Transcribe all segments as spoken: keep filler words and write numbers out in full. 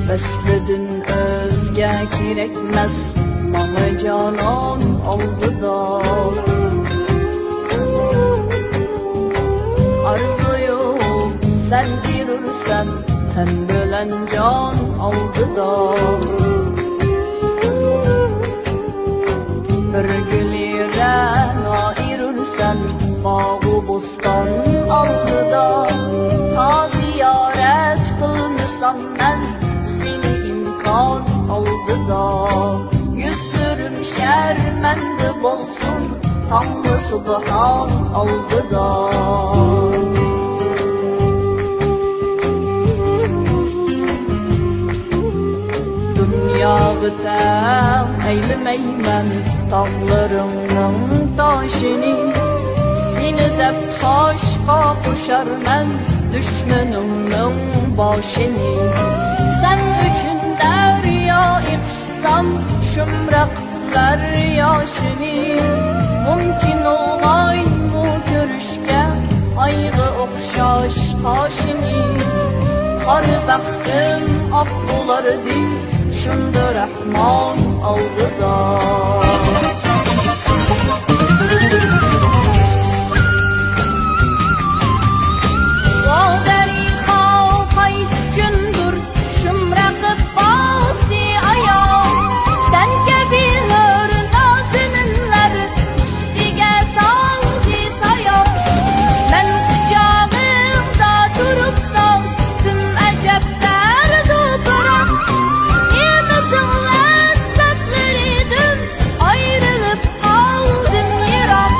ئەسلىدىن ئۆزگە كېرەكمەس ماڭا جانان ئالدىدا. ئارزۇيۇم سەن بېرىرسەن غەم بىلەن جان ئالدىدا. بىر گۈلى رەنا ئېرىرسەن باغۇ بوستان ئالدىدا. تا زىيارەت قىلمىسام مەن سېنى ئىمكان ئالدىدا. يۈزلىرىم شەرمەندە بولسۇن تاڭلا سۇبھان ئالدىدا. دۇنياغا تەڭ ئەيلىمەيمەن تاغلىرىڭنىڭ تاشىنى. سېنى دەپ تاشقا قوشارمەن دۈشمىنىڭنىڭ باشىنى. سەن ئۈچۈن دەريا ئېقىتسام شۇمراق كۆزلەر ياشىنى. مۇمكىن بولغايمۇ كۆرۈشكە ئايغا ئوخشاش قاشىنى. قارا بەختىم ئاق بولاردى شۇندا رەھمان ئالدىدا. ۋاۋ دەريا، قايسى كۈندۇر شۇمراق باستى ئاياغ، سەن كەبى ھۆر نازىنىنلار ئۈستىگە سالدى تاياق. مەن قۇچاغىڭدا تۇرۇپ تاۋتىم ئەجەب دەردۇ پىراق، نېمىتىڭ لەززەتلىرىدىن ئايرىلىپ قالدىم يىراق.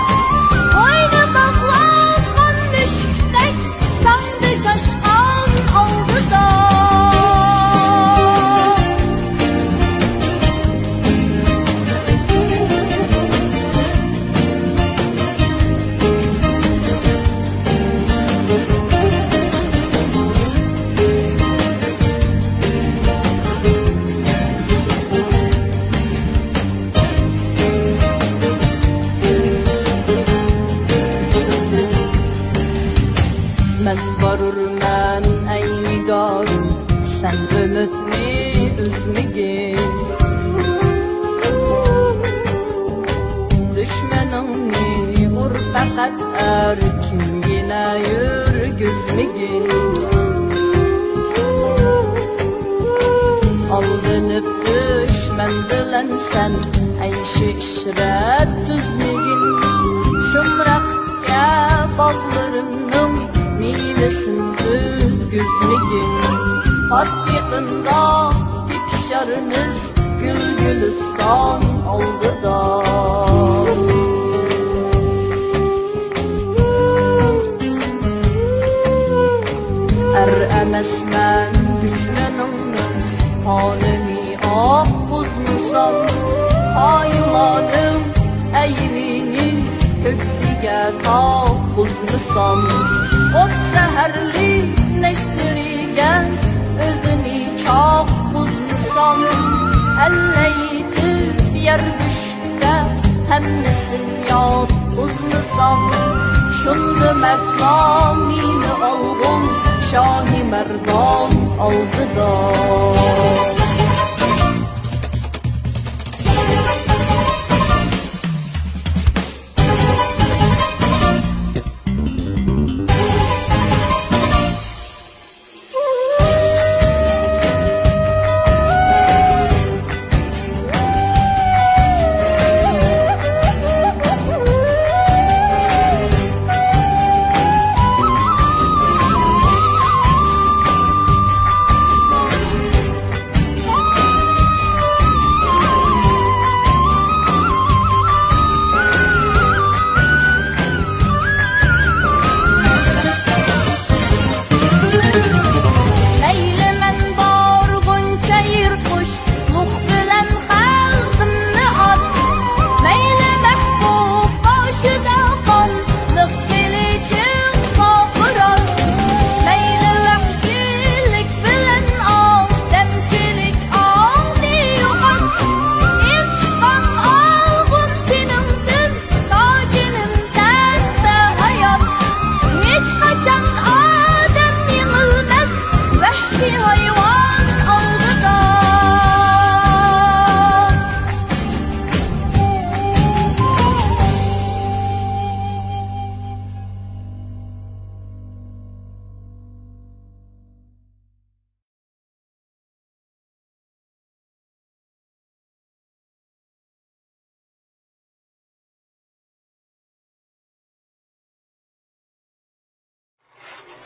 بوينى باغلاپ قان مۈشۈكتەك ساڭدى چاشقان ئالدىدا. مەن بارۇرمەن ئەي نىگارىم، سەن ئۈمىدنى ئۈزمىگىن. دۈشمىنىڭنى ئۇر پەقەت ئەركىنگىنە يۈرگۈزمىگىن. ئالدىنىپ دۈشمەن بىلەن سەن ئەيشى ئىشرەت تۈزمىگىن. شۇمراق باغلىرىمنىڭ مېۋىسىنى ئۈزگۈزمىگىن. پات يېقىندا تېپىشارمىز گۈل گۈلىستان ئالدىدا. ئەر ئەمەسمەن دۈشمىنىڭنىڭ قانىنى ئاققۇزمىسام، خائىنلارنىڭ ئەيىبىنى كۆكسىگە تاققۇزمىسام، ئوت زەھەرلىك نەشتىرىگە ئۆزىنى چاققۇزمىسام، ئەللەيتىپ يەر بۆشۈكتە ھەممىسىنى ياتقۇزمىسام، شۇندا مەردلار مېنى ئالغۇن شاھى مەردان ئالدىدا.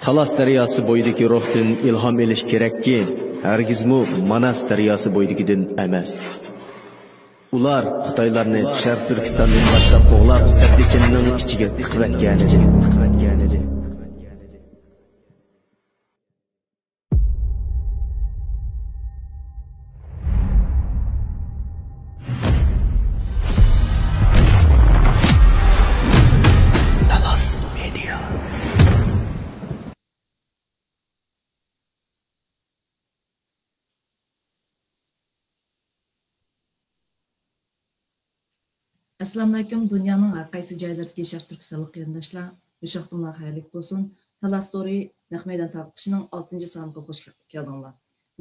تالاس دەرياسى بويىدىكى روھتىن ئىلھام ئېلىش كېرەككى، ھەرگىزمۇ ماناس دەرياسى بويىدىكىدىن ئەمەس. ئۇلار خىتايلارنى شەرقىي تۈركىستاندىن باشلاپ قوغلاپ، سەتلىچىنىڭ ئىچىگە تىقىۋەتكەنىدى. ئەسسالامۇئەلەيكۇم، دۇنيانىڭ ھەر قايسى جايلىرىدىكى شەرقىي تۈركىستانلىق قېرىنداشلار، بۇ ۋاقتىڭلار خەيرلىك بولسۇن. تالاس تورى نەق مەيدان تارقىتىشىنىڭ ئالتىنچى سانىغا خوش كەلدىڭلار.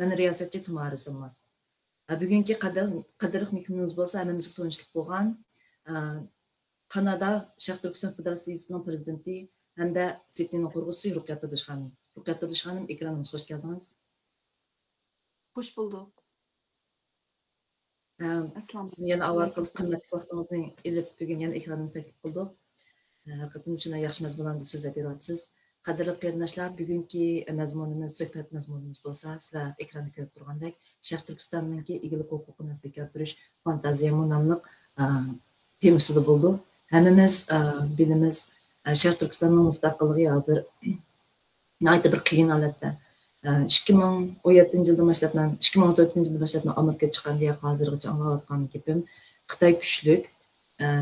مەن رىياسەتچى تۇمارى سىلماس. ھە، بۈگۈنكى قەدىر-، قەدىرلىك مېھمىنىمىز بولسا ھەممىمىزگە تونۇشلۇق بولغان، ئە، كانادا شەرقىي تۈركىستان فېدېراتسىيىسىنىڭ پىرېزىدېنتى ھەمدە سىدنېينىڭ قۇرغۇچىسى رۇقىيە تۇردۇش خانىم. رۇقىيە تۇردۇش خانىم، ئېكرانىمىزغا خوش كەلدىڭىز. خوش بولدۇق. ئە، ئەسسالامۇ سىزنى يەنە ئاۋارە قىلىپ، ئەلەيكۇم. قىممەتلىك ۋاقتىڭىزنى ئېلىپ، بۈگۈن يەنە ئېكرانىمىزغا تەكلىپ قىلدۇق. ھەر قېتىم شۇنداق ياخشى مەزمۇنلاردا سۆزلەپ بېرىۋاتىسىز. قەدىرلىك قېرىنداشلار، بۈگۈنكى مەزمۇنىمىز، سۆھبەت مەزمۇنىمىز بولسا، سىلەر ئېكراندا كۆرۈپ تۇرغاندەك، شەرقىي تۈركىستاننىڭكى ئىگىلىك ھوقۇقىنى ئەسلىگە كەلتۈرۈش فانتازىيەمۇ ناملىق، ئە، تېما ئۈستىدە بولىدۇ. ھەممىمىز، ئە، بىلىمىز، ئە، شەرقىي تۈركىستاننىڭ مۇستەقىللىقى ھازىر ناھايىتى بىر قىيىن ھالەتتە. ئىككى مىڭ ئون يەتتىنچى يىلدىن باشلاپ مەن، ئىككى مىڭ ئون تۆتىنچى يىلدىن باشلاپ مەن ئامېرىكىغا چىققاندىن ھازىرغىچە ئاڭلاۋاتقان گېپىم، خىتاي كۈچلۈك،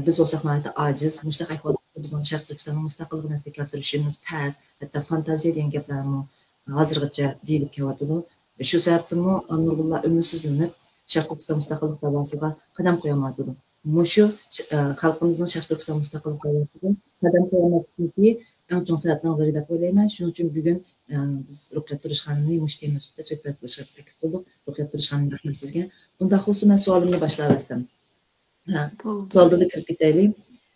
بىز بولساق ناھايىتى ئاجىز، مۇشۇنداق ئەھۋالدا بىزنىڭ شەرقىي تۈركىستاننىڭ مۇستەقىللىقىنى ئەسلىگە كەلتۈرۈشىمىز تەس، ھەتتا فانتازىيە دېگەن گەپلەرمۇ ھازىرغىچە دېيىلىپ كېلىۋاتىدۇ. شۇ سەۋەبتىنمۇ نۇرغۇنلار ئۈمىدسىزلىنىپ، شەرقىي تۈركىستان مۇستەقىللىق دەۋاسىغا قەدەم قويالمايۋاتىدۇ. مۇشۇ، ئە، خەلقىمىزنىڭ شەرقىي تۈركىستان مۇستەقىللىق دەۋاسىغا قەدەم قويالماسلىقىنىڭكى ئەڭ چوڭ سەۋەبنىڭ بىرى دەپ ئويلايمەن. شۇنىڭ ئۈچۈن بۈگۈن، ئە، بىز رۇقىيە تۇرۇش خانىمنى مۇشۇ تېما ئۈستىدە سۆھبەت قىلىشقا تەكلىپ قىلدۇق. رۇقىيە تۇرۇش خانىم، رەھمەت سىزگە. ئۇنداق بولسا، مەن سوئالىمنى باشلاۋەتسەم. ھە، بولدى. سوئالدىنلا كىرىپ كېتەيلى.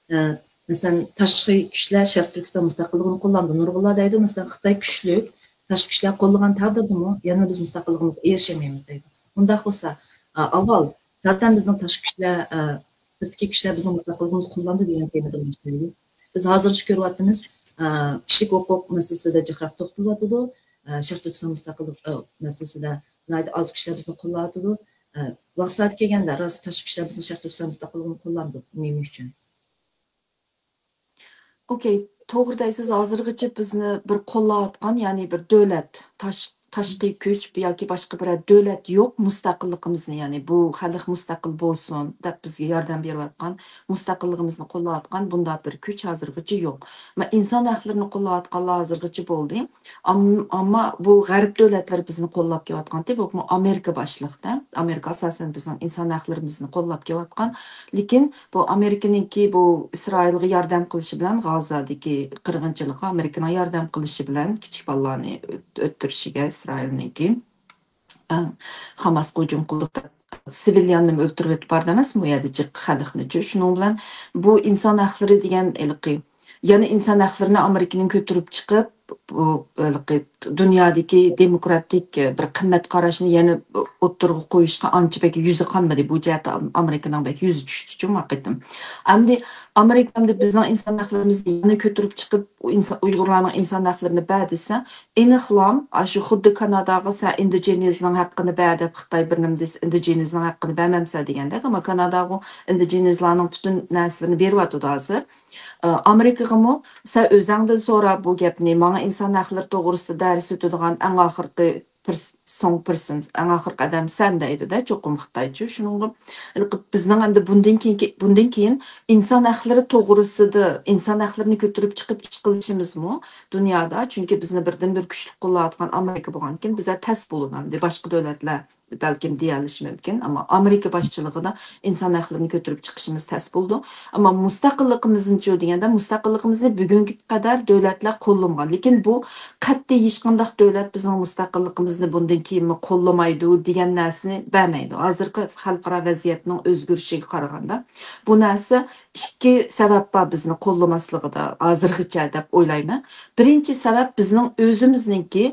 ئە، مەسىلەن، تاشقى كۈچلەر شەرقىي تۈركىستان مۇستەقىللىقىنى قوللامدۇ. نۇرغۇنلار دەيدۇ، مەسىلەن، خىتاي كۈچلۈك، تاشقى كۈچلەر قوللىغان تەقدىردىمۇ يەنە بىز مۇستەقىللىقىمىزغا ئېرىشەلمەيمىز دەيدۇ. ئۇنداق بولسا، ئا، ئاۋۋال زاتەن بىزنىڭ تاشقى كۈچلەر، ئا، سىرتتىكى كۈچلەر بىزنىڭ مۇستەقىللىقىمىزنى قوللامدۇ دېگەن تېمىدىن باشلايلى. بىز ھازىرغىچە كۆرۈۋاتىمىز، ئا، كىشىلىك ھوقۇق مەسىلىسىدە جىقراق توختىلىۋاتىدۇ. ئا، شەرقىي تۈركىستان مۇستەقىللىق، ئا، مەسىلىسىدە ناھايىتى ئاز كۈچلەر بىزنى قوللاۋاتىدۇ. ئا، ۋاقتى سائىتى كەلگەندە راست تاشقى كۈچلەر بىزنىڭ شەرقىي تۈركىستان مۇستەقىللىقىنى قوللامدۇ. نېمە ئۈچۈن؟ ئوكەي، توغرا دەيسىز، ھازىرغىچە بىزنى بىر قوللاۋاتقان، يەنى بىر دۆلەت، تاش-، تاشقى كۈچ ياكى باشقا بىرەر دۆلەت يوق، مۇستەقىللىقىمىزنى، يەنى بۇ خەلق مۇستەقىل بولسۇن دەپ بىزگە ياردەم بېرىۋاتقان، مۇستەقىللىقىمىزنى قوللاۋاتقان بۇنداق بىر كۈچ ھازىرغىچە يوق. مە-، ئىنسان ھەقلىرىنى قوللاۋاتقانلار ھازىرغىچە بولدى. ئام-، ئەمما بۇ غەرب دۆلەتلىرى بىزنى قوللاپ كېلىۋاتقانتى، بولۇپمۇ ئامېرىكا باشلىقتا. ئامېرىكا ئاساسەن بىزنىڭ ئىنسان ھەقلىرىمىزنى قوللاپ كېلىۋاتقان. لېكىن بۇ ئامېرىكىنىڭكى بۇ ئىسرائىلغا ياردەم قىلىشى بىلەن، غاززادىكى قىرغىنچىلىققا ئامېرىكىنىڭ ياردەم قىلىشى بىلەن، كىچىك بالىلارنى ئۆت-، ئۆلتۈرۈشىگە ئىسرائىلنىڭكى، ئە، خاماسقا ھۇجۇم قىلدۇق دەپ سىۋىلياننىمۇ ئۆلتۈرۈۋېتىپ بار ئەمەسمۇ، ئۇ يەردە جىق خەلقنىچۇ. شۇنىڭ بىلەن بۇ ئىنسان ھەقلىرى دېگەن ھېلىقى يەنە ئىنسان ھەقلىرىنى ئامېرىكىنىڭ كۆتۈرۈپ چىقىپ، بۇ ھېلىقى دۇنيادىكى دېموكراتىك بىر قىممەت قاراشنى يەنە ئوتتۇرىغا قويۇشقا ئانچە بەك يۈزى قانمىدى. بۇ جەھەتتە ئام-، ئامېرىكىنىڭ بەك يۈزى چۈشتىچۇ ما قېتىم. ئەمدى ئامېرىكا ئەمدى بىزنىڭ ئىنسان ھەقلىرىمىزنى يەنە كۆتۈرۈپ چىقىپ، ئۇ ئىنسان، ئۇيغۇرلارنىڭ ئىنسان ھەقلىرىنى بەر دېسە، ئېنىقلام، ئاشۇ خۇددى كاناداغا سەن ئىندىجېنىزنىڭ ھەققىنى بەر دەپ خىتاي بىر نېمە دېسە، ئىندىجېنىزنىڭ ھەققىنى بەرمەمسەن دېگەندەك، ئەمما كاناداغۇ ئىندىجېنىزلارنىڭ پۈتۈن نەرسىلىرىنى بېرىۋاتىدۇ ھازىر. ئامېرىكىغىمۇ سەن ئۆزەڭدىن سورا بۇ گەپنى، ماڭا ئىنسان ھەقلىرى توغرىسىدا دەرس ئۆتىدىغان ئەڭ ئاخىرقى پىرس-، سوڭ پىرسن، ئەڭ ئاخىرقى ئادەم سەن دەيدۇ-دە، چوقۇم خىتايچۇ. شۇنىڭغا بىزنىڭ ئەمدى بۇندىن كېيىنكى، بۇندىن كېيىن ئىنسان ھەقلىرى توغرىسىدا، ئىنسان ھەقلىرىنى كۆتۈرۈپ چىقىپ چىقىلىشىمىزمۇ دۇنيادا، چۈنكى بىزنى بىردىن بىر كۈچلۈك قوللاۋاتقان ئامېرىكا بولغاندىكىن، بىزلەر تەس بولىدۇ ئەمدى باشقا دۆلەتلەر بەلكىم دېيەلىشى مۇمكىن، ئەمما ئامېرىكا باشچىلىقىدا ئىنسان ھەقلىرىنى كۆتۈرۈپ چىقىشىمىز تەس بولىدۇ. ئەمما مۇستەقىللىقىمىزنىچۇ دېگەندە، مۇستەقىللىقىمىزنى بۈگۈنگە قەدەر دۆلەتلەر قوللىمىغان. لېكىن بۇ قەتئىي ھېچقانداق دۆلەت بىزنىڭ مۇستەقىللىقىمىزنى بۇندىن كېيىنمۇ قوللىمايدۇ دېگەن نەرسىنى بەرمەيدۇ. ھازىرقى خەلقئارا ۋەزىيەتنىڭ ئۆزگىرىشىگە قارىغاندا، بۇ نەرسە ئىككى سەۋەب بار بىزنى قوللىماسلىقىدا ھازىرغىچە دەپ ئويلايمەن. بىرىنچى سەۋەب بىزنىڭ ئۆزىمىزنىڭكى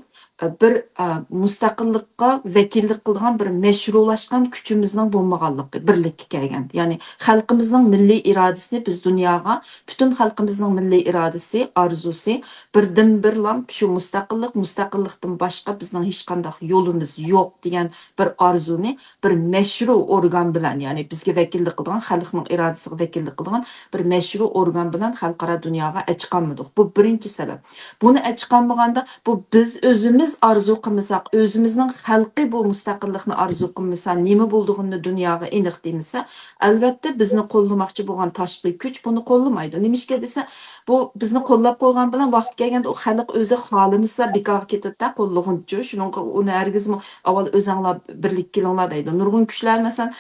بىر، ئە، مۇستەقىللىققا ۋەكىللىك قىلىدىغان بىر مەشرۇلاشقان كۈچىمىزنىڭ بولمىغانلىقى، بىرلىككە كەلگەن. يەنى خەلقىمىزنىڭ مىللىي ئىرادىسىنى بىز دۇنياغا، پۈتۈن خەلقىمىزنىڭ مىللىي ئىرادىسى، ئارزۇسى، بىردىنبىرلا شۇ مۇستەقىللىق، مۇستەقىللىقتىن باشقا بىزنىڭ ھېچقانداق يولىمىز يوق دېگەن بىر ئارزۇنى بىر مەشرۇ ئورگان بىلەن، يەنى بىزگە ۋەكىللىك قىلىدىغان، خەلقنىڭ ئىرادىسىغا ۋەكىللىك قىلىدىغان بىر مەشرۇ ئورگان بىلەن خەلقئارا دۇنياغا ئەچىقالمىدۇق. بۇ بىرىنچى سەۋەب. بۇنى ئەچىقالمىغاندا، بۇ بىز ئۆزىمىز ئارزۇ قىلمىساق، ئۆزىمىزنىڭ خەلقى بۇ مۇستەقىللىقنى ئارزۇ قىلمىسا، نېمە بولىدىغىنىنى دۇنياغا ئېنىق دېمىسە، ئەلۋەتتە، بىزنى قوللىماقچى بولغان تاشقى كۈچ بۇنى قوللىمايدۇ. نېمىشقا دېسە، بۇ بىزنى قوللاپ قويغان بىلەن ۋاقتى كەلگەندە ئۇ خەلق ئۆزى خالىمىسا بىكارغا كېتىدىدە، قوللىغۇنچە. شۇنىڭغا ئۇنى ھەرگىزمۇ ئاۋۋال ئۆزەڭلار بىرلىككە كېلىڭلار دەيدۇ. نۇرغۇن كۈچلەر، مەسىلەن،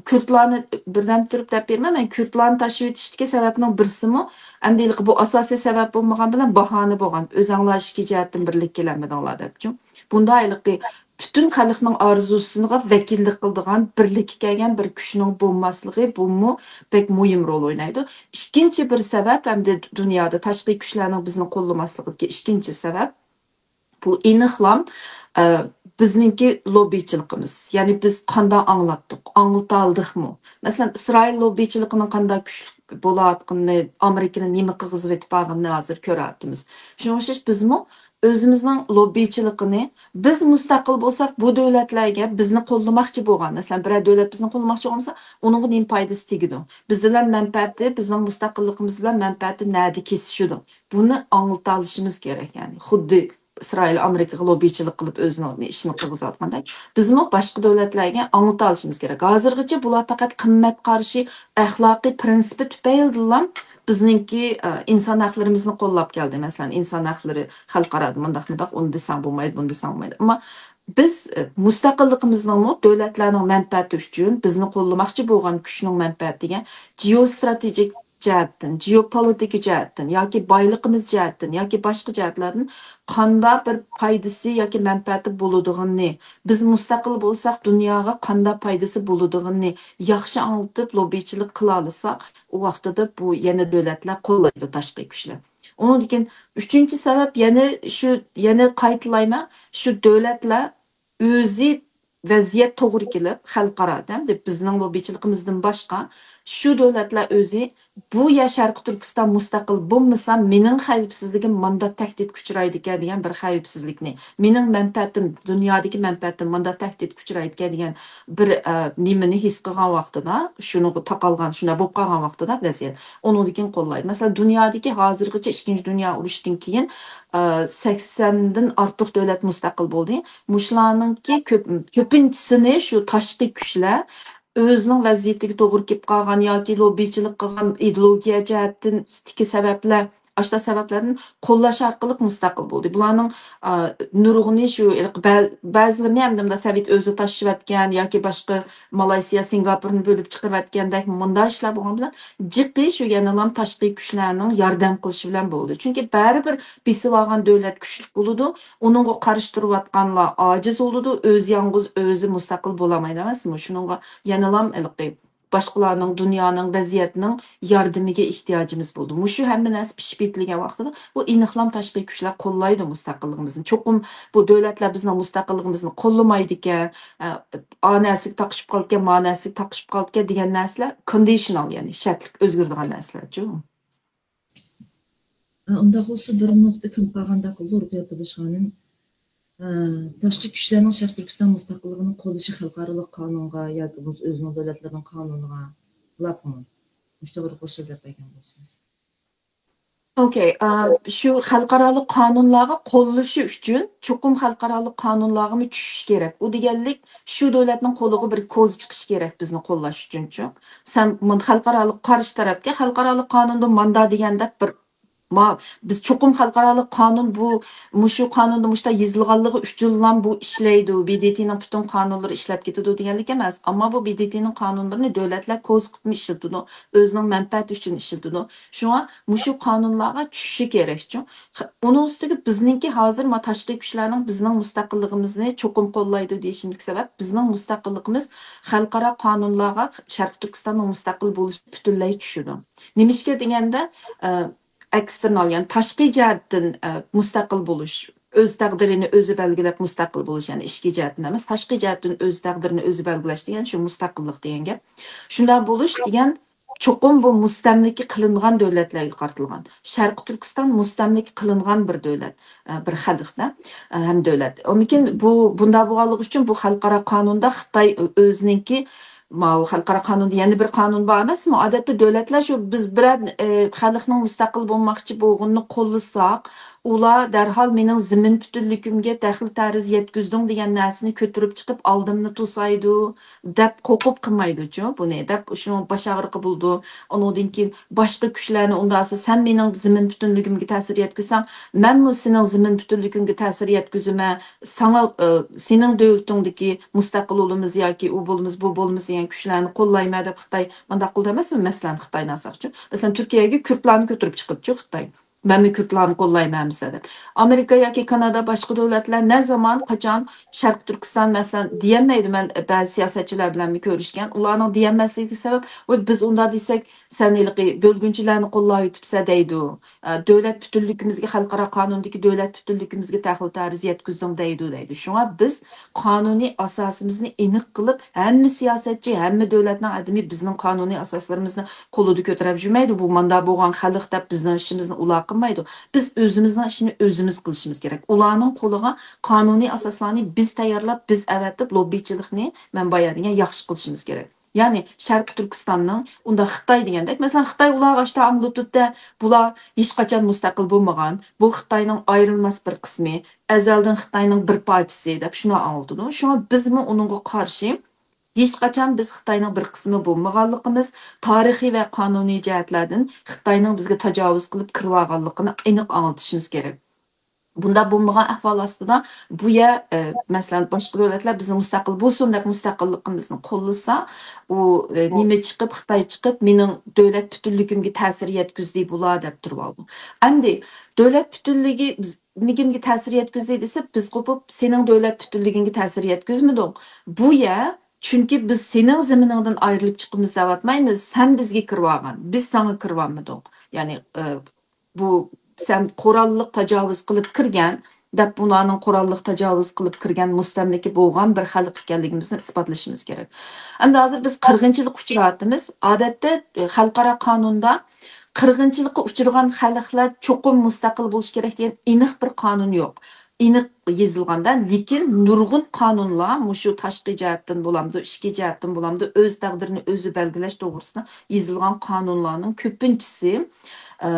كۈردلارنى بىردەم تۇرۇپ دەپ بېرىمەن، مەن كۈردلارنى تاشلىۋېتىشتىكى سەۋەبنىڭ بىرسىمۇ، ئەمدى ھېلىقى بۇ ئاساسىي سەۋەب بولمىغان بىلەن باھانە بولغان. ئۆزەڭلار ئىچكى جەھەتتىن بىرلىككە كېلەلمىدىڭلار دەپچۇ. بۇندا ھېلىقى پۈتۈن خەلقنىڭ ئارزۇسىغا ۋەكىللىك قىلىدىغان، بىرلىككە كەلگەن بىر كۈچنىڭ بولماسلىقى، بۇمۇ بەك مۇھىم رول ئوينايدۇ. ئىككىنچى بىر سەۋەب، ئەمدى دۇنيادا تاشقى كۈچلەرنىڭ بىزنى قوللىماسلىقىدىكى ئىككىنچى سەۋەب، بۇ ئېنىقلام، ئە، بىزنىڭكى لوببىچىلىقىمىز. يەنى بىز قانداق ئاڭلاتتۇق، ئاڭلىتالدۇقمۇ؟ مەسىلەن، ئىسرائىل لوببىچىلىقىنىڭ قانداق كۈچلۈك بولۇۋاتقىنىنى، ئامېرىكىنى نېمە قىلغۇزۇۋېتىپ بارغىنىنى ھازىر كۆرۈۋاتىمىز. شۇنىڭغا ئوخشاش بىزمۇ ئۆزىمىزنىڭ لوببىچىلىقىنى، بىز مۇستەقىل بولساق، بۇ دۆلەتلەرگە بىزنى قوللىماقچى بولغان، مەسىلەن، بىرەر دۆلەت بىزنى قوللىماقچى بولغان بولسا، ئۇنىڭغا نېمە پايدىسى تېگىدۇ؟ بىز بىلەن مەنپەئەتى، بىزنىڭ مۇستەقىللىقىمىز بىلەن مەنپەئەتى نەدە كېسىشىدۇ؟ بۇنى ئاڭلىتالىشىمىز كېرەك، يەنى خۇددى ئىسرائىل ئامېرىكىغا لوببىچىلىق قىلىپ ئۆزىنىڭ ئىشىنى قىلغۇزۇۋاتقاندەك، بىزمۇ باشقا دۆلەتلەرگە ئاڭلىتالىشىمىز كېرەك. ھازىرغىچە بۇلار پەقەت قىممەت قارىشى، ئەخلاقىي پىرىنسىپى تۈپەيلىدىنلا بىزنىڭكى، ئە، ئىنسان ھەقلىرىمىزنى قوللاپ كەلدى. مەسىلەن، ئىنسان ھەقلىرى خەلقئارادا مۇنداق، مۇنداق، ئۇنى دېسەڭ بولمايدۇ، بۇنى دېسەڭ بولمايدۇ. ئەمما بىز، ئە، مۇستەقىللىقىمىزنىڭمۇ دۆلەتلەرنىڭ مەنپەئەتى ئۈچۈن، بىزنى قوللىماقچى بولغان كۈچنىڭ مەنپەئەتى دېگەن جېئوستراتېگىك جەھەتتىن، جېئوپولىتىكا جەھەتتىن ياكى بايلىقىمىز جەھەتتىن ياكى باشقا جەھەتلەردىن قانداق بىر پايدىسى ياكى مەنپەئەتى بولىدىغىنىنى، بىز مۇستەقىل بولساق دۇنياغا قانداق پايدىسى بولىدىغىنىنى ياخشى ئاڭلىتىپ، لوببىچىلىق قىلالىساق، ئۇ ۋاقتىدا بۇ يەنە دۆلەتلەر قوللايدۇ، تاشقى كۈچلەر. ئۇنىڭدىن كېيىن ئۈچىنچى سەۋەب، يەنە شۇ، يەنە قايتىلايمەن، شۇ دۆلەتلەر ئۆزى ۋەزىيەت توغرا كېلىپ، خەلقئارادا، ھەمدە بىزنىڭ لوببىچىلىقىمىزدىن باشقا، شۇ دۆلەتلەر ئۆزى بۇ يەر شەرقىي تۈركىستان مۇستەقىل بولمىسا، مېنىڭ خەۋپسىزلىكىم مانداق تەھدىتكە ئۇچرايدىكەن دېگەن بىر خەۋپسىزلىكنى، مېنىڭ مەنپەئەتىم، دۇنيادىكى مەنپەئەتىم مانداق تەھدىتكە ئۇچرايدىكەن دېگەن بىر، ئە، نېمىنى ھېس قىلغان ۋاقتىدا، شۇنىڭغا تاقالغان، شۇنداق بولۇپ قالغان ۋاقتىدا ۋەزىيەت. ئۇنىڭدىن كېيىن قوللايدۇ. مەسىلەن، دۇنيادىكى ھازىرغىچە ئىككىنچى دۇنيا ئۇرۇشىدىن كېيىن، ئە، سەكسەندىن ئارتۇق دۆلەت مۇستەقىل بولدى. مۇشۇلارنىڭكى كۆپ، كۆپىنچىسىنى شۇ تاشقى كۈچلەر ئۆزىنىڭ ۋەزىيىتىگە توغرا كېلىپ قالغان ياكى لوببىچىلىق قىلغان ئىدېئولوگىيە جەھەتتىن، ئىستىكى سەۋەبلەر، ئاشۇنداق سەۋەبلەردىن قوللاش ئارقىلىق مۇستەقىل بولدى. بۇلارنىڭ، ئا، نۇرغۇنى شۇ، ھېلىقى بە-، بەزىلىرىنى ئەمدى مۇنداق سوۋېت ئۆزى تاشلىۋەتكەن ياكى باشقا مالايسىيا، سىنگاپورنى بۆلۈپ چىقىرىۋەتكەندەك مۇنداق ئىشلار بولغان بىلەن جىقى شۇ يەنىلام تاشقى كۈچلەرنىڭ ياردەم قىلىشى بىلەن بولدى. چۈنكى بەرىبىر بېسىۋالغان دۆلەت كۈچلۈك بولىدۇ، ئۇنىڭغا قارشى تۇرۇۋاتقانلار ئاجىز بولىدۇ، ئۆزى يالغۇز ئۆزى مۇستەقىل بولالمايدۇ ئەمەسمۇ؟ شۇنىڭغا يەنىلام ھېلىقى باشقىلارنىڭ، دۇنيانىڭ، ۋەزىيەتنىڭ ياردىمىگە ئېھتىياجىمىز بولىدۇ. مۇشۇ ھەممە نەرسە پىشىپ يېتىلگەن ۋاقتىدا بۇ ئېنىقلام تاشقى كۈچلەر قوللايدۇ مۇستەقىللىقىمىزنى. چوقۇم بۇ دۆلەتلەر بىزنىڭ مۇستەقىللىقىمىزنى قوللىمايدىكەن، ئە، ئا نەرسىگە تاقىشىپ قالىدىكەن، ما نەرسىگە تاقىشىپ قالىدىكەن دېگەن نەرسىلەر كوندىشنال، يەنى شەرتلىك ئۆزگىرىدىغان نەرسىلەرچۇ. ئە، ئۇنداق بولسا بىر نۇقتا كىم قالغاندەك قىلىدۇ، رۇقىيە ئابدۇللىش خانىم. ئە، تاشقى كۈچلەرنىڭ شەرقىي تۈركىستان مۇستەقىللىقىنى قوللىشى خەلقئارالىق قانۇنغا ياكى بولمىسا ئۆزىنىڭ دۆلەتلىرىنىڭ قانۇنىغا خىلاپمۇ؟ مۇشۇ توغرىلىق بىر سۆزلەپ بەرگەن بولسىڭىز. ئوكەي، ئا، شۇ خەلقئارالىق قانۇنلارغا قوللىشى ئۈچۈن چوقۇم خەلقئارالىق قانۇنلارغىمۇ چۈشۈشى كېرەك. ئۇ دېگەنلىك شۇ دۆلەتنىڭ قولىغا بىر كوزا چىقىشى كېرەك بىزنى قوللاش ئۈچۈنچۇ. سەن مۇن-، خەلقئارالىق قارشى تەرەپكە خەلقئارالىق قانۇندا ماندا دېگەن دەپ بىر ما-، بىز چوقۇم خەلقئارالىق قانۇن بۇ، مۇشۇ قانۇندا مۇشۇنداق يېزىلغانلىقى ئۈچۈنلا بۇ ئىشلەيدۇ، ب د ت نىڭ پۈتۈن قانۇنلىرى ئىشلەپ كېتىدۇ دېگەنلىك ئەمەس. ئەمما بۇ ب د ت نىڭ قانۇنلىرىنى دۆلەتلەر كوزا قىلىپمۇ ئىشلىتىدۇ، ئۆزىنىڭ مەنپەئەتى ئۈچۈن ئىشلىتىدۇ. شۇڭا مۇشۇ قانۇنلارغا چۈشۈشى كېرەكچۇ. خ-، ئۇنىڭ ئۈستىگە بىزنىڭكى ھازىر ما تاشقى كۈچلەرنىڭ بىزنىڭ مۇستەقىللىقىمىزنى چوقۇم قوللايدۇ دېيىشىمىزدىكى سەۋەب، بىزنىڭ مۇستەقىللىقىمىز خەلقئارا قانۇنلارغا، شەرقىي تۈركىستاننىڭ مۇستەقىل بولۇشىغا پۈتۈنلەي چۈشىدۇ. نېمىشقا دېگەندە، ئە، ئېكستېرنال، يەنى تاشقى جەھەتتىن، ئە، مۇستەقىل بولۇش، ئۆز تەقدىرىنى ئۆزى بەلگىلەپ مۇستەقىل بولۇش، يەنى ئىچكى جەھەتتىن ئەمەس، تاشقى جەھەتتىن ئۆز تەقدىرىنى ئۆزى بەلگىلەش دېگەن شۇ مۇستەقىللىق دېگەن گەپ. شۇنداق بولۇش دېگەن چوقۇم بۇ مۇستەملىكە قىلىنغان دۆلەتلەرگە قارىتىلغان. شەرقىي تۈركىستان مۇستەملىكە قىلىنغان بىر دۆلەت، ئە، بىر خەلقتە، ئە، ھەم دۆلەت. ئاندىن كېيىن بۇ، بۇنداق بولغانلىقى ئۈچۈن بۇ خەلقئارا قانۇندا خىتاي ئۆ-، ئۆزىنىڭكى ماۋۇ خەلقئارا قانۇندا يەنە بىر قانۇن بار ئەمەسمۇ؟ ئادەتتە دۆلەتلەر شۇ بىز بىرەر، ئە، خەلقنىڭ مۇستەقىل بولماقچى بولغىنىنى قوللىساق، ئۇلار دەرھال مېنىڭ زېمىن پۈتۈنلۈكۈمگە دەخلى تەرۇز يەتكۈزدۈڭ دېگەن نەرسىنى كۆتۈرۈپ چىقىپ ئالدىمنى توسايدۇ دەپ قورقۇپ قىلمايدۇچۇ بۇنى، دەپ شۇنىڭ باش ئاغرىقى بولىدۇ. ئۇنىڭدىن كېيىن باشقا كۈچلەرنى ئۇنداق سەن مېنىڭ زېمىن پۈتۈنلۈكۈمگە تەسىر يەتكۈزسەڭ، مەنمۇ سېنىڭ زېمىن پۈتۈنلۈكۈڭگە تەسىر يەتكۈزىمەن. ساڭا، ئە، سېنىڭ دۆلىتىڭدىكى مۇستەقىل ئۇلىمىز ياكى ئۇ بولىمىز، بۇ بولىمىز دېگەن كۈچلەرنى قوللايمەن دەپ خىتاي مانداق قىلدى ئەمەسمۇ؟ مەسىلەن، خىتاينى ئالساقچۇ. مەسىلەن، تۈركىيەگە كۈردلارنى كۆتۈرۈپ چىقىدىچۇ خىتاي. مەنمۇ كۈردلارنى قوللايمەن دېسە دەپ. ئامېرىكا ياكى كانادا، باشقا دۆلەتلەر نە زامان، قاچان شەرقىي تۈركىستان، مەسىلەن، دېيەلمەيدۇ. مەن بەزى سىياسەتچىلەر بىلەنمۇ كۆرۈشكەن. ئۇلارنىڭ دېيەلمەسلىكى سەۋەب، ۋاي، بىز ئۇنداق دېسەك، سەن ھېلىقى بۆلگۈنچىلەرنى قوللاۋېتىپسەن دەيدۇ. ئە، دۆلەت پۈتۈنلۈكىمىزگە، خەلقئارا قانۇندىكى دۆلەت پۈتۈنلۈكىمىزگە تەخلى تەرۇز يەتكۈزدۈڭ دەيدۇ، دەيدۇ. شۇڭا بىز قانۇنىي ئاساسىمىزنى ئېنىق قىلىپ، ھەممە سىياسەتچى، ھەممە دۆلەتنىڭ ئادىمى بىزنىڭ قانۇنىي ئاساسلىرىمىزنى قولىدا كۆتۈرۈپ يۈرمەيدۇ. بۇ ماندا بولغان خەلق دەپ بىزنىڭ ئىشىمىزنى ئۇلار قىلمايدۇ. بىز ئۆزىمىزنىڭ ئىشىنى ئۆزىمىز قىلىشىمىز كېرەك. ئۇلارنىڭ قولىغا قانۇنىي ئاساسلارنى بىز تەييارلاپ، بىز ئەۋەتىپ، لوببىچىلىقنى مەن بايا دېگەن ياخشى قىلىشىمىز كېرەك. يەنى شەرقىي تۈركىستاننىڭ ئۇنداق خىتاي دېگەندەك، مەسىلەن، خىتاي ئۇلارغا ئاشتا ئاڭلىتىدۇ-دە، بۇلار ھېچقاچان مۇستەقىل بولمىغان، بۇ خىتاينىڭ ئايرىلماس بىر قىسمى، ئەزەلدىن خىتاينىڭ بىر پارچىسى دەپ شۇنى ئاڭلىتىدۇ. شۇڭا بىزمۇ ئۇنىڭغا قارشى ھېچقاچان بىز خىتاينىڭ بىر قىسمى بولمىغانلىقىمىز، تارىخىي ۋە قانۇنىي جەھەتلەردىن خىتاينىڭ بىزگە تاجاۋۇز قىلىپ كىرىۋالغانلىقىنى ئېنىق ئاڭلىتىشىمىز كېرەك. بۇنداق بولمىغان ئەھۋال ئاستىدا بۇ يەر، ئە، مەسىلەن، باشقا دۆلەتلەر بىزنى مۇستەقىل بولسۇن دەپ مۇستەقىللىقىمىزنى قوللىسا، ئۇ، ئە، نېمە چىقىپ، خىتاي چىقىپ، مېنىڭ دۆلەت پۈتۈنلۈكۈمگە تەسىر يەتكۈزدى بۇلار دەپ تۇرۇۋالىدۇ. ئەمدى دۆلەت پۈتۈنلۈكى بىز-، لۈكۈمگە تەسىر يەتكۈزدى دېسە، بىز قوپۇپ، سېنىڭ دۆلەت پۈتۈنلۈكۈڭگە تەسىر يەتكۈزمىدۇق. بۇ يەر، چۈنكى بىز سېنىڭ زېمىنىڭدىن ئايرىلىپ چىقىمىز دەۋاتمايمىز، سەن بىزگە كىرىۋالغان، بىز ساڭا كىرىۋالمىدۇق. يەنى، ئە، بۇ سەن قوراللىق تاجاۋۇز قىلىپ كىرگەن دەپ، بۇلارنىڭ قوراللىق تاجاۋۇز قىلىپ كىرگەن مۇستەملىكە بولغان بىر خەلق ئىكەنلىكىمىزنى ئىسپاتلىشىمىز كېرەك. ئەمدى ھازىر بىز قىرغىنچىلىققا ئۇچراۋاتىمىز. ئادەتتە، ئە، خەلقئارا قانۇندا قىرغىنچىلىققا ئۇچرىغان خەلقلەر چوقۇم مۇستەقىل بولۇشى كېرەك دېگەن ئېنىق بىر قانۇن يوق. ئېنىق يېزىلغاندا، لېكىن نۇرغۇن قانۇنلار مۇشۇ تاشقى جەھەتتىن بولامدۇ، ئىچكى جەھەتتىن بولامدۇ، ئۆز تەقدىرىنى ئۆزى بەلگىلەش توغرىسىدا يېزىلغان قانۇنلارنىڭ كۆپىنچىسى، ئە،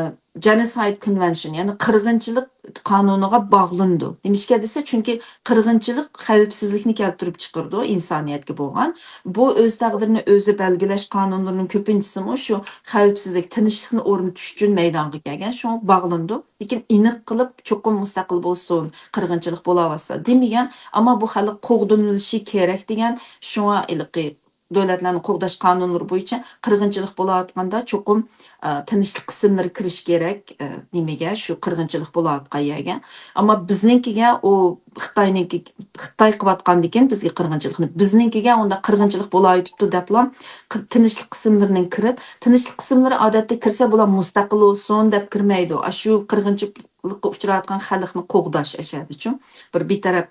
جېنوسايد كونۋېنشن، يەنى قىرغىنچىلىق قانۇنىغا باغلىنىدۇ. نېمىشقا دېسە، چۈنكى قىرغىنچىلىق خەۋپسىزلىكنى كەلتۈرۈپ چىقىرىدۇ ئىنسانىيەتكە بولغان. بۇ ئۆز تەقدىرىنى ئۆزى بەلگىلەش قانۇنلىرىنىڭ كۆپىنچىسىمۇ شۇ خەۋپسىزلىك، تىنچلىقنى ئورنىتىش ئۈچۈن مەيدانغا كەلگەن، شۇڭا باغلىنىدۇ. لېكىن ئېنىق قىلىپ، چوقۇم مۇستەقىل بولسۇن، قىرغىنچىلىق بولاۋاتسا دېمىگەن، ئەمما بۇ خەلق قوغدىنىلىشى كېرەك دېگەن، شۇڭا ھېلىقى دۆلەتلەرنى قوغداش قانۇنلىرى بويىچە قىرغىنچىلىق بولاۋاتقاندا چوقۇم، ئە، تىنچلىق قىسىملىرى كىرىشى كېرەك، ئە، نېمىگە، شۇ قىرغىنچىلىق بولاۋاتقان يەرگە. ئەمما بىزنىڭكىگە ئۇ خىتاينىڭكى، خىتاي قىلىۋاتقاندىكىن بىزگە قىرغىنچىلىقنى، بىزنىڭكىگە ئۇنداق قىرغىنچىلىق بولاۋېتىپتۇ دەپلا قىر-، تىنچلىق قىسىملىرىنىڭ كىرىپ، تىنچلىق قىسىملىرى ئادەتتە كىرسە بۇلار مۇستەقىل بولسۇن دەپ كىرمەيدۇ. ئاشۇ قىرغىنچىلىققا ئۇچراۋاتقان خەلقنى قوغداش ئەشەدىچۇ. بىر بىتەرەپ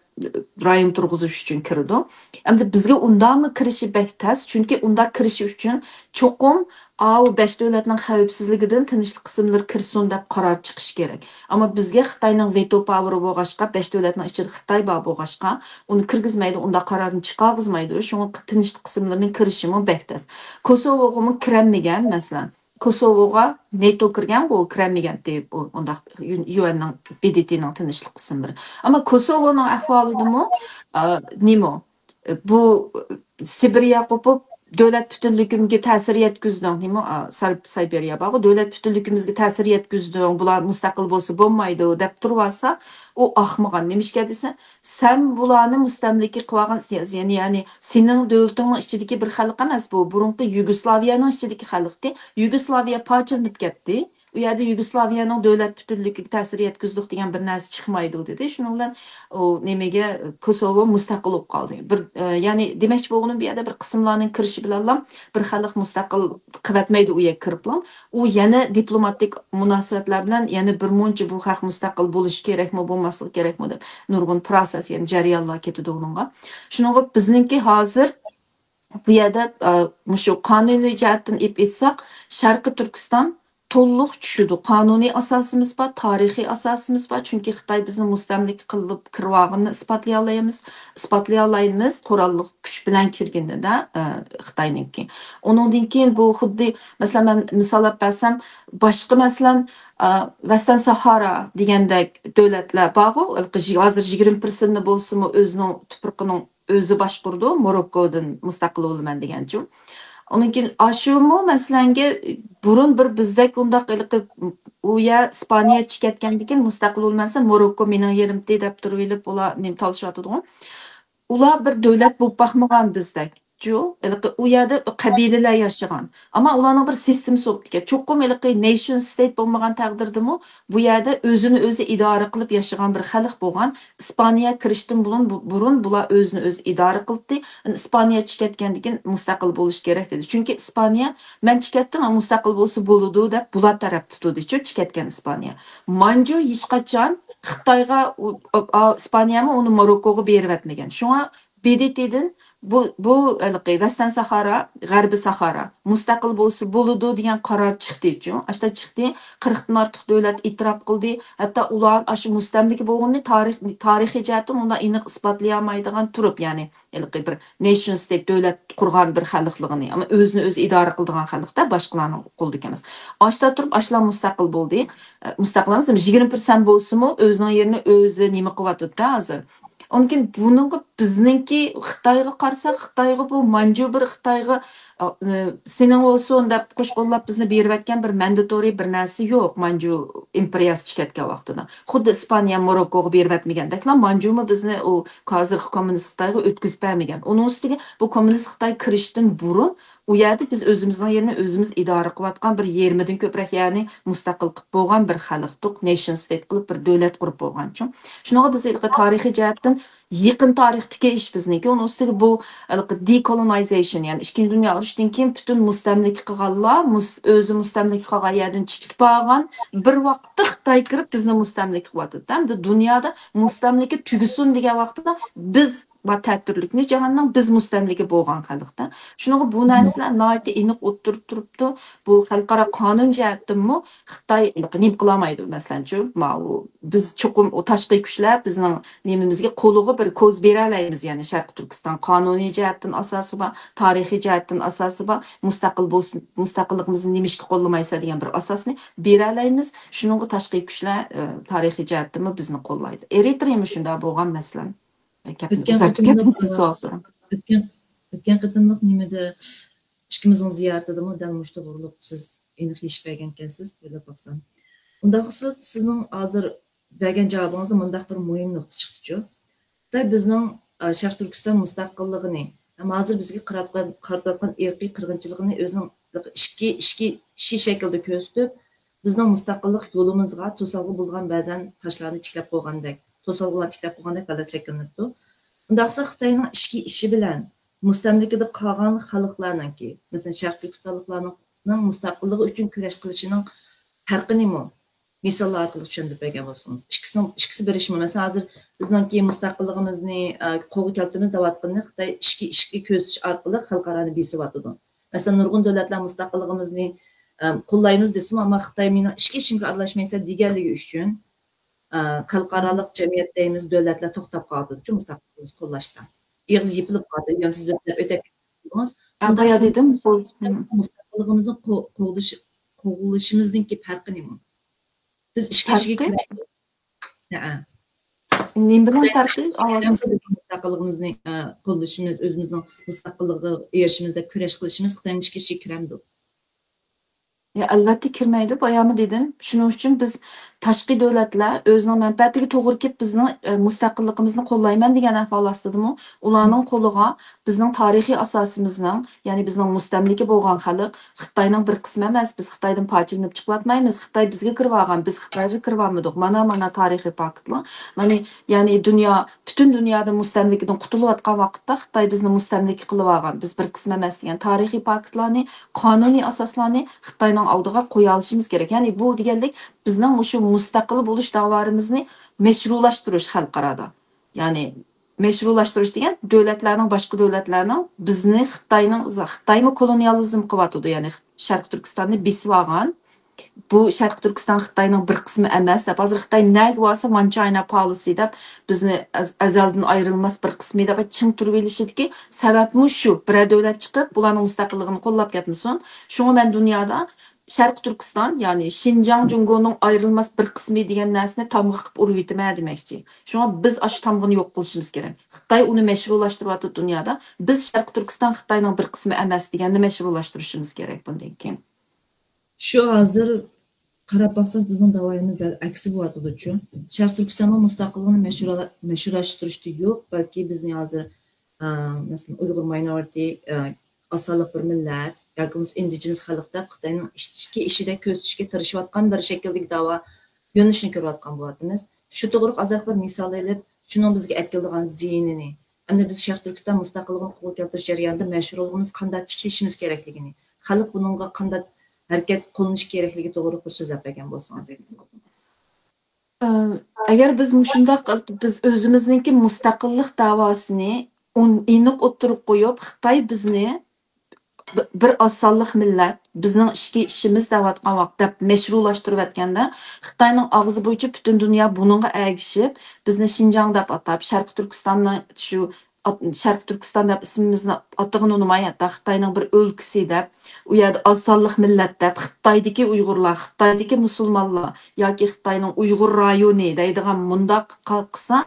رايون تۇرغۇزۇش ئۈچۈن كىرىدۇ. ئەمدى بىزگە ئۇنداقمۇ كىرىشى بەك تەس، چۈنكى ئۇنداق كىرىشى ئۈچۈن چوقۇم ئاۋۇ بەش دۆلەتنىڭ خەۋپسىزلىكىدىن تىنچلىق قىسىملىرى كىرسۇن دەپ قارار چىقىشى كېرەك. ئەمما بىزگە خىتاينىڭ ۋېتو پاۋېرى بولغاچقا، بەش دۆلەتنىڭ ئىچىدە خىتاي بار بولغاچقا، ئۇنى كىرگۈزمەيدۇ، ئۇنداق قارارنى چىقارغۇزمايدۇ. شۇڭا تىنچلىق قىسىملىرىنىڭ كىرىشىمۇ بەك تەس. كوسوۋوغىمۇ كىرەلمىگەن، مەسىلەن. كوسوۋوغا نېتو كىرگەنغۇ، كىرەلمىگەنتى بۇ، ئۇنداق يۇ-، يۇ ئېننىڭ، بې دې تېنىڭ تىنچلىق قىسىملىرى. ئەمما كوسوۋونىڭ ئەھۋالىدىمۇ، ئا، نېمە، بۇ سىبىرىيە قوپۇپ، دۆلەت پۈتۈنلۈكىمىزگە تەسىر يەتكۈزدۈڭ، نېمە، ئا، سار-، سايبېرىيە بارغۇ، دۆلەت پۈتۈنلۈكىمىزگە تەسىر يەتكۈزدۈڭ، بۇلار مۇستەقىل بولسا بولمايدۇ، دەپ تۇرۇۋالسا، ئۇ ئاقمىغان. نېمىشقا دېسە، سەن بۇلارنى مۇستەملىكە قىلىۋالغان سىياسىي، يەنى، يەنى سېنىڭ دۆلىتىڭنىڭ ئىچىدىكى بىر خەلق ئەمەس بۇ، بۇرۇنقى يۇگوسلاۋىيەنىڭ ئىچىدىكى خەلقتى. يۇگوسلاۋىيە پارچىلىنىپ كەتتى. ئۇ يەردە يۇگوسلاۋىيەنىڭ دۆلەت پۈتۈنلۈكىگە تەسىر يەتكۈزدۇق دېگەن بىر نەرسە چىقمايدۇ، دېدى. شۇنىڭ بىلەن ئۇ نېمىگە، كوسوۋو مۇستەقىل بولۇپ قالدى. بىر، ئە، يەنى دېمەكچى بولغىنىم، بۇ يەردە بىر قىسىملارنىڭ كىرىشى بىلەنلا بىر خەلق مۇستەقىل قىلىۋەتمەيدۇ ئۇ يەرگە كىرىپلا. ئۇ يەنە دىپلوماتىك مۇناسىۋەتلەر بىلەن يەنە بىر مۇنچە بۇ خەق مۇستەقىل بولۇشى كېرەكمۇ، بولماسلىقى كېرەكمۇ دەپ نۇرغۇن پروسېس، يەنى جەريانلار كېتىدۇ ئۇنىڭغا. شۇنىڭغا بىزنىڭكى ھازىر بۇ يەردە، ئە، مۇشۇ قانۇنىي جەھەتتىن ئېلىپ ئېيتساق، شەرقىي تۈركىستان تولۇق چۈشىدۇ. قانۇنىي ئاساسىمىز بار، تارىخىي ئاساسىمىز بار. چۈنكى خىتاي بىزنى مۇستەملىكە قىلىپ كىرىۋالغىنىنى ئىسپاتلىيالايمىز، ئىسپاتلىيالايمىز قوراللىق كۈچ بىلەن كىرگىنىدە، ئە، خىتاينىڭكى. ئۇنىڭدىن كېيىن بۇ خۇددى، مەسىلەن، مەن مىسال ئېلىپ بەرسەم، باشقا، مەسىلەن، ئە، ۋەستەن ساھارا دېگەندەك دۆلەتلەر بارغۇ، ھېلىقى ھازىر يىگىرمە پىرسەنتنى بولسىمۇ ئۆزىنىڭ تۇپرىقىنىڭ ئۆزى باشقۇرىدۇ، موروككودىن مۇستەقىل بولىمەن دېگەنچۇ. ئۇنىڭ كېيىن ئاشۇمۇ، مەسىلەنگە، بۇرۇن بىر بىزدەك ئۇنداق ھېلىقى ئۇ يەر ئىسپانىيە چېكەتكەندىن كېيىن مۇستەقىل بولىمەن دېسە، موروككو مېنىڭ يېرىمتى دەپ تۇرۇۋېلىپ، ئۇلار نېمە تالىشىۋاتىدىغۇ. ئۇلار بىر دۆلەت بولۇپ باقمىغان بىزدەك. چۇ، ھېلىقى ئۇ يەردە قەبىلىلەر ياشىغان. ئەمما ئۇلارنىڭ بىر سىستېمىسى بولۇپتىكەن. چوقۇم ھېلىقى نېيشن ستېيت بولمىغان تەقدىردىمۇ، بۇ يەردە ئۆزىنى ئۆزى ئىدارە قىلىپ ياشىغان بىر خەلق بولغان. ئىسپانىيە كىرىشتىن بۇرۇن، بۇ-، بۇرۇن بۇلار ئۆزىنى ئۆزى ئىدارە قىلىپتى. ئىسپانىيە چىكەتكەندىن كېيىن مۇستەقىل بولۇش كېرەك دېدى. چۈنكى ئىسپانىيە، مەن چىكەتتىم، مۇستەقىل بولسا بولىدۇ دەپ بۇلار تەرەپتە تۇردىچۇ، چىكەتكەن ئىسپانىيە. مانجۇ ھېچقاچان خىتايغا، ئۇ، ئا، ئا، ئىسپانىيەمۇ ئۇنى موروككوغا بېرىۋەتمىگەن. شۇڭا بې دې تېدىن بۇ، بۇ ھېلىقى ۋەستەن ساھارا، غەربىي ساھارا مۇستەقىل بولسا بولىدۇ دېگەن قارار چىقتىچۇ. ئاشتا چىقتى، قىرىقتىن ئارتۇق دۆلەت ئېتىراپ قىلدى. ھەتتا ئۇلار ئاشۇ مۇستەملىكە بولغىنىنى تارىخ، تارىخىي جەھەتتىن ئۇنداق ئېنىق ئىسپاتلىيالمايدىغان تۇرۇپ، يەنى ھېلىقى بىر نېيشن ستېيت دۆلەت قۇرغان بىر خەلقلىقىنى، ئەمما ئۆزىنى ئۆزى ئىدارە قىلىدىغان خەلقتە باشقىلارنىڭ قولىدىكى ئەمەس. ئاشتا تۇرۇپ ئاشۇلار مۇستەقىل بولدى. ئە، مۇستەقىل ئەمەس، يىگىرمە پىرسەنت بولسىمۇ ئۆزىنىڭ يېرىنى ئۆزى نېمە قىلىۋاتىدۇ ھازىر. ئۇنىڭ كېيىن بۇنىڭغا بىزنىڭكى خىتايغا قارىساق، خىتايغا بۇ مانجۇ بىر خىتايغا، ئا، ئە، سېنىڭ بولسۇن دەپ قوش قوللاپ بىزنى بېرىۋەتكەن بىر مانداتورى بىر نەرسە يوق، مانجۇ ئىمپېرىيەسى چىكەتكەن ۋاقتىدا. خۇددى ئىسپانىيە موروككوغا بېرىۋەتمىگەندەكلا، مانجۇمۇ بىزنى ئۇ ھازىرقى كوممۇنىست خىتايغا ئۆتكۈزۈپ بەرمىگەن. ئۇنىڭ ئۈستىگە بۇ كوممۇنىست خىتاي كىرىشتىن بۇرۇن ئۇ يەردە بىز ئۆزىمىزنىڭ يېرىنى ئۆزىمىز ئىدارە قىلىۋاتقان بىر يېرىمىدىن كۆپرەك يەرنى مۇستەقىل قىلىپ بولغان بىر خەلقتۇق، نېيشن ستېيت قىلىپ بىر دۆلەت قۇرۇپ بولغانچۇ. شۇنىڭغا بىز ھېلىقى تارىخىي جەھەتتىن يېقىن تارىختىكى ئىش بىزنىڭكى. ئۇنىڭ ئۈستىگە بۇ ھېلىقى دېكولونايزېيشن، يەنى ئىككىنچى دۇنيا ئۇرۇشتىن كېيىن پۈتۈن مۇستەملىكە قىلغانلار، مۇس-، ئۆزى مۇستەملىكە قىلغان يەردىن چېكىتىپ بارغان، بىر ۋاقىتتا خىتاي كىرىپ بىزنى مۇستەملىكە قىلىۋاتىدۇ. ئەمدى دۇنيادا مۇستەملىكە تۈگىسۇن دېگەن ۋاقتىدا بىز بار تەتۈرلۈكنى جاھاننىڭ بىز مۇستەملىكە بولغان خەلقتە. شۇنىڭغا بۇ نەرسىلەر ناھايىتى ئېنىق ئوتتۇرىدا تۇرۇپتۇ. بۇ خەلقئارا قانۇن جەھەتتىنمۇ خىتاي نېمە قىلالمايدۇ. مەسىلەنچۇ، ماۋۇ بىز چوقۇم ئۇ تاشقى كۈچلەر بىزنىڭ نېمىمىزگە، قولىغا بىر كوز بېرەلەيمىز. يەنى شەرقىي تۈركىستان قانۇنىي جەھەتتىن ئاساسى بار، تارىخىي جەھەتتىن ئاساسى بار، مۇستەقىل بولسۇن، مۇستەقىللىقىمىزنى نېمىشقا قوللىمايسەن دېگەن بىر ئاساسنى بېرەلەيمىز. شۇنىڭغا تاشقى كۈچلەر، ئە، تارىخىي جەھەتتىنمۇ بىزنى قوللايدۇ. ئېرىترېيىمۇ شۇنداق بولغان، مەسىلەن. گەپنى ئۆتكەن ئۇزارتىپ قېتىملىق، كەتمىسىز، ئە، سوئال سوراڭ. ئۆتكەن، ئۆتكەن قېتىملىق نېمىدە، ئىككىمىزنىڭ زىيارىتىدىمۇ دەل مۇشۇ توغرىلىق سىز ئېنىق يېشىپ بەرگەنكەنسىز، ئويلاپ باقسام. ئۇنداق بولسا، سىزنىڭ ھازىر بەرگەن جاۋابىڭىزدا مۇنداق بىر مۇھىم نۇقتا چىقتىچۇ. خىتاي بىزنىڭ، ئە، شەرقىي تۈركىستان مۇستەقىللىقىنى ھەم ھازىر بىزگە قاراتقان، قارىتىۋاتقان ئىرقىي قىرغىنچىلىقىنى ئۆزىنىڭ ئىچكى، ئىچكى ئىشى شەكلىدە كۆرسىتىپ، بىزنىڭ مۇستەقىللىق يولىمىزغا توسالغۇ بولغان بەزەن تاشلارنى تىكلەپ قويغاندەك، توسالغۇلار تىكلەپ قويغاندەك ھالەت شەكىللىنىپتۇ. ئۇنداقسا خىتاينىڭ ئىچكى ئىشى بىلەن مۇستەملىكىدە قالغان خەلقلەرنىڭكى، مەسىلەن، شەرقىي تۈركىستانلىقلارنىڭ مۇستەقىللىقى ئۈچۈن كۈرەش قىلىشىنىڭ پەرقى نېمە؟ مىساللار ئارقىلىق چۈشەندۈرۈپ بەرگەن بولسىڭىز. ئىككىسىنىڭ، ئىككىسى بىرلىشىمۇ. مەسىلەن، ھازىر بىزنىڭكى مۇستەقىللىقىمىزنى، ئە، قولغا كەلتۈرىمىز دەۋاتقىنىنى خىتاي ئىچكى ئىشىكنى كۆرسىتىش ئارقىلىق خەلقئارانى بېسىۋاتىدۇ. مەسىلەن، نۇرغۇن دۆلەتلەر مۇستەقىللىقىمىزنى، ئە، قوللايمىز دېسىمۇ، ئەمما خىتاي مېنىڭ ئىچكى ئىشىمگە ئارىلاشمايسەن دېگەنلىكى ئۈچۈن، ئە، خەلقئارالىق جەمئىيەت دەيمىز، دۆلەتلەر توختاپ قالىدۇ، شۇ مۇستەقىللىقىمىزنى قوللاشتا. ئېغىز يېپىلىپ قالىدۇ، يەنى سىز بىر تەرەپ ئۆتەپ كەتتىڭىز. ھە، بايا دېدىم، بۇ، مۇستەقىللىقىمىزنى قو-، قوغلىشىمىزنىڭكى پەرقى نېمە؟ بىز ئىچكى ئىشىككە كىرەمدۇق. ھەئە. نېمە بىلەن پەرقى؟ ئاۋازىمىز مۇستەقىللىقىمىزنى، ئە، قوللىشىمىز، ئۆزىمىزنىڭ مۇستەقىللىقىغا ئېرىشىمىز دەپ كۈرەش قىلىشىمىز خىتاينىڭ ئىچكى ئىشىككە كىرەمدۇ؟ يا، ئەلۋەتتە كىرمەيدۇ، بايامۇ دېدىم. شۇنىڭ ئۈچۈن بىز تاشقى دۆلەتلەر ئۆزىنىڭ مەنپەئەتىگە توغرا كېلىپ بىزنىڭ، ئە، مۇستەقىللىقىمىزنى قوللايمەن دېگەن ئەھۋال ئاستىدىمۇ، ئۇلارنىڭ قولىغا بىزنىڭ تارىخىي ئاساسىمىزنىڭ، يەنى بىزنىڭ مۇستەملىكە بولغان خەلق، خىتاينىڭ بىر قىسمى ئەمەس، بىز خىتايدىن پارچىلىنىپ چىقىۋاتمايمىز، خىتاي بىزگە كىرىۋالغان، بىز خىتايغا كىرىۋالمىدۇق، مانا، مانا تارىخىي پاكىتلار. مانا، يەنى دۇنيا، پۈتۈن دۇنيادا مۇستەملىكىدىن قۇتۇلۇۋاتقان ۋاقىتتا خىتاي بىزنى مۇستەملىكە قىلىۋالغان، بىز بىر قىسمى ئەمەس دېگەن تارىخىي پاكىتلارنى، قانۇنىي ئاساسلارنى خىتاينىڭ ئالدىغا قويالىشىمىز كېرەك. يەنى بۇ دېگەنلىك بىزنىڭ مۇشۇ مۇستەقىل بولۇش داۋارىمىزنى مەشرۇلاشتۇرۇش خەلقئارادا. يەنى مەشرۇلاشتۇرۇش دېگەن دۆلەتلەرنىڭ، باشقا دۆلەتلەرنىڭ بىزنى خىتاينىڭ، خىتايمۇ كولونىيالىزم قىلىۋاتىدۇ، يەنى شەرقىي تۈركىستاننى بېسىۋالغان. بۇ شەرقىي تۈركىستان خىتاينىڭ بىر قىسمى ئەمەس دەپ، ھازىر خىتاي نەگە بارسا، ۋان چاينا پالىسى دەپ، بىزنى ئەز-، ئەزەلدىن ئايرىلماس بىر قىسمى دەپ چىڭ تۇرۇۋېلىشىدىكى سەۋەبمۇ شۇ. بىرەر دۆلەت چىقىپ، بۇلارنىڭ مۇستەقىللىقىنى قوللاپ كەتمىسۇن. شۇڭا مەن دۇنيادا شەرقىي تۈركىستان، يەنى شىنجاڭ جۇڭگونىڭ ئايرىلماس بىر قىسمى دېگەن نەرسىنى تامغا قىلىپ ئۇرۇۋېتىمەن دېمەكچى. شۇڭا بىز ئاشۇ تامغىنى يوق قىلىشىمىز كېرەك. خىتاي ئۇنى مەشرۇلاشتۇرۇۋاتىدۇ دۇنيادا. بىز شەرقىي تۈركىستان خىتاينىڭ بىر قىسمى ئەمەس دېگەننى مەشرۇلاشتۇرۇشىمىز كېرەك بۇندىن كېيىن. شۇ ھازىر قاراپ باقساق، بىزنىڭ داۋايىمىز دەل ئەكسى بولۇۋاتىدۇچۇ. شەرقىي تۈركىستاننىڭ مۇستەقىللىقىنى مەشرۇلا-، مەشرۇلاشتۇرۇشتا يوق، بەلكى بىزنى ھازىر، ئە، مەسىلەن، ئۇيغۇر ماينورىتى، ئە، ئاز سانلىق بىر مىللەت ياكى بولمىسا ئىندىجېنىس خەلق دەپ خىتاينىڭ ئىچكى ئىشىدەك كۆرسىتىشكە تىرىشىۋاتقان بىر شەكىلدىكى داۋا يۆنىلىشىنى كۆرۈۋاتقان بولاتتىمىز. شۇ توغرىلىق ئازراق بىر مىسال ئېلىپ، شۇنىڭ بىزگە ئەپ كېلىدىغان زىيىنىنى، ئەمدى بىز شەرقىي تۈركىستان مۇستەقىللىقىنى قولغا كەلتۈرۈش جەريانىدا مەشرۇلۇقىمىز قانداق تىكلىشىمىز كېرەكلىكىنى، خەلق بۇنىڭغا قانداق ھەرىكەت قوللىنىشى كېرەكلىكى توغرىلىق بىر سۆزلەپ بەرگەن بولسىڭىز. ئە، ئەگەر بىز مۇشۇنداق قىلىپ، بىز ئۆزىمىزنىڭكى مۇستەقىللىق داۋاسىنى ئون-، ئېنىق ئوتتۇرىغا قويۇپ، خىتاي بىزنى ب-، بىر ئاز سانلىق مىللەت، بىزنىڭ ئىچكى ئىشىمىز دەۋاتقان ۋاقىت دەپ مەشرۇلاشتۇرۇۋەتكەندە، خىتاينىڭ ئاغزى بويىچە پۈتۈن دۇنيا بۇنىڭغا ئەگىشىپ، بىزنى شىنجاڭ دەپ ئاتاپ، شەرقىي تۈركىستاننى شۇ ئات-، شەرقىي تۈركىستان دەپ ئىسمىمىزنى ئاتىغىنى ئۇنىماي، ھەتتا خىتاينىڭ بىر ئۆلكىسى دەپ، ئۇ يەردە ئاز سانلىق مىللەت دەپ، خىتايدىكى ئۇيغۇرلار، خىتايدىكى مۇسۇلمانلار ياكى خىتاينىڭ ئۇيغۇر رايونى دەيدىغان مۇنداق قا-، قىلسا،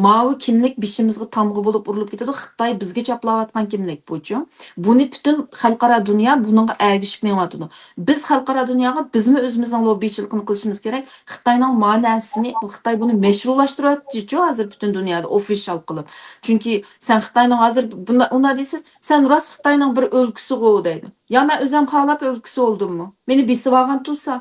ماۋۇ كىملىك بېشىمىزغا تامغا بولۇپ ئۇرۇلۇپ كېتىدۇ. خىتاي بىزگە چاپلاۋاتقان كىملىك بۇچۇ. بۇنى پۈتۈن خەلقئارا دۇنيا بۇنىڭغا ئەگىشىپ مېڭىۋاتىدۇ. بىز خەلقئارا دۇنياغا بىزمۇ ئۆزىمىزنىڭ لوببىچىلىقىنى قىلىشىمىز كېرەك. خىتاينىڭ ما نەرسىسىنى، خىتاي بۇنى مەشرۇلاشتۇرۇۋاتىدۇچۇ ھازىر پۈتۈن دۇنيادا ئوفىشال قىلىپ. چۈنكى سەن خىتاينىڭ ھازىر بۇنداق، ئۇنداق دېسىز، سەن راست خىتاينىڭ بىر ئۆلكىسىغۇ دەيدۇ. يا مەن ئۆزۈم خالاپ ئۆلكىسى بولدۇممۇ؟ مېنى بېسىۋالغان تۇرسا،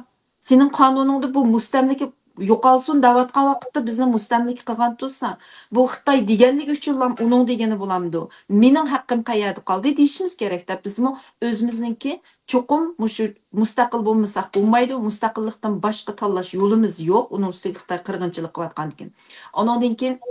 سېنىڭ قانۇنۇڭدا بۇ مۇستەملىكە يوقالسۇن دەۋاتقان ۋاقىتتا بىزنى مۇستەملىكە قىلغان تۇرسا، بۇ خىتاي دېگەنلىكى ئۈچۈنلا ئۇنىڭ دېگىنى بولامدۇ؟ مېنىڭ ھەققىم قەيەردە قالدى دېيىشىمىز كېرەك دەپ، بىزمۇ ئۆزىمىزنىڭكى چوقۇم مۇشۇ مۇستەقىل بولمىساق بولمايدۇ، مۇستەقىللىقتىن باشقا تاللاش يولىمىز يوق، ئۇنىڭ ئۈستىگە خىتاي قىرغىنچىلىق قىلىۋاتقاندىكىن. ئۇنىڭدىن كېيىن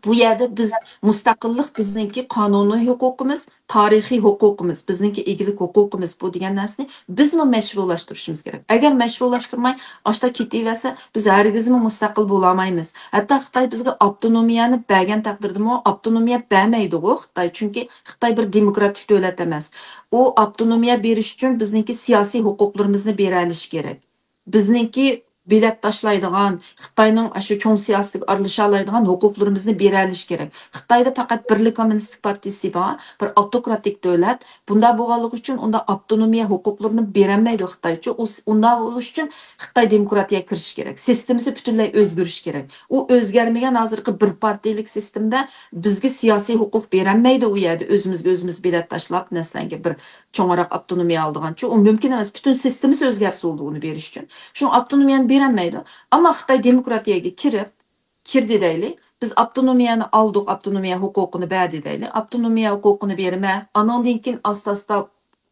بۇ يەردە بىز مۇستەقىللىق بىزنىڭكى قانۇنىي ھوقۇقىمىز، تارىخىي ھوقۇقىمىز، بىزنىڭكى ئىگىلىك ھوقۇقىمىز بۇ دېگەن نەرسىنى بىزمۇ مەشرۇلاشتۇرۇشىمىز كېرەك. ئەگەر مەشرۇلاشتۇرماي ئاشتا كېتىۋەرسە، بىز ھەرگىزمۇ مۇستەقىل بولالايمىز. ھەتتا خىتاي بىزگە ئاپتونومىيەنى بەرگەن تەقدىردىمۇ، ئاپتونومىيە بەرمەيدىغۇ خىتاي، چۈنكى خىتاي بىر دېموكراتىك دۆلەت ئەمەس. ئۇ ئاپتونومىيە بېرىش ئۈچۈن بىزنىڭكى سىياسىي ھوقۇقلىرىمىزنى بېرەلىشى كېرەك. بىزنىڭكى بېلەت تاشلايدىغان، خىتاينىڭ ئاشۇ چوڭ سىياسىتىگە ئارىلىشالايدىغان ھوقۇقلىرىمىزنى بېرەلىشى كېرەك. خىتايدا پەقەت بىرلا كوممۇنىستىك پارتىيىسى بار، بىر ئاپتوكراتىك دۆلەت. بۇنداق بولغانلىقى ئۈچۈن ئۇنداق ئاپتونومىيە ھوقۇقلىرىنى بېرەلمەيدۇ خىتايچۇ. ئۇ س-، ئۇنداق بولۇش ئۈچۈن خىتاي دېموكراتىيەگە كىرىشى كېرەك. سىستېمىسى پۈتۈنلەي ئۆزگىرىشى كېرەك. ئۇ ئۆزگەرمىگەن ھازىرقى بىر پارتىيىلىك سىستېمىدا بىزگە سىياسىي ھوقۇق بېرەلمەيدۇ ئۇ يەردە ئۆزىمىزگە ئۆزىمىز بېلەت تاشلاپ، مەسىلەنكى بىر چوڭراق ئاپتونومىيە ئالىدىغانچۇ، ئۇ مۇمكىن ئەمەس. پۈتۈن سىستېمىسى ئۆزگەرسە بولىدۇ ئۇنى بېرىش ئۈچۈن. شۇڭا ئاپتونومىيەنى بېرەلمەيدۇ. ئەمما خىتاي دېموكراتىيەگە كىرىپ، كىردى دەيلى. بىز ئاپتونومىيەنى ئالدۇق، ئاپتونومىيە ھوقۇقىنى بەردى دەيلى. ئاپتونومىيە ھوقۇقىنى بېرىمە، ئانىڭدىن كېيىن ئاستا-ئاستا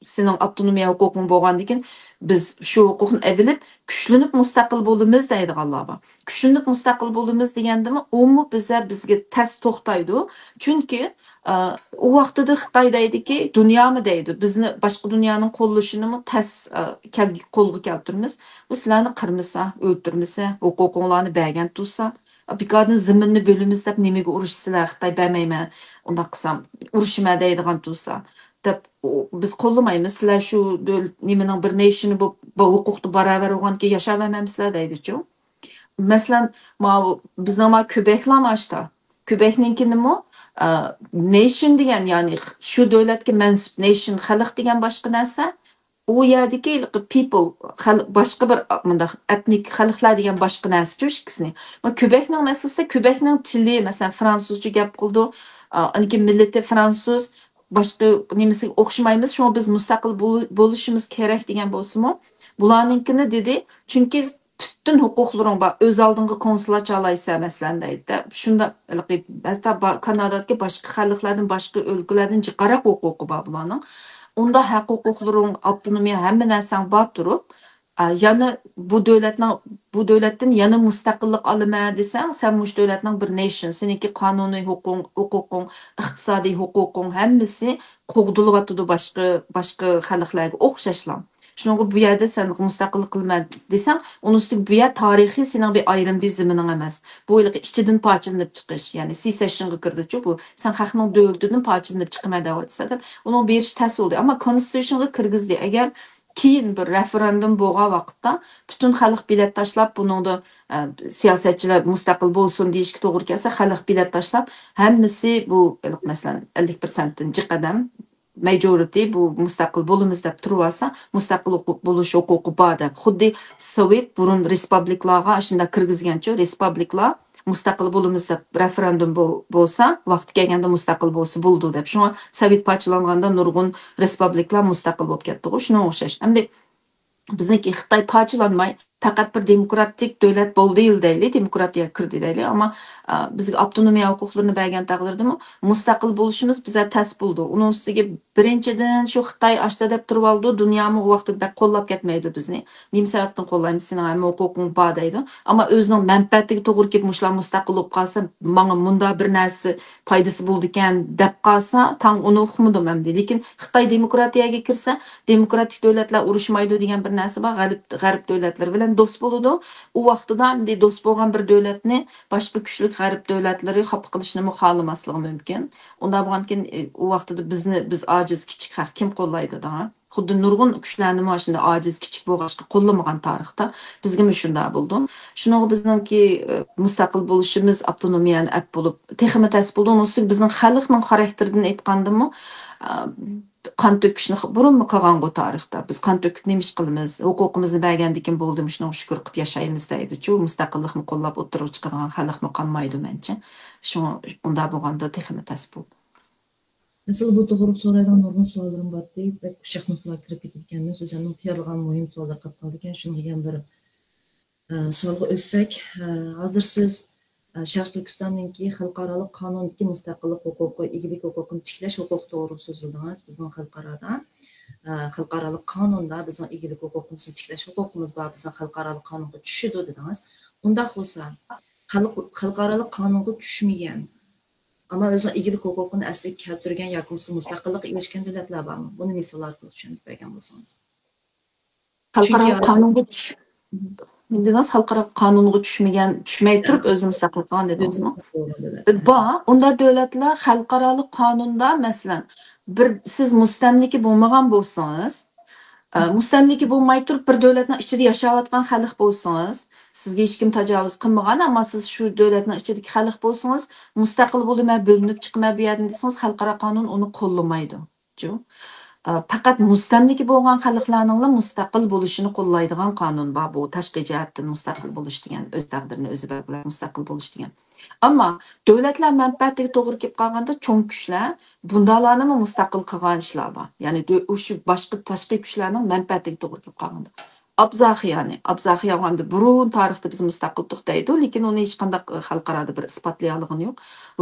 سېنىڭ ئاپتونومىيە ھوقۇقۇڭ بولغاندىن كېيىن بىز شۇ ھوقۇقنى ئېلىپ، كۈچلىنىپ مۇستەقىل بولىمىز دەيدىغانلار بار. كۈچلىنىپ مۇستەقىل بولىمىز دېگەندىمۇ، ئۇمۇ بىزە، بىزگە تەس توختايدۇ. چۈنكى، ئە، ئۇ ۋاقتىدا خىتاي دەيدىكى، دۇنيامۇ دەيدۇ، بىزنى باشقا دۇنيانىڭ قوللىشىنىمۇ تەس، ئە، كەلگە-، قولغا كەلتۈرىمىز. ئۇ سىلەرنى قىرمىسا، ئۆلتۈرمىسە، ھوقۇقۇڭلارنى بەرگەن تۇرسا، بىكاردىن زېمىننى بۆلىمىز دەپ نېمىگە ئۇرۇشىسىلەر، خىتاي بەرمەيمەن، ئۇنداق قىلسام ئۇرۇشىمەن دەيدىغان تۇرسا، دەپ، ئۇ، بىز قوللىمايمىز، سىلەر شۇ دۆل-، نېمىنىڭ بىر نېيشىنى بولۇپ، بۇ ھوقۇقتا باراۋەر بولغاندىكىن ياشاۋەرمەمسىلەر دەيدىچۇ. مەسىلەن، ماۋۇ بىزنىڭ ما كۆبەكلەر ماشتا. كۆبەكنىڭكىنىمۇ، ئە، نېيشن دېگەن، يەنى شۇ دۆلەتكە مەنسۇپ نېيشن، خەلق دېگەن باشقا نەرسە. ئۇ يەردىكى people، خەل-، باشقا بىر، مۇنداق، ئېتنىك خەلقلەر دېگەن باشقا نەرسىچۇ ئىككىسىنى. مانا كۆبەكنىڭ مەسىلىسىدە، كۆبەكنىڭ تىلى، مەسىلەن، فرانسۇزچە گەپ قىلىدۇ، ئا، ئاندىن كېيىن مىللىتى فرانسۇز، باشقا نېمىسىگە ئوخشىمايمىز، شۇڭا بىز مۇستەقىل بول-، بولۇشىمىز كېرەك دېگەن بولسىمۇ، بۇلارنىڭكىنى دېدى، چۈنكى پۈتۈن ھوقۇقلىرىڭ بار، ئۆز ئالدىڭغا كونسۇلات چالايسەن، مەسىلەن، دەيدۇ. شۇنداق، ھېلىقى، ھەتتا با-، كانادادىكى باشقا خەلقلەردىن، باشقا ئۆلكىلەردىن جىقراق ھوقۇقى بار بۇلارنىڭ. ئۇنداق ھەق ھوقۇقلىرىڭ، ئاپتونومىيە، ھەممە نەرسەڭ بار تۇرۇپ، ئا، يەنە بۇ دۆلەتنىڭ، بۇ دۆلەتتىن يەنە مۇستەقىللىق ئالىمەن دېسەڭ، سەن مۇشۇ دۆلەتنىڭ بىر نېشن، سېنىڭكى قانۇنىي ھوقۇقۇڭ، ھوقۇقۇڭ، ئىقتىسادىي ھوقۇقۇڭ ھەممىسى قوغدىلىۋاتىدۇ باشقا، باشقا خەلقلەرگە ئوخشاشلا. شۇنىڭغا بۇ يەردە سەن مۇستەقىللىق قىلىمەن دېسەڭ، ئۇنىڭ ئۈستىگە بۇ يەر تارىخىي سېنىڭ بىر ئايرىم بىر زېمىنىڭ ئەمەس. بۇ ھېلىقى ئىچىدىن پارچىلىنىپ چىقىش، يەنى سېسېشنغا كىرىدىچۇ بۇ. سەن خەقنىڭ دۆلىتىدىن پارچىلىنىپ چىقىمەن دەۋاتىسەن دەپ، ئۇنىڭ بېرىش تەس بولدى. ئەمما كونستىتۇشنغا كىرگۈزدى. ئەگەر كېيىن بىر رېفېرېندۇم بولغان ۋاقىتتا پۈتۈن خەلق بېلەت تاشلاپ، بۇنىڭدا، ئە، سىياسەتچىلەر مۇستەقىل بولسۇن دېيىشكە توغرا كەلسە، خەلق بېلەت تاشلاپ، ھەممىسى بۇ، مەسىلەن، ئەللىك پىرسەنتتىن جىق ئادەم، ماجورىتى بۇ مۇستەقىل بولىمىز دەپ تۇرۇۋالسا، مۇستەقىل ھوقۇق-، بولۇش ھوقۇقى بار دەپ، خۇددى سوۋېت بۇرۇن رېسپابلىكىلارغا ئاشۇنداق كىرگۈزگەنچۇ، رېسپابلىكىلار مۇستەقىل بولىمىز دەپ رېفېرېندۇم بو-، بولسا، ۋاقتى كەلگەندە مۇستەقىل بولسا بولىدۇ دەپ. شۇڭا سوۋېت پارچىلانغاندا نۇرغۇن رېسپابلىكىلار مۇستەقىل بولۇپ كەتتىغۇ، شۇنىڭغا ئوخشاش. ئەمدى بىزنىڭكى خىتاي پارچىلانماي، پەقەت بىر دېموكراتىك دۆلەت بولدى دەيلى، دېموكراتىيەگە كىردى دەيلى، ئەمما، ئا، بىزگە ئاپتونومىيە ھوقۇقلىرىنى بەرگەن تەقدىردىمۇ مۇستەقىل بولۇشىمىز بىزگە تەس بولىدۇ. ئۇنىڭ ئۈستىگە بىرىنچىدىن، شۇ خىتاي ئاشتا دەپ تۇرۇۋالىدۇ، دۇنيامۇ ئۇ ۋاقىتتا بەك قوللاپ كەتمەيدۇ بىزنى. نېمە سەۋەبتىن قوللايمىز، سېنىڭ ھەممە ھوقۇقۇڭ بار دەيدۇ. ئەمما ئۆزىنىڭ مەنپەئەتىگە توغرا كېلىپ مۇشۇلار مۇستەقىل بولۇپ قالسا، ماڭا مۇندا بىر نەرسە پايدىسى بولىدىكەن دەپ قالسا، تاڭ ئۇنى ئۇقمىدىم ئەمدى. لېكىن خىتاي دېموكراتىيەگە كىرسە، دېموكراتىك دۆلەتلەر ئۇرۇشمايدۇ دېگەن بىر نەرسە بار. غەرب، غەرب دۆلەتلىرى بىلەن دوست بولىدۇ. ئۇ ۋاقتىدا ئەمدى دوست بولغان بىر دۆلەتنى باشقا كۈچلۈك غەرب دۆلەتلىرى خاپا قىلىشنىمۇ خالىماسلىقى مۇمكىن. ئۇنداق بولغاندىكىن، ئى، ئۇ ۋاقتىدا بىزنى، بىز ئاجىز، كىچىك خەق، كىم قوللايدۇ دەڭە؟ خۇددى نۇرغۇن كۈچلەرنىمۇ ئاشۇنداق ئاجىز، كىچىك بولغاچقا قوللىمىغان تارىختا. بىزگىمۇ شۇنداق بولىدۇ. شۇنىڭغا بىزنىڭكى، ئى، مۇستەقىل بولۇشىمىز، ئاپتونومىيەنى ئەپ بولۇپ، تېخىمۇ تەس بولىدۇ. ئۇنىڭ ئۈستىگە بىزنىڭ خەلقنىڭ خاراكتېرىدىن ئېيتقاندىمۇ، ئى، قان تۆكۈشنى خ-، بۇرۇنمۇ قىلغانغۇ تارىختا. بىز قان تۆكۈپ نېمە ئىش قىلىمىز؟ ھوقۇقىمىزنى بەرگەندىكىن بولدى، شۇنىڭغا شۈكۈر قىلىپ ياشايمىز دەيدۇچۇ. مۇستەقىللىقنى قوللاپ ئوتتۇرىغا چىقىدىغان خەلقمۇ قالمايدۇ مەنچە. شۇڭا ئۇنداق بولغاندا تېخىمۇ تەس بولىدۇ. ئەسلى بۇ توغرىلىق سورايدىغان نۇرغۇن سوئاللىرىم بار ئىدى. بەك ئۇششاق نۇقتىلارغا كىرىپ كېتىدىكەنمىز. ئۆزۈمنىڭ تەييارلىغان مۇھىم سوئاللار قاپ قالىدىكەن. شۇنىڭغا يەنە بىر، ئە، سوئالغا ئۆتسەك، ئە، ھازىر سىز، ئە، شەرقىي تۈركىستاننىڭكى خەلقئارالىق قانۇندىكى مۇستەقىللىق ھوقۇقى، ئىگىلىك ھوقۇقىنى تىكلەش ھوقۇقى توغرىلىق سۆزلىدىڭىز. بىزنىڭ خەلقئارادا، ئە، خەلقئارالىق قانۇندا بىزنىڭ ئىگىلىك ھوقۇقىمىزنى تىكلەش ھوقۇقىمىز بار، بىزنىڭ خەلقئارالىق قانۇنغا چۈشىدۇ دېدىڭىز. ئۇنداق بولسا، خەلق-، خەلقئارالىق قانۇنغا چۈشمىگەن، ئەمما ئۆزىنىڭ ئىگىلىك ھوقۇقىنى ئەسلىگە كەلتۈرگەن ياكى بولمىسا مۇستەقىللىققا ئېرىشكەن دۆلەتلەر بارمۇ؟ بۇنى مىسال ئارقىلىق چۈشەندۈرۈپ بەرگەن بولسىڭىز. خەلقئارالىق قانۇنغا چۈش-، دېدىڭىز، خەلقئارا قانۇنغا چۈشمىگەن، چۈشمەي تۇرۇپ ئۆزى مۇستەقىل قىلغان دېدىڭىزمۇ؟ بار. ئۇنداق دۆلەتلەر خەلقئارالىق قانۇندا، مەسىلەن، بىر سىز مۇستەملىكە بولمىغان بولسىڭىز، ئە، مۇستەملىكە بولماي تۇرۇپ، بىر دۆلەتنىڭ ئىچىدە ياشاۋاتقان خەلق بولسىڭىز، سىزگە ھېچكىم تاجاۋۇز قىلمىغان، ئەمما سىز شۇ دۆلەتنىڭ ئىچىدىكى خەلق بولسىڭىز، مۇستەقىل بولىمەن، بۆلۈنۈپ چىقىمەن بۇ يەردىن دېسىڭىز، خەلقئارا قانۇن ئۇنى قوللىمايدۇ. چۇ؟ ئە، پەقەت مۇستەملىكە بولغان خەلقلەرنىڭلا مۇستەقىل بولۇشىنى قوللايدىغان قانۇن بار. بۇ تاشقى جەھەتتىن مۇستەقىل بولۇش دېگەن، ئۆز تەقدىرىنى ئۆزى بەلگىلەپ مۇستەقىل بولۇش دېگەن. ئەمما دۆلەتلەر مەنپەئەتىگە توغرا كېلىپ قالغاندا، چوڭ كۈچلەر بۇنداقلارنىمۇ مۇستەقىل قىلغان ئىشلار بار. يەنى دۆ-، شۇ باشقا تاشقى كۈچلەرنىڭ مەنپەئەتىگە توغرا كېلىپ قالغاندا. ئابزاخىيانى، ئابزاخىيا ئەمدى بۇرۇن تارىختا بىز مۇستەقىلدۇق دەيدۇ، لېكىن ئۇنى ھېچقانداق، ئە، خەلقئارادا بىر ئىسپاتلىيالىغىنى يوق.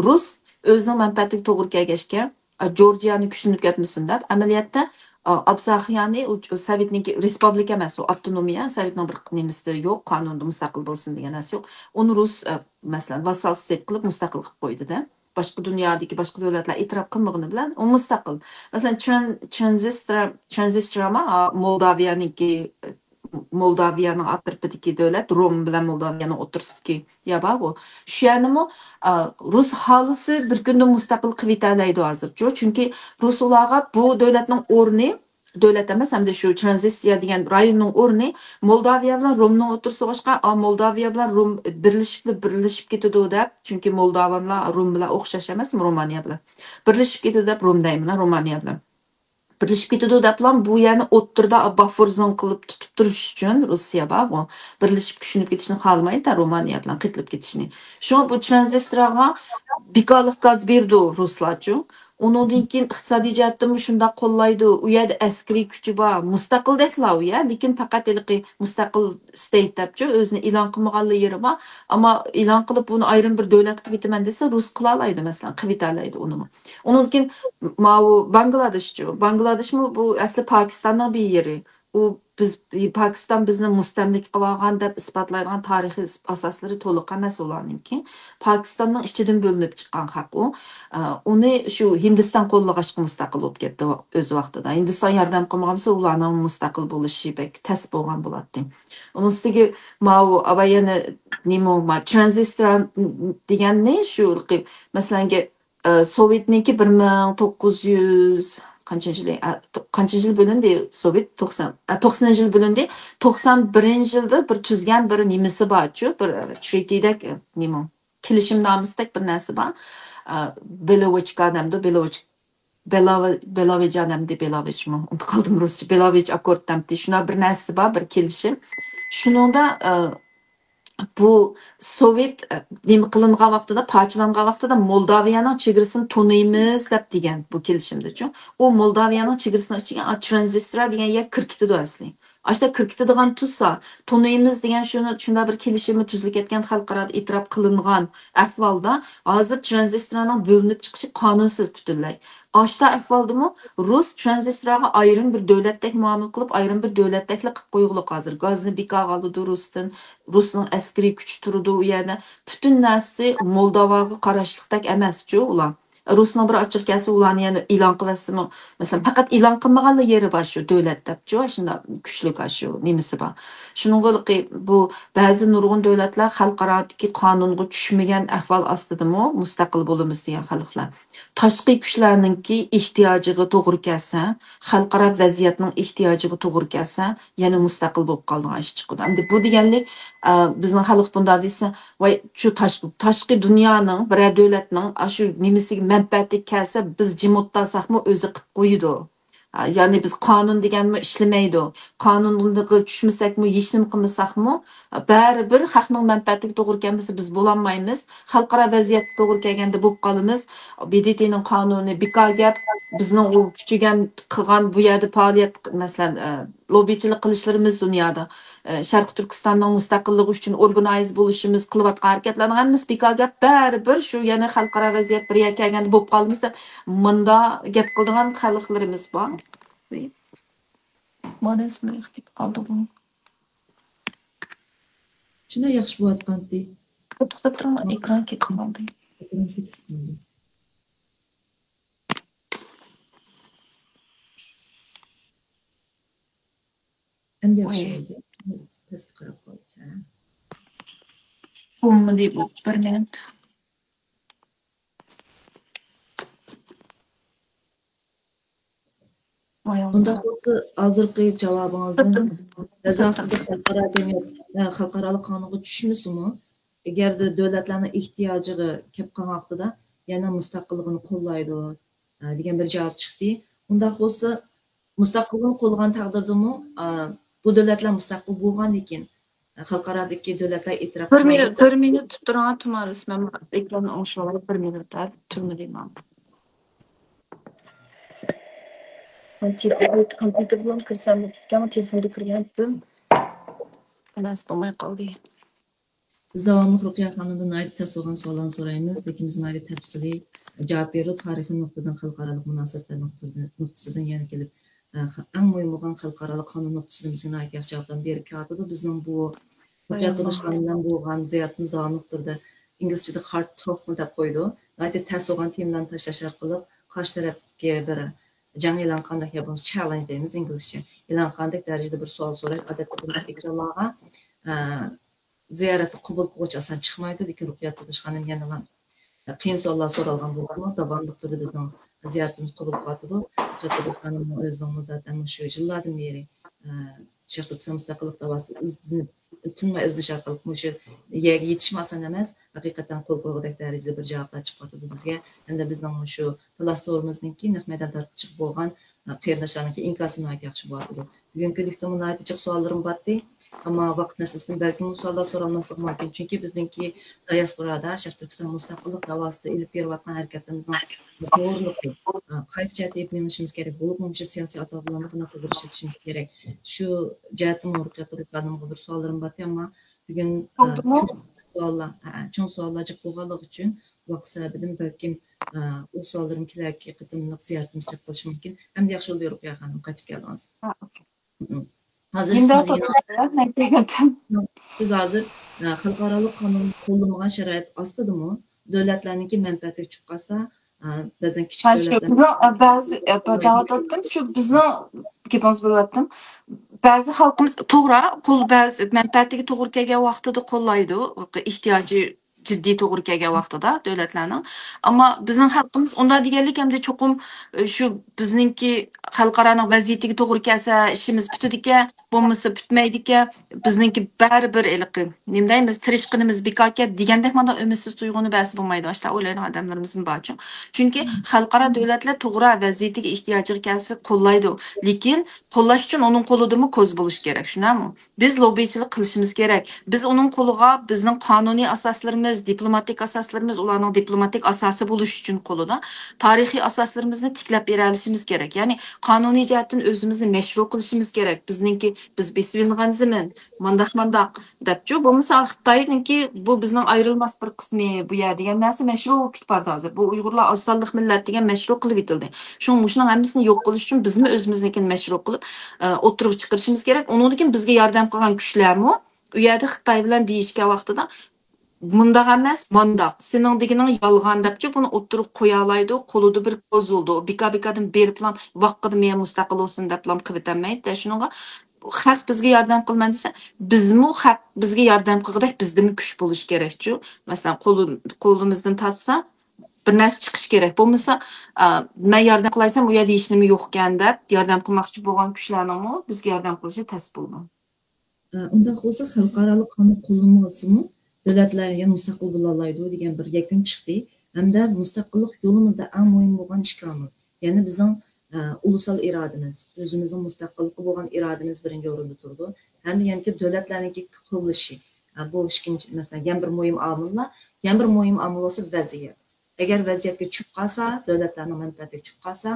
رۇس ئۆزىنىڭ مەنپەئەتىگە توغرا كەلگەچكە، ئە، جورجىيانى كۈچلىنىپ كەتمىسۇن دەپ، ئەمەلىيەتتە، ئە، ئابزاخىيانى ئۇ سوۋېتنىڭكى رېسپابلىكا ئەمەس، ئۇ ئاپتونومىيە، سوۋېتنىڭ بىر نېمىسىدە يوق، قانۇندا مۇستەقىل بولسۇن دېگەن نەرسە يوق. ئۇنى رۇس، ئە، مەسىلەن، ۋاسسال ستېيت قىلىپ مۇستەقىل قىلىپ قويدى-دە. باشقا دۇنيادىكى باشقا دۆلەتلەر ئېتىراپ قىلمىغىنى بىلەن ئۇ مۇستەقىل. مەسىلەن، تران-، ترانزىسترا-، ترانزىسترا ما، ئا، مولداۋىيەنىڭكى، مولداۋىيەنىڭ ئەتراپىدىكى دۆلەت، روم بىلەن مولداۋىيەنىڭ ئوتتۇرىسىدىكى يەر بارغۇ. شۇ يەرنىمۇ، ئا، رۇس خالىسا بىر كۈندە مۇستەقىل قىلىۋېتەلەيدۇ ھازىرچۇ. چۈنكى رۇس ئۇلارغا بۇ دۆلەتنىڭ ئورنى، دۆلەت ئەمەس، ئەمدى شۇ ترانزىتسىيە دېگەن رايوننىڭ ئورنى مولداۋىيە بىلەن رومنىڭ ئوتتۇرىسىدا بولغاچقا، ئا، مولداۋىيە بىلەن روم بىرلىشىپلا بىرلىشىپ كېتىدۇ دەپ، چۈنكى مولداۋانلار روم بىلەن ئوخشاش ئەمەسمۇ، رومانىيە بىلەن بىرلىشىپ كېتىدۇ دەپ، روم دەيمىلا، رومانىيە بىلەن. بىرلىشىپ كېتىدۇ دەپلا بۇ يەرنى ئوتتۇرىدا باففېر زون قىلىپ تۇتۇپ تۇرۇش ئۈچۈن روسىيە بار، بۇ بىرلىشىپ كۈچىنىپ كېتىشنى خالىمايدۇ، رومانىيە بىلەن قېتىلىپ كېتىشنى. شۇڭا بۇ ترانزىستورغا بىكارلىق گاز بېرىدۇ رۇسلارچۇ. ئۇنىڭدىن كېيىن ئىقتىسادىي جەھەتتىنمۇ شۇنداق قوللايدۇ. ئۇ يەردە ئەسكىرىي كۈچى بار، مۇستەقىلدەكلا ئۇ يەر، لېكىن پەقەت ھېلىقى مۇستەقىل ستېيت دەپچۇ، ئۆزىنى ئېلان قىلمىغانلا يېرى بار. ئەمما ئېلان قىلىپ بۇنى ئايرىم بىر دۆلەت قىلىپ كېتىمەن دېسە، رۇس قىلالايدۇ، مەسىلەن، قىلىۋېتەلەيدۇ ئۇنىمۇ. ئۇنىڭدىن كېيىن ماۋۇ باڭگلادېشچۇ. باڭگلادېشمۇ بۇ ئەسلى پاكىستاننىڭ بىر يېرى. ئۇ بىز، پاكىستان بىزنى مۇستەملىكە قىلىۋالغان دەپ ئىسپاتلايدىغان تارىخىي ئاساسلىرى تولۇق ئەمەس ئۇلارنىڭكى. پاكىستاننىڭ ئىچىدىن بۆلۈنۈپ چىققان خەق ئۇ. ئە، ئۇنى شۇ ھىندىستان قوللىغاچقا مۇستەقىل بولۇپ كەتتى ئۆز ۋاقتىدا. ھىندىستان ياردەم قىلمىغان بولسا، ئۇلارنىڭ مۇستەقىل بولۇشى بەك تەس بولغان بولاتتى. ئۇنىڭ ئۈستىگە ماۋۇ، ئاۋا يەنە نېمە، ما، ترانزىستور دېگەننى شۇ، مەسىلەنگە، ئە، سوۋېتنىڭكى بىر مىڭ توققۇز يۈز، قانچىنچى يىلى، ئە، تو-، قانچىنچى يىلى بۆلۈندى سوۋېت؟ توقسان، ئە، توقسىنىنچى يىلى بۆلۈندى. توقسان بىرىنچى يىلدا بىر تۈزگەن بىر نېمىسى بارچۇ، بىر، ئە، ترىتىدەك، ئە، نېمە، كېلىشىمنامىسىدەك بىر نەرسە بار. ئە، بېلوۋېچكا دەمدۇ، بېلوۋېچ-، بېلاۋ-، بېلاۋېجا دەمدى، بېلاۋېچمۇ؟ ئۇنتۇپ قالدىم رۇسچە. بېلاۋېچ ئاككورد دەمدى. شۇنداق بىر نەرسە بار، بىر كېلىشىم. شۇنىڭدا، ئە، بۇ سوۋېت، ئە، نېمە قىلىنغان ۋاقتىدا، پارچىلانغان ۋاقتىدا مولداۋىيەنىڭ چېگرىسىنى تونۇيمىز دەپ دېگەن بۇ كېلىشىمدىچۇ. ئۇ مولداۋىيەنىڭ چېگرىسىنىڭ ئىچىگە، ئا، ترانزىسترا دېگەن يەر كىرىپ كېتىدۇ ئەسلى. ئاشتا كىرىپ كېتىدىغان تۇرسا، تونۇيمىز دېگەن شۇنى، شۇنداق بىر كېلىشىمى تۈزۈلۈپ كەتكەن، خەلقئارادا ئېتىراپ قىلىنغان ئەھۋالدا، ھازىر ترانزىسترانىڭ بۆلۈنۈپ چىقىشى قانۇنسىز پۈتۈنلەي. ئاشتا ئەھۋالدىمۇ رۇس ترانزىسترانغا ئايرىم بىر دۆلەتتەك مۇئامىلە قىلىپ، ئايرىم بىر دۆلەتتەكلا قىلىپ قويغۇلۇق ھازىر. گازنى بىكارغا ئالىدۇ رۇستىن، رۇسنىڭ ئەسكىرىي كۈچى تۇرىدۇ ئۇ يەردە. پۈتۈن نەرسىسى مولداۋاغا قاراشلىقتەك ئەمەسچۇ ئۇلار. رۇسنىڭ بىر ئاچچىقى كەلسە، ئۇلارنى يەنە ئېلان قىلىۋەتسىمۇ، مەسىلەن، پەقەت ئېلان قىلمىغانلا يېرى بار شۇ دۆلەت دەپچۇ، ئاشۇنداق كۈچلۈك ئاشۇ نېمىسى بار. شۇنىڭغا بۇ بەزى نۇرغۇن دۆلەتلەر خەلقئارادىكى قانۇنغا چۈشمىگەن ئەھۋال ئاستىدىمۇ مۇستەقىل بولىمىز دېگەن خەلقلەر. تاشقى كۈچلەرنىڭكى ئېھتىياجىغا توغرا كەلسە، خەلقئارا ۋەزىيەتنىڭ ئېھتىياجىغا توغرا كەلسە، يەنە مۇستەقىل بولۇپ قالىدىغان ئىش چىقىدۇ. ئەمدى بۇ دېگەنلىك، ئە، بىزنىڭ خەلق بۇنداق دېسە، ۋاي، شۇ تاش-، تاشقى دۇنيانىڭ، بىرەر دۆلەتنىڭ ئاشۇ نېمىسىگە مەنپەئەتلىك كەلسە، بىز جىم ئولتۇرساقمۇ ئۆزى قىلىپ قويىدۇ. ئا، يەنى بىز قانۇن دېگەنمۇ ئىشلىمەيدۇ. قانۇنغا چۈشمىسەكمۇ، ھېچنېمە قىلمىساقمۇ، بەرىبىر خەقنىڭ مەنپەئەتىگە توغرا كەلمىسە، بىز بولالمايمىز. خەلقئارا ۋەزىيەتكە توغرا كەلگەندە بولۇپ قالىمىز. ب د ت نىڭ قانۇنى بىكار گەپ. بىزنىڭ ئۇ كۈچىگەن قىلغان بۇ يەردە پائالىيەت، مەسىلەن، ئە، لوببىچىلىق قىلىشلىرىمىز دۇنيادا، ئە، شەرقىي تۈركىستاننىڭ مۇستەقىللىقى ئۈچۈن ئورگانىزېيت بولۇشىمىز، قىلىۋاتقان ھەرىكەتلەرنىڭ ھەممىسى بىكار گەپ. بەرىبىر شۇ يەنە خەلقئارا ۋەزىيەت بىر يەرگە كەلگەندە بولۇپ قالىمىز دەپ مۇنداق گەپ قىلىدىغان خەلقلىرىمىز بار. مانا ئىسمى كېتىپ قالدى بۇ. شۇنداق ياخشى بولۇۋاتقانتى. توختاپ تۇرۇڭ، ئېكران كېتىپ قالدى. ئېكران كېتىپ قالدى. ئەمدى ياخشى بولدى. پەسكە قاراپ قوي. ھە. بولمىدى بۇ. بىر مىنۇت. ئۇنداق بولسا، ھازىرقى جاۋابىڭىزدىن، بەزى ۋاقىتتا خەلقئارا جەمئىيەت، ھە، خەلقئارالىق قانۇنغا چۈشمىسىمۇ، ئەگەردە دۆلەتلەرنىڭ ئېھتىياجىغا كەپ قالغان ۋاقتىدا يەنە مۇستەقىللىقىنى قوللايدۇ، ھە، دېگەن بىر جاۋاب چىقتى. ئۇنداق بولسا، مۇستەقىللىقنى قوللىغان تەقدىردىمۇ، ئا، بۇ دۆلەتلەر مۇستەقىل بولغاندىن كېيىن، ئا، خەلقئارادىكى دۆلەتلەر ئېتىراپ بىر مىنۇت، قىلمايدۇ. بىر مىنۇت تۇرۇڭ، تۇمارىس. مەن ئېكراننى ئوڭشىۋالاي، بىر مىنۇت، ھە، تۈرمىدىم مەن. مەن تېلېفون، كومپيۇتېر بىلەن كىرسەم، تېلېفوندا كىرگەنتىم. خالاس، بولماي قالدى. بىز داۋاملىق رۇقىيە خانىمدىن ناھايىتى تەس بولغان سوئاللارنى سورايمىز، لېكىن بىز ناھايىتى تەپسىلىي جاۋاب بېرىدۇ. تارىخىي نۇقتىدىن، خەلقئارالىق مۇناسىۋەتلەر نۇقتىدىن، نۇقتىسىدىن يەنە كېلىپ، ئە، خە-، ئەڭ مۇھىم بولغان خەلقئارالىق قانۇن نۇقتىسىدىن بىزگە ناھايىتى ياخشى جاۋابلارنى بېرىپ كېلىۋاتىدۇ. بىزنىڭ بۇ رۇقىيە تونۇش خانىم بىلەن بولغان زىيارىتىمىز داۋاملىق تۈردە ئىنگلىزچىدە ھارد توكمۇ دەپ قويىدۇ. ناھايىتى تەس بولغان تېمىلارنى تاشلاش ئارقىلىق قارشى تەرەپكە بىر جەڭ ئېلان قىلغاندەك يا بولمىسا چاللېنج دەيمىز ئىنگلىزچە. ئېلان قىلغاندەك دەرىجىدە بىر سوئال سوراش. ئادەتتە بۇنداق ئېكرانلارغا، ئە، زىيارەتنى قوبۇل قىلغۇچى ئاسان چىقمايدۇ، لېكىن رۇقىيە تونۇش خانىم يەنىلا قىيىن سوئاللار سورالغان بولغاچقا، داۋاملىق تۈردە بىزنىڭ زىيارىتىمىزنى قوبۇل قىلىۋاتىدۇ. رۇقىيە تونۇش خانىممۇ ئۆزىنىڭمۇ زاتەن مۇشۇ يىللاردىن بېرى، ئە، شەرقىي تۈركىستان مۇستەقىللىق داۋاسىدا ئىزدىنىپ، تىنماي ئىزدىنىش ئارقىلىق مۇشۇ يەرگە يېتىشمۇ ئاسان ئەمەس. ھەقىقەتەن قول قويغۇدەك دەرىجىدە بىر جاۋابلار چىقىۋاتىدۇ بىزگە. ھەمدە بىزنىڭ مۇشۇ تالاس تورىمىزنىڭكى نەق مەيدان تارقىتىشقا بولغان قېرىنداشلارنىڭكى ئىنكاسى ناھايىتى ياخشى بولۇۋاتىدۇ. بۈگۈنكى كۈنلۈكتىمۇ ناھايىتى جىق سوئاللىرىم بارتى. ئەمما ۋاقىت مەسىلىسىدىن بەلكىم بۇ سوئاللار سورالماسلىقى مۇمكىن. چۈنكى بىزنىڭكى دىياسپورادا شەرقىي تۈركىستان مۇستەقىللىق داۋاسىدا ئېلىپ بېرىۋاتقان ھەرىكەتلىرىمىزنىڭ توغرىلىقى، قايسى جەھەتتە ئېلىپ مېڭىشىمىز كېرەك، بولۇپمۇ مۇشۇ سىياسىي ئاتالغۇلارنى قانداق بىر ئىشلىتىشىمىز كېرەك. شۇ جەھەتتىمۇ رۇقىيە تۇرۇپخانىمغا بىر سوئاللىرىم بارتى، ئەمما بۈگۈن، ئە، بولدىمۇ؟ چوڭ سوئاللار، ھە، چوڭ سوئاللار جىق بولغانلىقى ئۈچۈن ۋاقىت سەۋەبىدىن بەلكىم، ئە، ئۇ سوئاللىرىم كېلەركى قېتىملىق زىيارىتىمىزگە قېلىشى مۇمكىن. ئەمدى ياخشى بولدى، رۇقىيە خانىم، قايتىپ كەلدىڭىز. ھە، ئوكەي. ھازىر يىنداۋ سىز، توغرا، مەن كۆرگەنتىم. سىز ھازىر، ئە، خەلقئارالىق قانۇن قوللىمىغان شارائىت ئاستىدىمۇ دۆلەتلەرنىڭكى مەنپەئەتىگە چۈشۈپ قالسا، ئە، بەزەن كىچىك ھە، شۇ، دۆلەتلەر بۇنىڭ، ئە، بەزى، ئە، بە-، دەۋاتاتتىم، شۇ بىزنىڭ گېپىڭىزنى بۆلۈۋەتتىم. بەزى خەلقىمىز توغرا، قول بەزى مەنپەئەتىگە توغرا كەلگەن ۋاقتىدا قوللايدۇ، ئېھتىياجى جىددىي توغرا كەلگەن ۋاقتىدا دۆلەتلەرنىڭ. ئەمما بىزنىڭ خەلقىمىز ئۇنداق دېگەنلىك ئەمدى چوقۇم، ئە، شۇ بىزنىڭكى خەلقئارانىڭ ۋەزىيىتىگە توغرا كەلسە ئىشىمىز پۈتىدىكەن، بولمىسا پۈتمەيدىكەن، بىزنىڭكى بەرىبىر ھېلىقى، نېمە دەيمىز، تىرىشقىنىمىز بىكاركەن دېگەندەك مانا ئۈمىدسىز تۇيغۇنى بەرسە بولمايدۇ، ئاشۇنداق ئويلايدىغان ئادەملىرىمىزمۇ بارچۇ. چۈنكى خەلقئارا دۆلەتلەر توغرا ۋەزىيىتىگە ئېھتىياجىغا كەلسە قوللايدۇ، لېكىن قوللاش ئۈچۈن ئۇنىڭ قولىدىمۇ كوز بولۇش كېرەك، شۇنداقمۇ؟ بىز لوببىچىلىق قىلىشىمىز كېرەك. بىز ئۇنىڭ قولىغا بىزنىڭ قانۇنىي ئاساسلىرىمىز، دىپلوماتىك ئاساسلىرىمىز، ئۇلارنىڭ دىپلوماتىك ئاساسى بولۇش ئۈچۈن قولىدا تارىخىي ئاساسلىرىمىزنى تىكلەپ بېرەلىشىمىز كېرەك. يەنى قانۇنىي جەھەتتىن ئۆزىمىزنى مەشرۇ قىلىشىمىز كېرەك. بىزنىڭكى، بىز بېسىۋېلىنغان زېمىن، مانداق، مانداق دەپچۇ. بولمىسا خىتاينىڭكى بۇ بىزنىڭ ئايرىلماس بىر قىسمى، بۇ يەر دېگەن نەرسە مەشرۇ بولۇپ كېتىپ بارىدۇ ھازىر. بۇ ئۇيغۇرلار ئاز سانلىق مىللەت دېگەن مەشرۇ قىلىۋېتىلدى. شۇڭا مۇشۇنىڭ ھەممىسىنى يوق قىلىش ئۈچۈن بىزمۇ ئۆزىمىزنىڭكىنى مەشرۇ قىلىپ، ئە، ئوتتۇرىغا چىقىرىشىمىز كېرەك. ئۇنىڭدىن كېيىن بىزگە ياردەم قىلغان كۈچلەرمۇ ئۇ يەردە خىتاي بىلەن دېيىشكەن ۋاقتىدا، مۇنداق ئەمەس، مانداق، سېنىڭ دېگىنىڭ يالغان دەپچۇ، بۇنى ئوتتۇرىغا قويالايدۇ، قولىدا بىر كوز بولىدۇ. بىكا-بىكادىن بېرىپلا ۋاققىدە مېيە مۇستەقىل بولسۇن دەپلا قىلىۋېتەلمەيدۇ. شۇنىڭغا خەق بىزگە ياردەم قىلىمەن دېسە، بىزمۇ خەق بىزگە ياردەم قىلغۇدەك بىزدىمۇ كۈچ بولۇشى كېرەكچۇ. مەسىلەن، قولۇ-، قولىمىزدىن تارتسا، بىر نەرسە چىقىشى كېرەك. بولمىسا، ئا، مەن ياردەم قىلايسام، ئۇ يەردە ھېچنېمە يوقكەن دەپ، ياردەم قىلماقچى بولغان كۈچلەرنىڭمۇ بىزگە ياردەم قىلىشى تەس بولىدۇ. ئە، ئۇنداق بولسا، خەلقئارالىق قانۇن قوللىنىۋالسىمۇ، دۆلەتلەر يەنە مۇستەقىل بولالايدۇ دېگەن بىر يەكۈن چىقتى. ھەمدە مۇستەقىللىق يولىمىزدا ئەڭ مۇھىم بولغان ئىككى ئامىل، يەنى بىزنىڭ، ئە، ئۇلۇسال ئىرادىمىز، ئۆزىمىزنىڭ مۇستەقىللىققا بولغان ئىرادىمىز بىرىنچى ئورۇندا تۇرىدۇ. ھەمدە يەنىكى دۆلەتلەرنىڭكى قوللىشى، ئە، بۇ ئىككىنچى، مەسىلەن، يەنە بىر مۇھىم ئامىللار، يەنە بىر مۇھىم ئامىل بولسا ۋەزىيەت. ئەگەر ۋەزىيەتكە چۈشۈپ قالسا، دۆلەتلەرنىڭ مەنپەئەتىگە چۈشۈپ قالسا،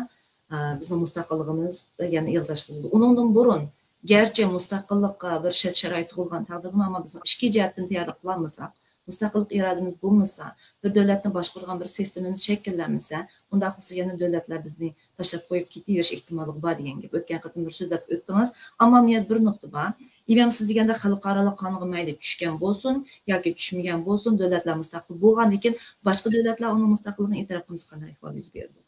ئە، بىزنىڭ مۇستەقىللىقىمىز يەنە ئېغىز ئاچقىلى بولىدۇ. ئۇنىڭدىن بۇرۇن، گەرچە مۇستەقىللىققا بىر شەرت-شارائىت تۇغۇلغان تەقدىردىمۇ، ئەمما بىز ئىچكى جەھەتتىن تەييارلىق قىلالمىساق، مۇستەقىللىق ئىرادىمىز بولمىسا، بىر دۆلەتنى باشقۇرىدىغان بىر سىستېمىمىز شەكىللەنمىسە، ئۇنداق بولسا يەنە دۆلەتلەر بىزنى تاشلاپ قويۇپ كېتىۋېرىش ئېھتىماللىقى بار دېگەن گەپ. ئۆتكەن قېتىم بىر سۆزلەپ ئۆتتىڭىز. ئەمما مەن يەنە بىر نۇقتا بار. ئىمام سىز دېگەندە خەلقئارالىق قانۇنغا مەيلى چۈشكەن بولسۇن ياكى چۈشمىگەن بولسۇن، دۆلەتلەر مۇستەقىل بولغاندىن كېيىن باشقا دۆلەتلەر ئۇنىڭ مۇستەقىللىقىنى ئېتىراپ قىلمىسا قانداق ئەھۋال يۈز بېرىدۇ؟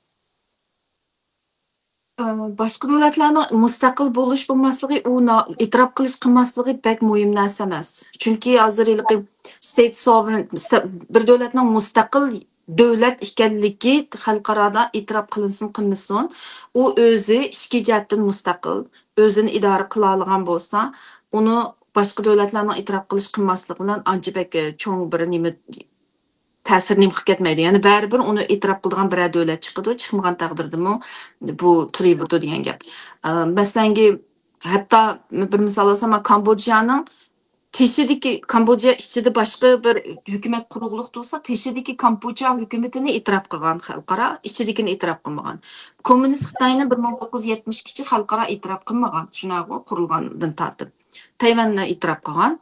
ئە، باشقا دۆلەتلەرنىڭ مۇستەقىل بولۇش بولماسلىقى، ئۇ نا-، ئېتىراپ قىلىش قىلماسلىقى بەك مۇھىم نەرسە ئەمەس. چۈنكى ھازىر ھېلىقى state sovereign، مۇستە-، بىر دۆلەتنىڭ مۇستەقىل دۆلەت ئىكەنلىكى خەلقئارادا ئېتىراپ قىلىنسۇن قىلمىسۇن، ئۇ ئۆزى ئىچكى جەھەتتىن مۇستەقىل، ئۆزىنى ئىدارە قىلالىغان بولسا، ئۇنى باشقا دۆلەتلەرنىڭ ئېتىراپ قىلىش قىلماسلىقى بىلەن ئانچە بەك چوڭ بىر نېمە تەسىر نېمە قىلىپ كەتمەيدۇ. يەنى بەرىبىر ئۇنى ئېتىراپ قىلىدىغان بىرەر دۆلەت چىقىدۇ، چىقمىغان تەقدىردىمۇ بۇ تۇرۇۋېرىدۇ دېگەن گەپ. ئە، مەسىلەنكى، ھەتتا بىر مىسال ئالسام، مەن كامبودژانىڭ تېشىدىكى، كامبودژا ئىچىدە باشقا بىر ھۆكۈمەت قۇرۇقلۇق تۇرسا، تېشىدىكى كامبودژا ھۆكۈمىتىنى ئېتىراپ قىلغان خەلقئارا، ئىچىدىكىنى ئېتىراپ قىلمىغان. كوممۇنىست خىتاينى بىر مىڭ توققۇز يۈز يەتمىشىكىنچى خەلقئارا ئېتىراپ قىلمىغان، شۇناقغۇ، قۇرۇلغاندىن تارتىپ. تەيۋەننى ئېتىراپ قىلغان،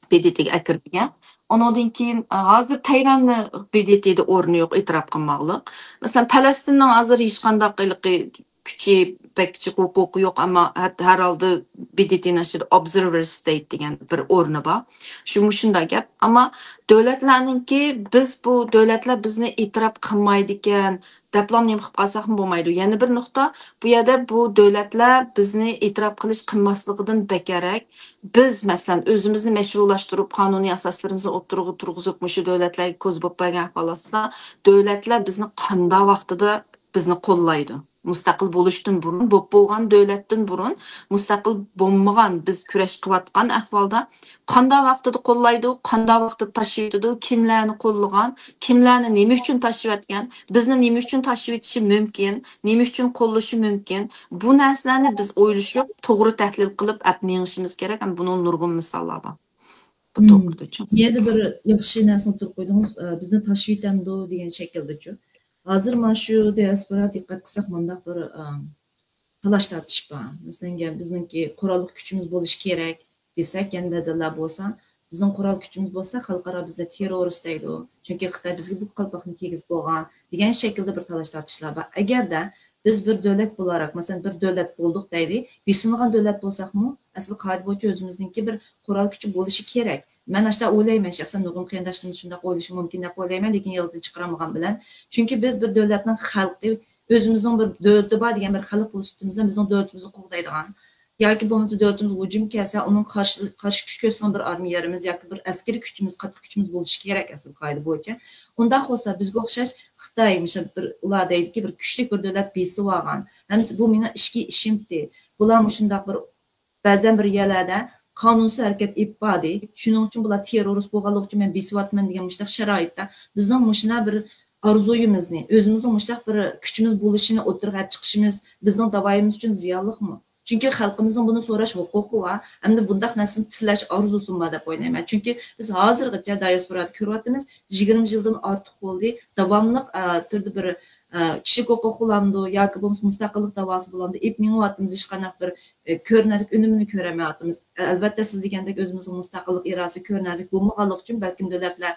ب د ت گە ئەكىرمىگەن. ئۇنىڭدىن كېيىن، ئە، ھازىر تەيۋەننى ب د ت دا ئورنى يوق ئېتىراپ قىلماقلىق. مەسىلەن، پەلەستىننىڭ ھازىر ھېچقانداق ھېلىقى كۈچى، بەك كىچىك ھوقۇقى يوق، ئەمما ھە-، ھەر ھالدا ب د ت نىڭ ئىچىدە observer state دېگەن بىر ئورنى بار. شۇ مۇشۇنداق گەپ. ئەمما دۆلەتلەرنىڭكى، بىز بۇ دۆلەتلەر بىزنى ئېتىراپ قىلمايدىكەن، دەپلا نېمە قىلىپ قالساقمۇ بولمايدۇ. يەنە بىر نۇقتا، بۇ يەردە بۇ دۆلەتلەر بىزنى ئېتىراپ قىلىش قىلماسلىقىدىن بەكرەك، بىز، مەسىلەن، ئۆزىمىزنى مەشرۇلاشتۇرۇپ، قانۇنىي ئاساسلىرىمىزنى ئوتتۇرىغا تۇرغۇزۇپ، مۇشۇ دۆلەتلەرگە كوز بولۇپ بەرگەن ئەھۋال ئاستىدا، دۆلەتلەر بىزنى قانداق ۋاقتىدا بىزنى قوللايدۇ؟ مۇستەقىل بولۇشتىن بۇرۇن، بولۇپ بولغان دۆلەتتىن بۇرۇن مۇستەقىل بولمىغان، بىز كۈرەش قىلىۋاتقان ئەھۋالدا قانداق ۋاقتىدا قوللايدۇ، قانداق ۋاقتىدا تاشلىۋېتىدۇ، كىملەرنى قوللىغان، كىملەرنى نېمە ئۈچۈن تاشلىۋەتكەن، بىزنى نېمە ئۈچۈن تاشلىۋېتىشى مۇمكىن، نېمە ئۈچۈن قوللىشى مۇمكىن، بۇ نەرسىلەرنى بىز ئويلىشىپ، توغرا تەھلىل قىلىپ ئەپ مېڭىشىمىز كېرەك. ھەم بۇنىڭ نۇرغۇن مىساللار بار. بۇ توغرىدىچۇ. يەنە بىر ياخشى نەرسىنى ئوتتۇرىغا قويدىڭىز، ئە، بىزنى تاشلىۋېتەمدۇ دېگەن شەكىلدىچۇ. ھازىر مانا شۇ دىياسپوراغا دىققەت قىلساق، مۇنداق بىر، ئە، تالاش تارتىش بار. مەسىلەن، بىزنىڭكى قوراللىق كۈچىمىز بولۇشى كېرەك دېسەك، يەنە بەزىلەر بولسا، بىزنىڭ قورال كۈچىمىز بولسا، خەلقئارا بىزنى تېررورىست دەيدۇ. چۈنكى خىتاي بىزگە بۇ قالپاقنى كىيگۈزۈپ بولغان دېگەن شەكىلدە بىر تالاش تارتىشلار بار. ئەگەردە بىز بىر دۆلەت بولاراق، مەسىلەن، بىر دۆلەت بولدۇق دەيلى، بېسىلغان دۆلەت بولساقمۇ، ئەسلى قائىدە بويىچە ئۆزىمىزنىڭكى بىر قورال كۈچى بولۇشى كېرەك. مەن ئاشۇنداق ئويلايمەن، شەخسەن نۇرغۇن قېرىنداشلىرىمىز شۇنداق ئويلىشى مۇمكىن دەپ ئويلايمەن، لېكىن ئېغىزدىن چىقارمىغان بىلەن. چۈنكى بىز بىر دۆلەتنىڭ خەلقى، ئۆزىمىزنىڭ بىر دۆلىتى بار دېگەن بىر خەلق بولۇش سۈپىتىمىزدە بىزنىڭ دۆلىتىمىزنى قوغدايدىغان ياكى بولمىسا دۆلىتىمىز ھۇجۇم كەلسە، ئۇنىڭ قارشى، قارشى كۈچ كۆرسىتىدىغان بىر ئارمىيەمىز ياكى بىر ئەسكىرىي كۈچىمىز، قاتتىق كۈچىمىز بولۇشى كېرەك ئەسلى قائىدە بويىچە. ئۇنداق بولسا، بىزگە ئوخشاش خىتاي، مىسال، بىر، ئۇلار دەيدىكى، بىر كۈچلۈك بىر دۆلەت بېسىۋالغان. ھەم بۇ مېنىڭ ئىچكى ئىشىمتى. بۇلار مۇشۇنداق بىر، بەزەن بىر يەرلەردە قانۇنسىز ھەرىكەت ئېلىپ باردى. شۇنىڭ ئۈچۈن بۇلار تېررورىست بولغانلىقى ئۈچۈن مەن بېسىۋاتىمەن دېگەن مۇشۇنداق شارائىتتا بىزنىڭ مۇشۇنداق بىر ئارزۇيىمىزنى، ئۆزىمىزنىڭ مۇشۇنداق بىر كۈچىمىز بولۇشىنى ئوتتۇرىغا ئېلىپ چىقىشىمىز بىزنىڭ داۋايىمىز ئۈچۈن زىيانلىقمۇ؟ چۈنكى خەلقىمىزنىڭ بۇنى سوراش ھوقۇقى بار، ھەمدە بۇنداق نەرسىنى تىلەش ئارزۇسىمۇ بار دەپ ئويلايمەن. چۈنكى بىز ھازىرغىچە دىياسپورادا كۆرۈۋاتىمىز، يىگىرمە يىلدىن ئارتۇق بولدى، داۋاملىق، ئە، تۈردە بىر، ئە، كىشىلىك ھوقۇق بولامدۇ ياكى بولمىسا مۇستەقىللىق داۋاسى بولامدۇ، ئېلىپ مېڭىۋاتىمىز، ھېچقانداق بىر، ئە، كۆرۈنەرلىك ئۈنۈمىنى كۆرەلمەيۋاتىمىز. ئەلۋەتتە، سىز دېگەندەك ئۆزىمىزنىڭ مۇستەقىللىق ئىرادىسى كۆرۈنەرلىك بولمىغانلىقى ئۈچۈن بەلكىم دۆلەتلەر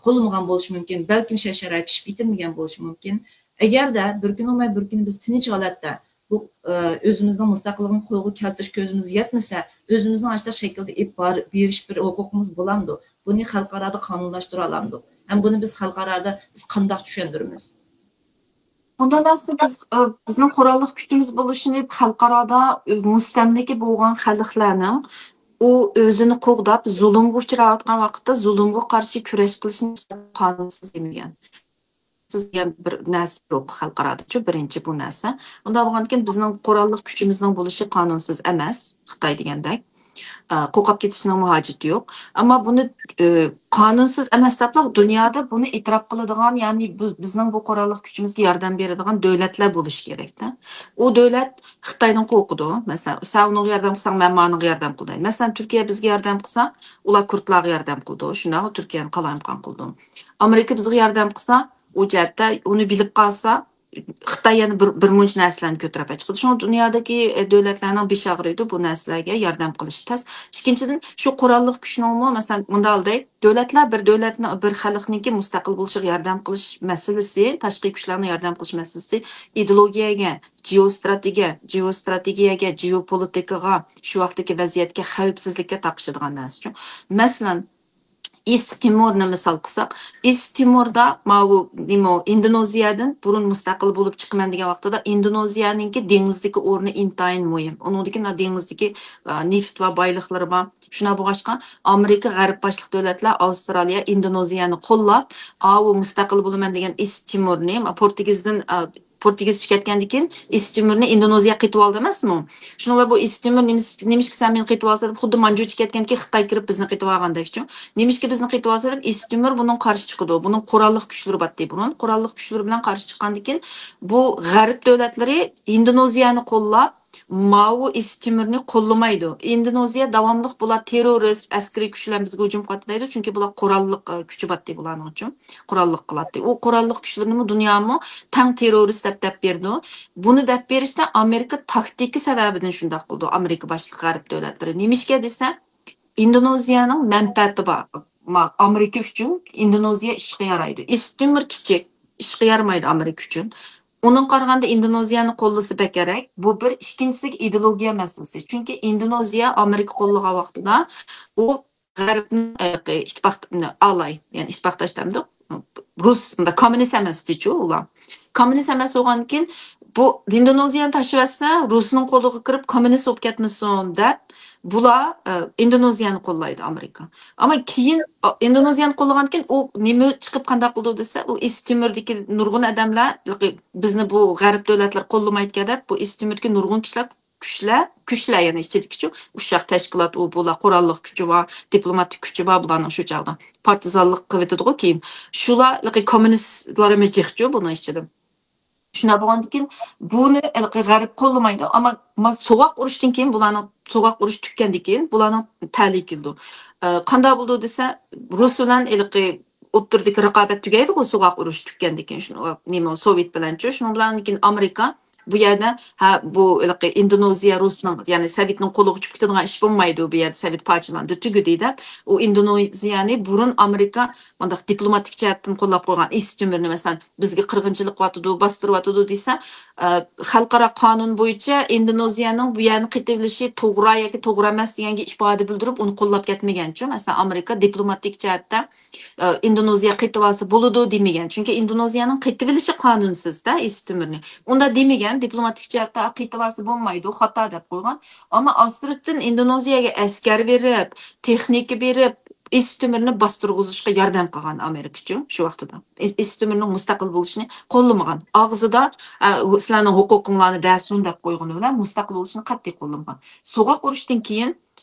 قوللىمىغان بولۇشى مۇمكىن، بەلكىم شەرت-شارائىت پىشىپ يېتىلمىگەن بولۇشى مۇمكىن. ئەگەردە بىر كۈن بولماي بىر كۈنى بىز تىنچ ھالەتتە بۇ، ئە، ئۆزىمىزنىڭ مۇستەقىللىقىنى قولغا كەلتۈرۈش كۆزىمىز يەتمىسە، ئۆزىمىزنىڭ ئاشۇنداق شەكىلدە ئېلىپ بار-، بېرىش بىر ھوقۇقىمىز بولامدۇ؟ بۇنى خەلقئارادا قانۇنلاشتۇرالامدۇق؟ ھەم بۇنى بىز خەلقئارادا بىز قانداق چۈشەندۈرىمىز؟ بۇنداق نەرسىنى بىز، ئە، بىزنىڭ قوراللىق كۈچىمىز بولۇشىنى خەلقئارادا، ئە، مۇستەملىكە بولغان خەلقلەرنىڭ ئۇ ئۆزىنى قوغداپ، زۇلۇمغا ئۇچراۋاتقان ۋاقىتتا زۇلۇمغا قارشى كۈرەش قىلىشىنى قانۇنسىز دېمىگەن. سىز دېگەن بىر نەرسە يوق خەلقئارادىچۇ، بىرىنچى بۇ نەرسە. ئۇنداق بولغاندىكىن بىزنىڭ قوراللىق كۈچىمىزنىڭ بولۇشى قانۇنسىز ئەمەس، خىتاي دېگەندەك. ئە، قورقۇپ كېتىشنىڭمۇ ھاجىتى يوق. ئەمما بۇنى، ئە، قانۇنسىز ئەمەس دەپلا دۇنيادا بۇنى ئېتىراپ قىلىدىغان، يەنى بۇ، بىزنىڭ بۇ قوراللىق كۈچىمىزگە ياردەم بېرىدىغان دۆلەتلەر بولۇشى كېرەكتە. ئۇ دۆلەت خىتايدىن قورقىدۇ. مەسىلەن، سەن ئۇنىڭغا ياردەم قىلساڭ، مەن مانىڭغا ياردەم قىلداي. مەسىلەن، تۈركىيە بىزگە ياردەم قىلسا، ئۇلار كۇردلارغا ياردەم قىلىدۇ. شۇنداق، تۈركىيەنى قالايمىقان قىلىدۇ. ئامېرىكا بىزگە ياردەم قىلسا، ئۇ جەھەتتە ئۇنى بىلىپ قالسا، خىتاي يەنە بىر، بىر مۇنچە نەرسىلەرنى كۆتۈرۈپ چىقىدۇ. شۇڭا دۇنيادىكى، ئە، دۆلەتلەرنىڭ بېشى ئاغرىيدۇ، بۇ نەرسىلەرگە ياردەم قىلىش تەس. ئىككىنچىدىن، شۇ قوراللىق كۈچنىڭمۇ، مەسىلەن، مۇنداق دەي، دۆلەتلەر بىر دۆلەتنىڭ، بىر خەلقنىڭكى مۇستەقىل بولۇشىغا ياردەم قىلىش مەسىلىسى، تاشقى كۈچلەرنىڭ ياردەم قىلىش مەسىلىسى ئىدېئولوگىيەگە، جېئوستراتېگىيە، جېئوستراتېگىيەگە، جېئوپولىتىكىغا، شۇ ۋاقىتتىكى ۋەزىيەتكە، خەۋپسىزلىككە تاقىشىدىغان نەرسىچۇ. مەسىلەن، ئىسسى تىمورنى مىسال قىلساق، ئىسسى تىموردا ماۋۇ نېمە، ئىندونېزىيەدىن بۇرۇن مۇستەقىل بولۇپ چىقىمەن دېگەن ۋاقتىدا، ئىندونېزىيەنىڭكى دېڭىزدىكى ئورنى ئىنتايىن مۇھىم. ئۇنىڭدىن كېيىن دېڭىزدىكى، ئا، نېفىت ۋە بايلىقلىرى بار. شۇنداق بولغاچقا، ئامېرىكا غەرب باشلىق دۆلەتلەر، ئاۋسترالىيە، ئىندونېزىيەنى قوللاپ، ئاۋۇ مۇستەقىل بولىمەن دېگەن ئىسسى تىمورنى، پورتۇگىزدىن، ئا، پورتۇگىزچە كەتكەندىن كېيىن ئىسسى تىمورنى ئىندونېزىيە قېتىۋالدى ئەمەسمۇ؟ شۇنىڭ بىلەن بۇ ئىسسى تىمور نېمىس-، نېمىشقا سەن مېنى قېتىۋالسا دەپ، خۇددى مانجۇچە كەتكەندىن كېيىن خىتاي كىرىپ بىزنى قېتىۋالغاندەكچۇ. نېمىشقا بىزنى قېتىۋالسا دەپ، ئىسسى تىمور بۇنىڭ قارشى چىقىدۇ. بۇنىڭ قوراللىق كۈچلىرى بارتتى بۇرۇن. قوراللىق كۈچلىرى بىلەن قارشى چىققاندىن كېيىن بۇ غەرب دۆلەتلىرى ئىندونېزىيەنى قوللاپ، ماۋۇ ئىسسى تىمورنى قوللىمايدۇ. ئىندونېزىيە داۋاملىق بۇلار تېررورىست، ئەسكىرىي كۈچ بىلەن بىزگە ھۇجۇم قىلىۋاتىدۇ دەيدۇ، چۈنكى بۇلار قوراللىق، ئە، كۈچى بارتتى بۇلارنىڭچۇ. قوراللىق قىلاتتى. ئۇ قوراللىق كۈچلىرىنىمۇ دۇنيامۇ تەڭ تېررورىست دەپ دەپ بېرىدۇ. بۇنى دەپ بېرىشتە ئامېرىكا تاكتىكا سەۋەبىدىن شۇنداق قىلىدۇ، ئامېرىكا باشلىق غەرب دۆلەتلىرى. نېمىشقا دېسە، ئىندونېزىيەنىڭ مەنپەئەتى بار. ما-، ئامېرىكا ئۈچۈن ئىندونېزىيە ئىشقا يارايدۇ. ئىسسى تىمور كىچىك، ئىشقا يارىمايدۇ ئامېرىكا ئۈچۈن. ئۇنىڭغا قارىغاندا ئىندونېزىيەنى قوللىسا بەكرەك. بۇ بىر. ئىككىنچىسى ئىدېئولوگىيە مەسىلىسى. چۈنكى ئىندونېزىيە ئامېرىكا قوللىغان ۋاقتىدا ئۇ غەربنىڭ، ئە، ئىتتىپاق، ئالاي، يەنى ئىتتىپاقداش دەمدۇق. رۇس، مۇنداق كوممۇنىست ئەمەستىچۇ ئۇلار. كوممۇنىست ئەمەس بولغاندىن كېيىن بۇ ئىندونېزىيەنى تاشلىۋەتسە، رۇسنىڭ قولىغا كىرىپ، كوممۇنىست بولۇپ كەتمىسۇن دەپ، بۇلار، ئە، ئىندونېزىيەنى قوللايدۇ ئامېرىكا. ئەمما كېيىن، ئا، ئىندونېزىيەنى قوللىغاندىن كېيىن، ئۇ نېمە چىقىپ قانداق قىلدى دېسە، ئۇ ئىس تىمىردىكى نۇرغۇن ئادەملەر، بىزنى بۇ غەرب دۆلەتلىرى قوللىمايدىكەن دەپ، بۇ ئىس تىمىردىكى نۇرغۇن كىشىلەر، كۈچلەر، كۈچلەر، يەنى ئىچىدىكىچۇ، ئۇششاق تەشكىلات، ئۇ، بۇلار، قوراللىق كۈچى بار، دىپلوماتىك كۈچى بار بۇلارنىڭ شۇ چاغدا. پارتىزانلىق قىلىۋېتىدىغۇ كېيىن. شۇلار، ھېلىقى كوممۇنىستلار ھەممە جىقچۇ بۇنىڭ ئىچىدە. شۇنداق بولغاندىكىن، بۇنى ھېلىقى غەرب قوللىمايدۇ. ئەمما، ما-، سوغۇق ئۇرۇشتىن كېيىن بۇلارنىڭ، سوغۇق ئۇرۇش تۈگىگەندىن كېيىن بۇلارنىڭ تەلىيى كېلىدۇ. ئە، قانداق بولىدۇ دېسە، رۇس بىلەن ھېلىقى ئوتتۇرىدىكى رىقابەت تۈگەيدىغۇ، سوغۇق ئۇرۇش تۈگىگەندىن كېيىن، شۇ، نېمە، سوۋېت بىلەنچۇ. شۇنىڭ بىلەن كېيىن ئامېرىكا بۇ يەردە، ھە، بۇ ھېلىقى ئىندونېزىيە رۇسنىڭ، يەنى سوۋېتنىڭ قولىغا چۈشۈپ كېتىدىغان ئىش بولمايدۇ، بۇ يەردە سوۋېت پارچىلاندى، تۈگىدى دەپ، ئۇ ئىندونېزىيەنى بۇرۇن ئامېرىكا مۇنداق دىپلوماتىك جەھەتتىن قوللاپ قويغان، ئىس تۆمۈرنى، مەسىلەن، بىزگە قىرغىنچىلىق قىلىۋاتىدۇ، باستۇرۇۋاتىدۇ دېسە، ئە، خەلقئارا قانۇن بويىچە ئىندونېزىيەنىڭ بۇ يەرنى قېتىۋېلىشى توغرا ياكى توغرا ئەمەس دېگەنگە ئىپادە بىلدۈرۈپ، ئۇنى قوللاپ كەتمىگەنچۇ. مەسىلەن، ئامېرىكا دىپلوماتىك جەھەتتە، ئە، ئىندونېزىيە قېتىۋالسا بولىدۇ دېمىگەن. چۈنكى ئىندونېزىيەنىڭ قېتىۋېلىشى قانۇنسىز-دە، ئىس تۆمۈرنى. ئۇنداق دېمىگەن، دىپلوماتىك جەھەتتە قېتىۋالسا بولمايدۇ، خاتا دەپ قويغان. ئەمما ئاستىرتىن ئىندونېزىيەگە ئەسكەر بېرىپ، تېخنىكا بېرىپ، ئىس تۆمۈرنى باستۇرغۇزۇشقا ياردەم قىلغان ئامېرىكىچۇ شۇ ۋاقتىدا. ئىس، ئىس تۆمۈرنىڭ مۇستەقىل بولۇشىنى قوللىمىغان. ئاغزىدا، ئە، سىلەرنىڭ ھوقۇقۇڭلارنى بەرسۇن دەپ قويغىنى بىلەن مۇستەقىل بولۇشىنى قەتئىي قوللىمىغان. سوغۇق ئۇرۇشتىن كېيىن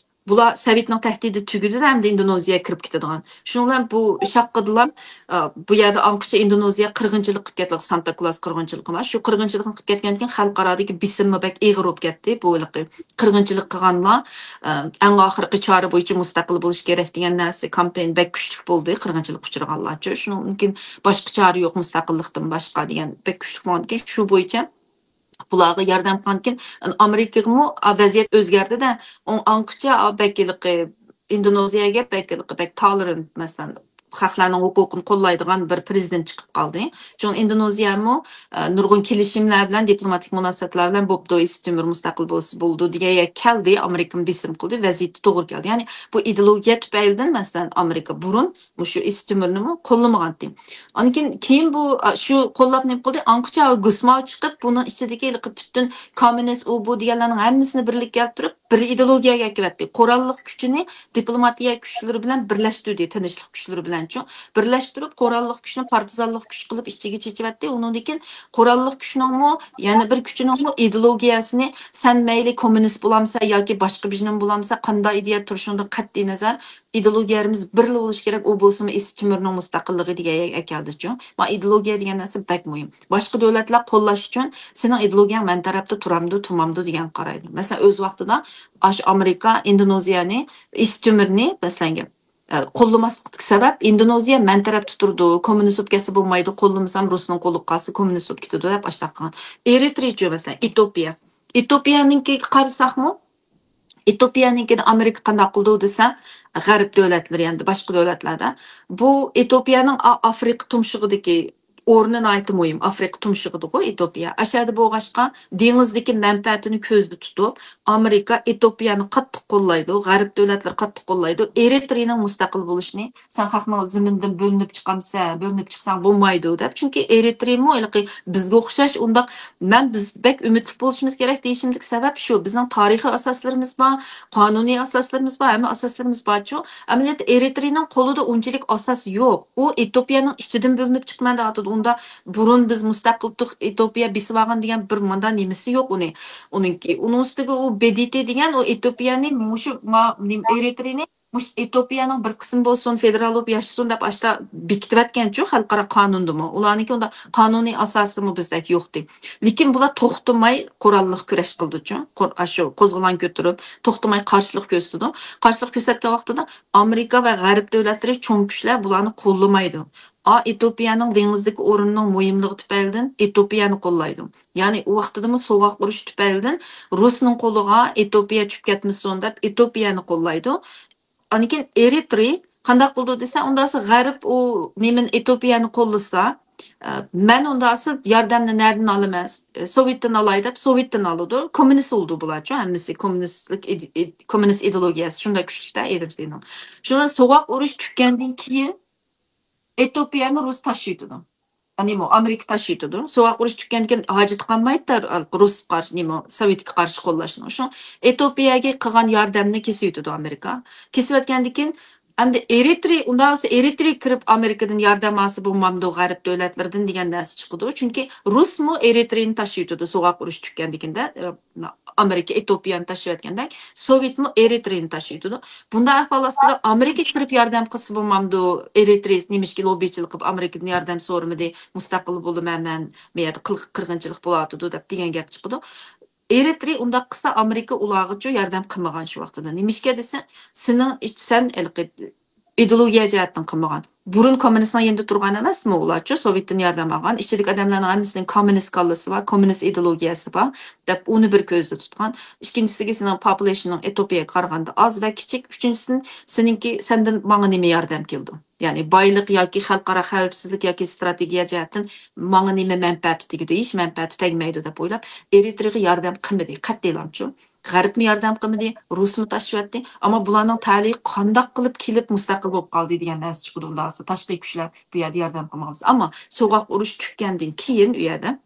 بۇلار سوۋېتنىڭ تەھدىتى تۈگىدى-دە، ئەمدى ئىندونېزىيەگە كىرىپ كېتىدىغان. شۇنىڭ بىلەن بۇ شاققىدىلا، ئە، بۇ يەردە ئاڭقىچە ئىندونېزىيە قىرغىنچىلىق قىلىپ كەتتى، سانتا كلاس قىرغىنچىلىقى بار. شۇ قىرغىنچىلىقنى قىلىپ كەتكەندىن كېيىن خەلقئارادىكى بېسىممۇ بەك ئېغىر بولۇپ كەتتى. بۇ ھېلىقى قىرغىنچىلىق قىلغانلار، ئە، ئەڭ ئاخىرقى چارە بويىچە مۇستەقىل بولۇش كېرەك دېگەن نەرسە، كامپېين بەك كۈچلۈك بولدى، قىرغىنچىلىققا ئۇچرىغانلارچۇ. شۇنىڭدىن كېيىن باشقا چارە يوق، مۇستەقىللىقتىن باشقا دېگەن بەك كۈچلۈك بولغاندىكىن، شۇ بويىچە بۇلارغا ياردەم قىلغاندىكىن، ئامېرىكىغىمۇ، ئا، ۋەزىيەت ئۆزگەردى-دە، ئۇ ئاڭقىچە، ئا، بەك ھېلىقى ئىندونېزىيەگە بەك ھېلىقى بەك تالېرانت، مەسىلەن، خەقلەرنىڭ ھوقۇقىنى قوللايدىغان بىر پرېزىدېنت چىقىپ قالدى. شۇڭا ئىندونېزىيەمۇ، ئە، نۇرغۇن كېلىشىملەر بىلەن، دىپلوماتىك مۇناسىۋەتلەر بىلەن بوپتۇ، ئىس تۆمۈر مۇستەقىل بولسا بولىدۇ دېگەن يەرگە كەلدى. ئامېرىكىمۇ بېسىم قىلدى، ۋەزىيىتى توغرا كەلدى. يەنى بۇ ئىدېئولوگىيە تۈپەيلىدىن، مەسىلەن، ئامېرىكا بۇرۇن مۇشۇ ئىس تۆمۈرنىمۇ قوللىمىغانتى. ئاندىن كېيىن، كېيىن بۇ، ئا، شۇ قوللاپ نېمە قىلدى؟ ئاڭقىچە گۇسماۋ چىقىپ، بۇنىڭ ئىچىدىكى ھېلىقى پۈتۈن كوممۇنىست، ئۇ، بۇ دېگەنلەرنىڭ ھەممىسىنى بىرلىككە كەلتۈرۈپ، بىر ئىدېئولوگىيەگە ئەكىۋەتتى. قوراللىق كۈچىنى دىپلوماتىيە كۈچلىرى بىلەن بىرلەشتۈردى، تىنچلىق كۈچلىرى بىلەنچۇ. بىرلەشتۈرۈپ، قوراللىق كۈچنى پارتىزانلىق كۈچ قىلىپ ئىچىگە چېچىۋەتتى. ئۇنىڭدىن كېيىن قوراللىق كۈچنىڭمۇ، يەنە بىر كۈچىنىڭمۇ ئىدېئولوگىيەسىنى، سەن مەيلى كوممۇنىست بولامسەن ياكى باشقا بىر نېمە بولامسەن، قانداق ئىدىيە تۇرۇشۇڭدىن قەتئىي نەزەر، ئىدېئولوگىيەمىز بىرلا بولۇشى كېرەك، ئۇ بولسىمۇ ئىس تۆمۈرنىڭ مۇستەقىللىقى دېگەن يەرگە ئەكەلدىچۇ. ما ئىدېئولوگىيە دېگەن نەرسە بەك مۇھىم. باشقا دۆلەتلەر قوللاش ئۈچۈن سېنىڭ ئىدېئولوگىيەڭ مەن تەرەپتە تۇرامدۇ، تۇرمامدۇ دېگەنگە قارايدۇ. مەسىلەن، ئۆز ۋاقتىدا ئاشۇ ئامېرىكا ئىندونېزىيەنى، ئىس تۆمۈرنى، مەسىلەن، ئە، قوللىماسلىقتىكى سەۋەب، ئىندونېزىيە مەن تەرەپتە تۇرىدۇ، كوممۇنىست بولۇپ كەتسە بولمايدۇ، قوللىمىسام رۇسنىڭ قولىغا قالسا كوممۇنىست بولۇپ كېتىدۇ دەپ ئاشۇنداق قىلغان. ئېرىترېيچۇ، مەسىلەن، ئېتىيوپىيە. ئېتىيوپىيەنىڭكىگە قارىساقمۇ، ئېتىيوپىيەنىڭكىدە ئامېرىكا قانداق قىلدى دېسە، غەرب دۆلەتلىرى، ئەمدى باشقا دۆلەتلەردە، بۇ ئېتىيوپىيەنىڭ ئا-، ئافرىقا تۇمشۇقىدىكى ئورنى ناھايىتى مۇھىم. ئافرىقا تۇمشۇقىدىغۇ ئېتىيوپىيە. ئەشەدە بولغاچقا، دېڭىزدىكى مەنپەئەتىنى كۆزدە تۇتۇپ، ئامېرىكا ئېتىيوپىيەنى قاتتىق قوللايدۇ، غەرب دۆلەتلىرى قاتتىق قوللايدۇ. ئېرىترېينىڭ مۇستەقىل بولۇشىنى، سەن خەقنىڭ زېمىنىدىن بۆلۈنۈپ چىقامسەن، بۆلۈنۈپ چىقساڭ بولمايدۇ دەپ. چۈنكى ئېرىترېيمۇ ھېلىقى بىزگە ئوخشاش ئۇنداق، مەن، بىز بەك ئۈمىدلىك بولۇشىمىز كېرەك دېيىشىمدىكى سەۋەب شۇ. بىزنىڭ تارىخىي ئاساسلىرىمىز بار، قانۇنىي ئاساسلىرىمىز بار، ھەممە ئاساسلىرىمىز بارچۇ. ئەمەلىيەتتە ئېرىترېينىڭ قولىدا ئۇنچىلىك ئاساس يوق. ئۇ ئېتىيوپىيەنىڭ ئىچىدىن بۆلۈنۈپ چىقىمەن دەۋاتىدۇ. ئۇندا بۇرۇن بىز مۇستەقىل تۇق-، ئېتىيوپىيە بېسىۋالغان دېگەن بىر مۇنداق نېمىسى يوق ئۇنى. ئۇنىڭكى، ئۇنىڭ ئۈستىگە ئۇ بېدىتى دېگەن ئۇ ئېتىيوپىيەنى مۇشۇ ما-، نېمە، ئېرىترېينى مۇشۇ ئېتىيوپىيەنىڭ بىر قىسمى بولسۇن، فېدېرال بولۇپ ياشىسۇن دەپ ئاشتا بېكىتىۋەتكەنچۇ خەلقئارا قانۇندىمۇ. ئۇلارنىڭكى ئۇنداق قانۇنىي ئاساسىمۇ بىزدەك يوقتى. لېكىن بۇلار توختىماي قوراللىق كۈرەش قىلدىچۇ. قور-، ئاشۇ قوزغىلاڭ كۆتۈرۈپ، توختىماي قارشىلىق كۆرسىتىدۇ. قارشىلىق كۆرسەتكەن ۋاقتىدا ئامېرىكا ۋە غەرب دۆلەتلىرى چوڭ كۈچلەر بۇلارنى قوللىمايدۇ. ئا، ئېتىيوپىيەنىڭ دېڭىزدىكى ئورنىنىڭ مۇھىملىقى تۈپەيلىدىن ئېتىيوپىيەنى قوللايدۇ. يەنى ئۇ ۋاقتىدىمۇ سوغۇق ئۇرۇش تۈپەيلىدىن رۇسنىڭ قولىغا ئېتىيوپىيە چۈشۈپ كەتمىسۇن دەپ ئېتىيوپىيەنى قوللايدۇ. ئاندىن كېيىن ئېرىترېي قانداق قىلىدۇ دېسە، ئۇنداقسا غەرب ئۇ نېمىنى، ئېتىيوپىيەنى قوللىسا، ئە، مەن ئۇنداقسا ياردەمنى نەدىن ئالىمەن؟ ئە، سوۋېتتىن ئالاي دەپ سوۋېتتىن ئالىدۇ. كوممۇنىست بولىدۇ بۇلارچۇ، ھەممىسى كوممۇنىستلىك ئىدى-، ئىد-، كوممۇنىست ئىدېئولوگىيەسى شۇنداق كۈچلۈكتە ئېرىترېينىڭ. شۇڭا سوغۇق ئۇرۇش تۈگىگەندىن كېيىن ئېتىيوپىيەنى رۇس تاشلىۋېتىدۇ. نېمە، ئامېرىكا تاشلىۋېتىدۇ. سوغۇق ئۇرۇش تۈگىگەندىن كېيىن ھاجىتى قالمايدۇ، رۇسقا قارشى، نېمە، سوۋېتكە قارشى قوللاشنىڭ. شۇ ئېتىوپىيەگە قىلغان ياردەمنى كېسىۋېتىدۇ ئامېرىكا. كېسىۋەتكەندىن كېيىن، ئەمدى ئېرىترېي، ئۇنداق بولسا ئېرىترېي كىرىپ ئامېرىكىدىن ياردەم ئالسا بولمامدۇ غەرب دۆلەتلىرىدىن دېگەن نەرسە چىقىدۇ. چۈنكى رۇسمۇ ئېرىترېينى تاشلىۋېتىدۇ سوغۇق ئۇرۇش تۈگىگەندىن كېيىن، ئامېرىكا ئېتىوپىيەنى تاشلىۋەتكەندەك، سوۋېتمۇ ئېرىترېينى تاشلىۋېتىدۇ. بۇنداق ئەھۋال ئاستىدا ئامېرىكا كىرىپ ياردەم قىلسا بولمامدۇ؟ ئېرىترېي نېمىشقا لوببىچىلىق قىلىپ ئامېرىكىدىن ياردەم سورىمىدى، مۇستەقىل بولىمەن مەن، مەن، مەن يەردە قىل-، قىرغىنچىلىق بولۇۋاتىدۇ دەپ دېگەن گەپ چىقىدۇ. ئېرىترېي ئۇنداق قىلسا ئامېرىكا ئۇلارغىچۇ ياردەم قىلمىغان شۇ ۋاقتىدا. نېمىشقا دېسە، سېنىڭ ئىچ-، سەن ھېلىقى ئىدېئولوگىيە جەھەتتىن قىلمىغان. بۇرۇن كوممۇنىستنىڭ يېنىدا تۇرغان ئەمەسمۇ ئۇلارچۇ؟ سوۋېتتىن ياردەم ئالغان. ئىچىدىكى ئادەملەرنىڭ ھەممىسىنىڭ كوممۇنىست كاللىسى بار، كوممۇنىست ئىدېئولوگىيەسى بار دەپ ئۇنى بىر كۆزدە تۇتقان. ئىككىنچىسىگە سېنىڭ پوپۇلېيشنىڭ ئېتوپىيەگە قارىغاندا ئاز ۋە كىچىك. ئۈچىنچىسىدىن سېنىڭكى سەندىن ماڭا نېمە ياردەم كېلىدۇ؟ يەنى بايلىق ياكى خەلقئارا خەۋپسىزلىك ياكى ستراتېگىيە جەھەتتىن ماڭا نېمە مەنپەئەتى تېگىدۇ؟ ھېچ مەنپەئەتى تەگمەيدۇ دەپ ئويلاپ، ئېرىترېيغا ياردەم قىلمىدى قەتئىيلامچۇ. غەربمۇ ياردەم قىلمىدى، رۇسمۇ تاشلىۋەتتى. ئەمما بۇلارنىڭ تەلىيى قانداق قىلىپ كېلىپ مۇستەقىل بولۇپ قالدى دېگەن نەرسە چىقىدۇ ئۇنداق بولسا. تاشقى كۈچلەر بۇ يەردە ياردەم قىلمىغان بولسا. ئەمما سوغۇق ئۇرۇش تۈگىگەندىن كېيىن ئۇ يەردە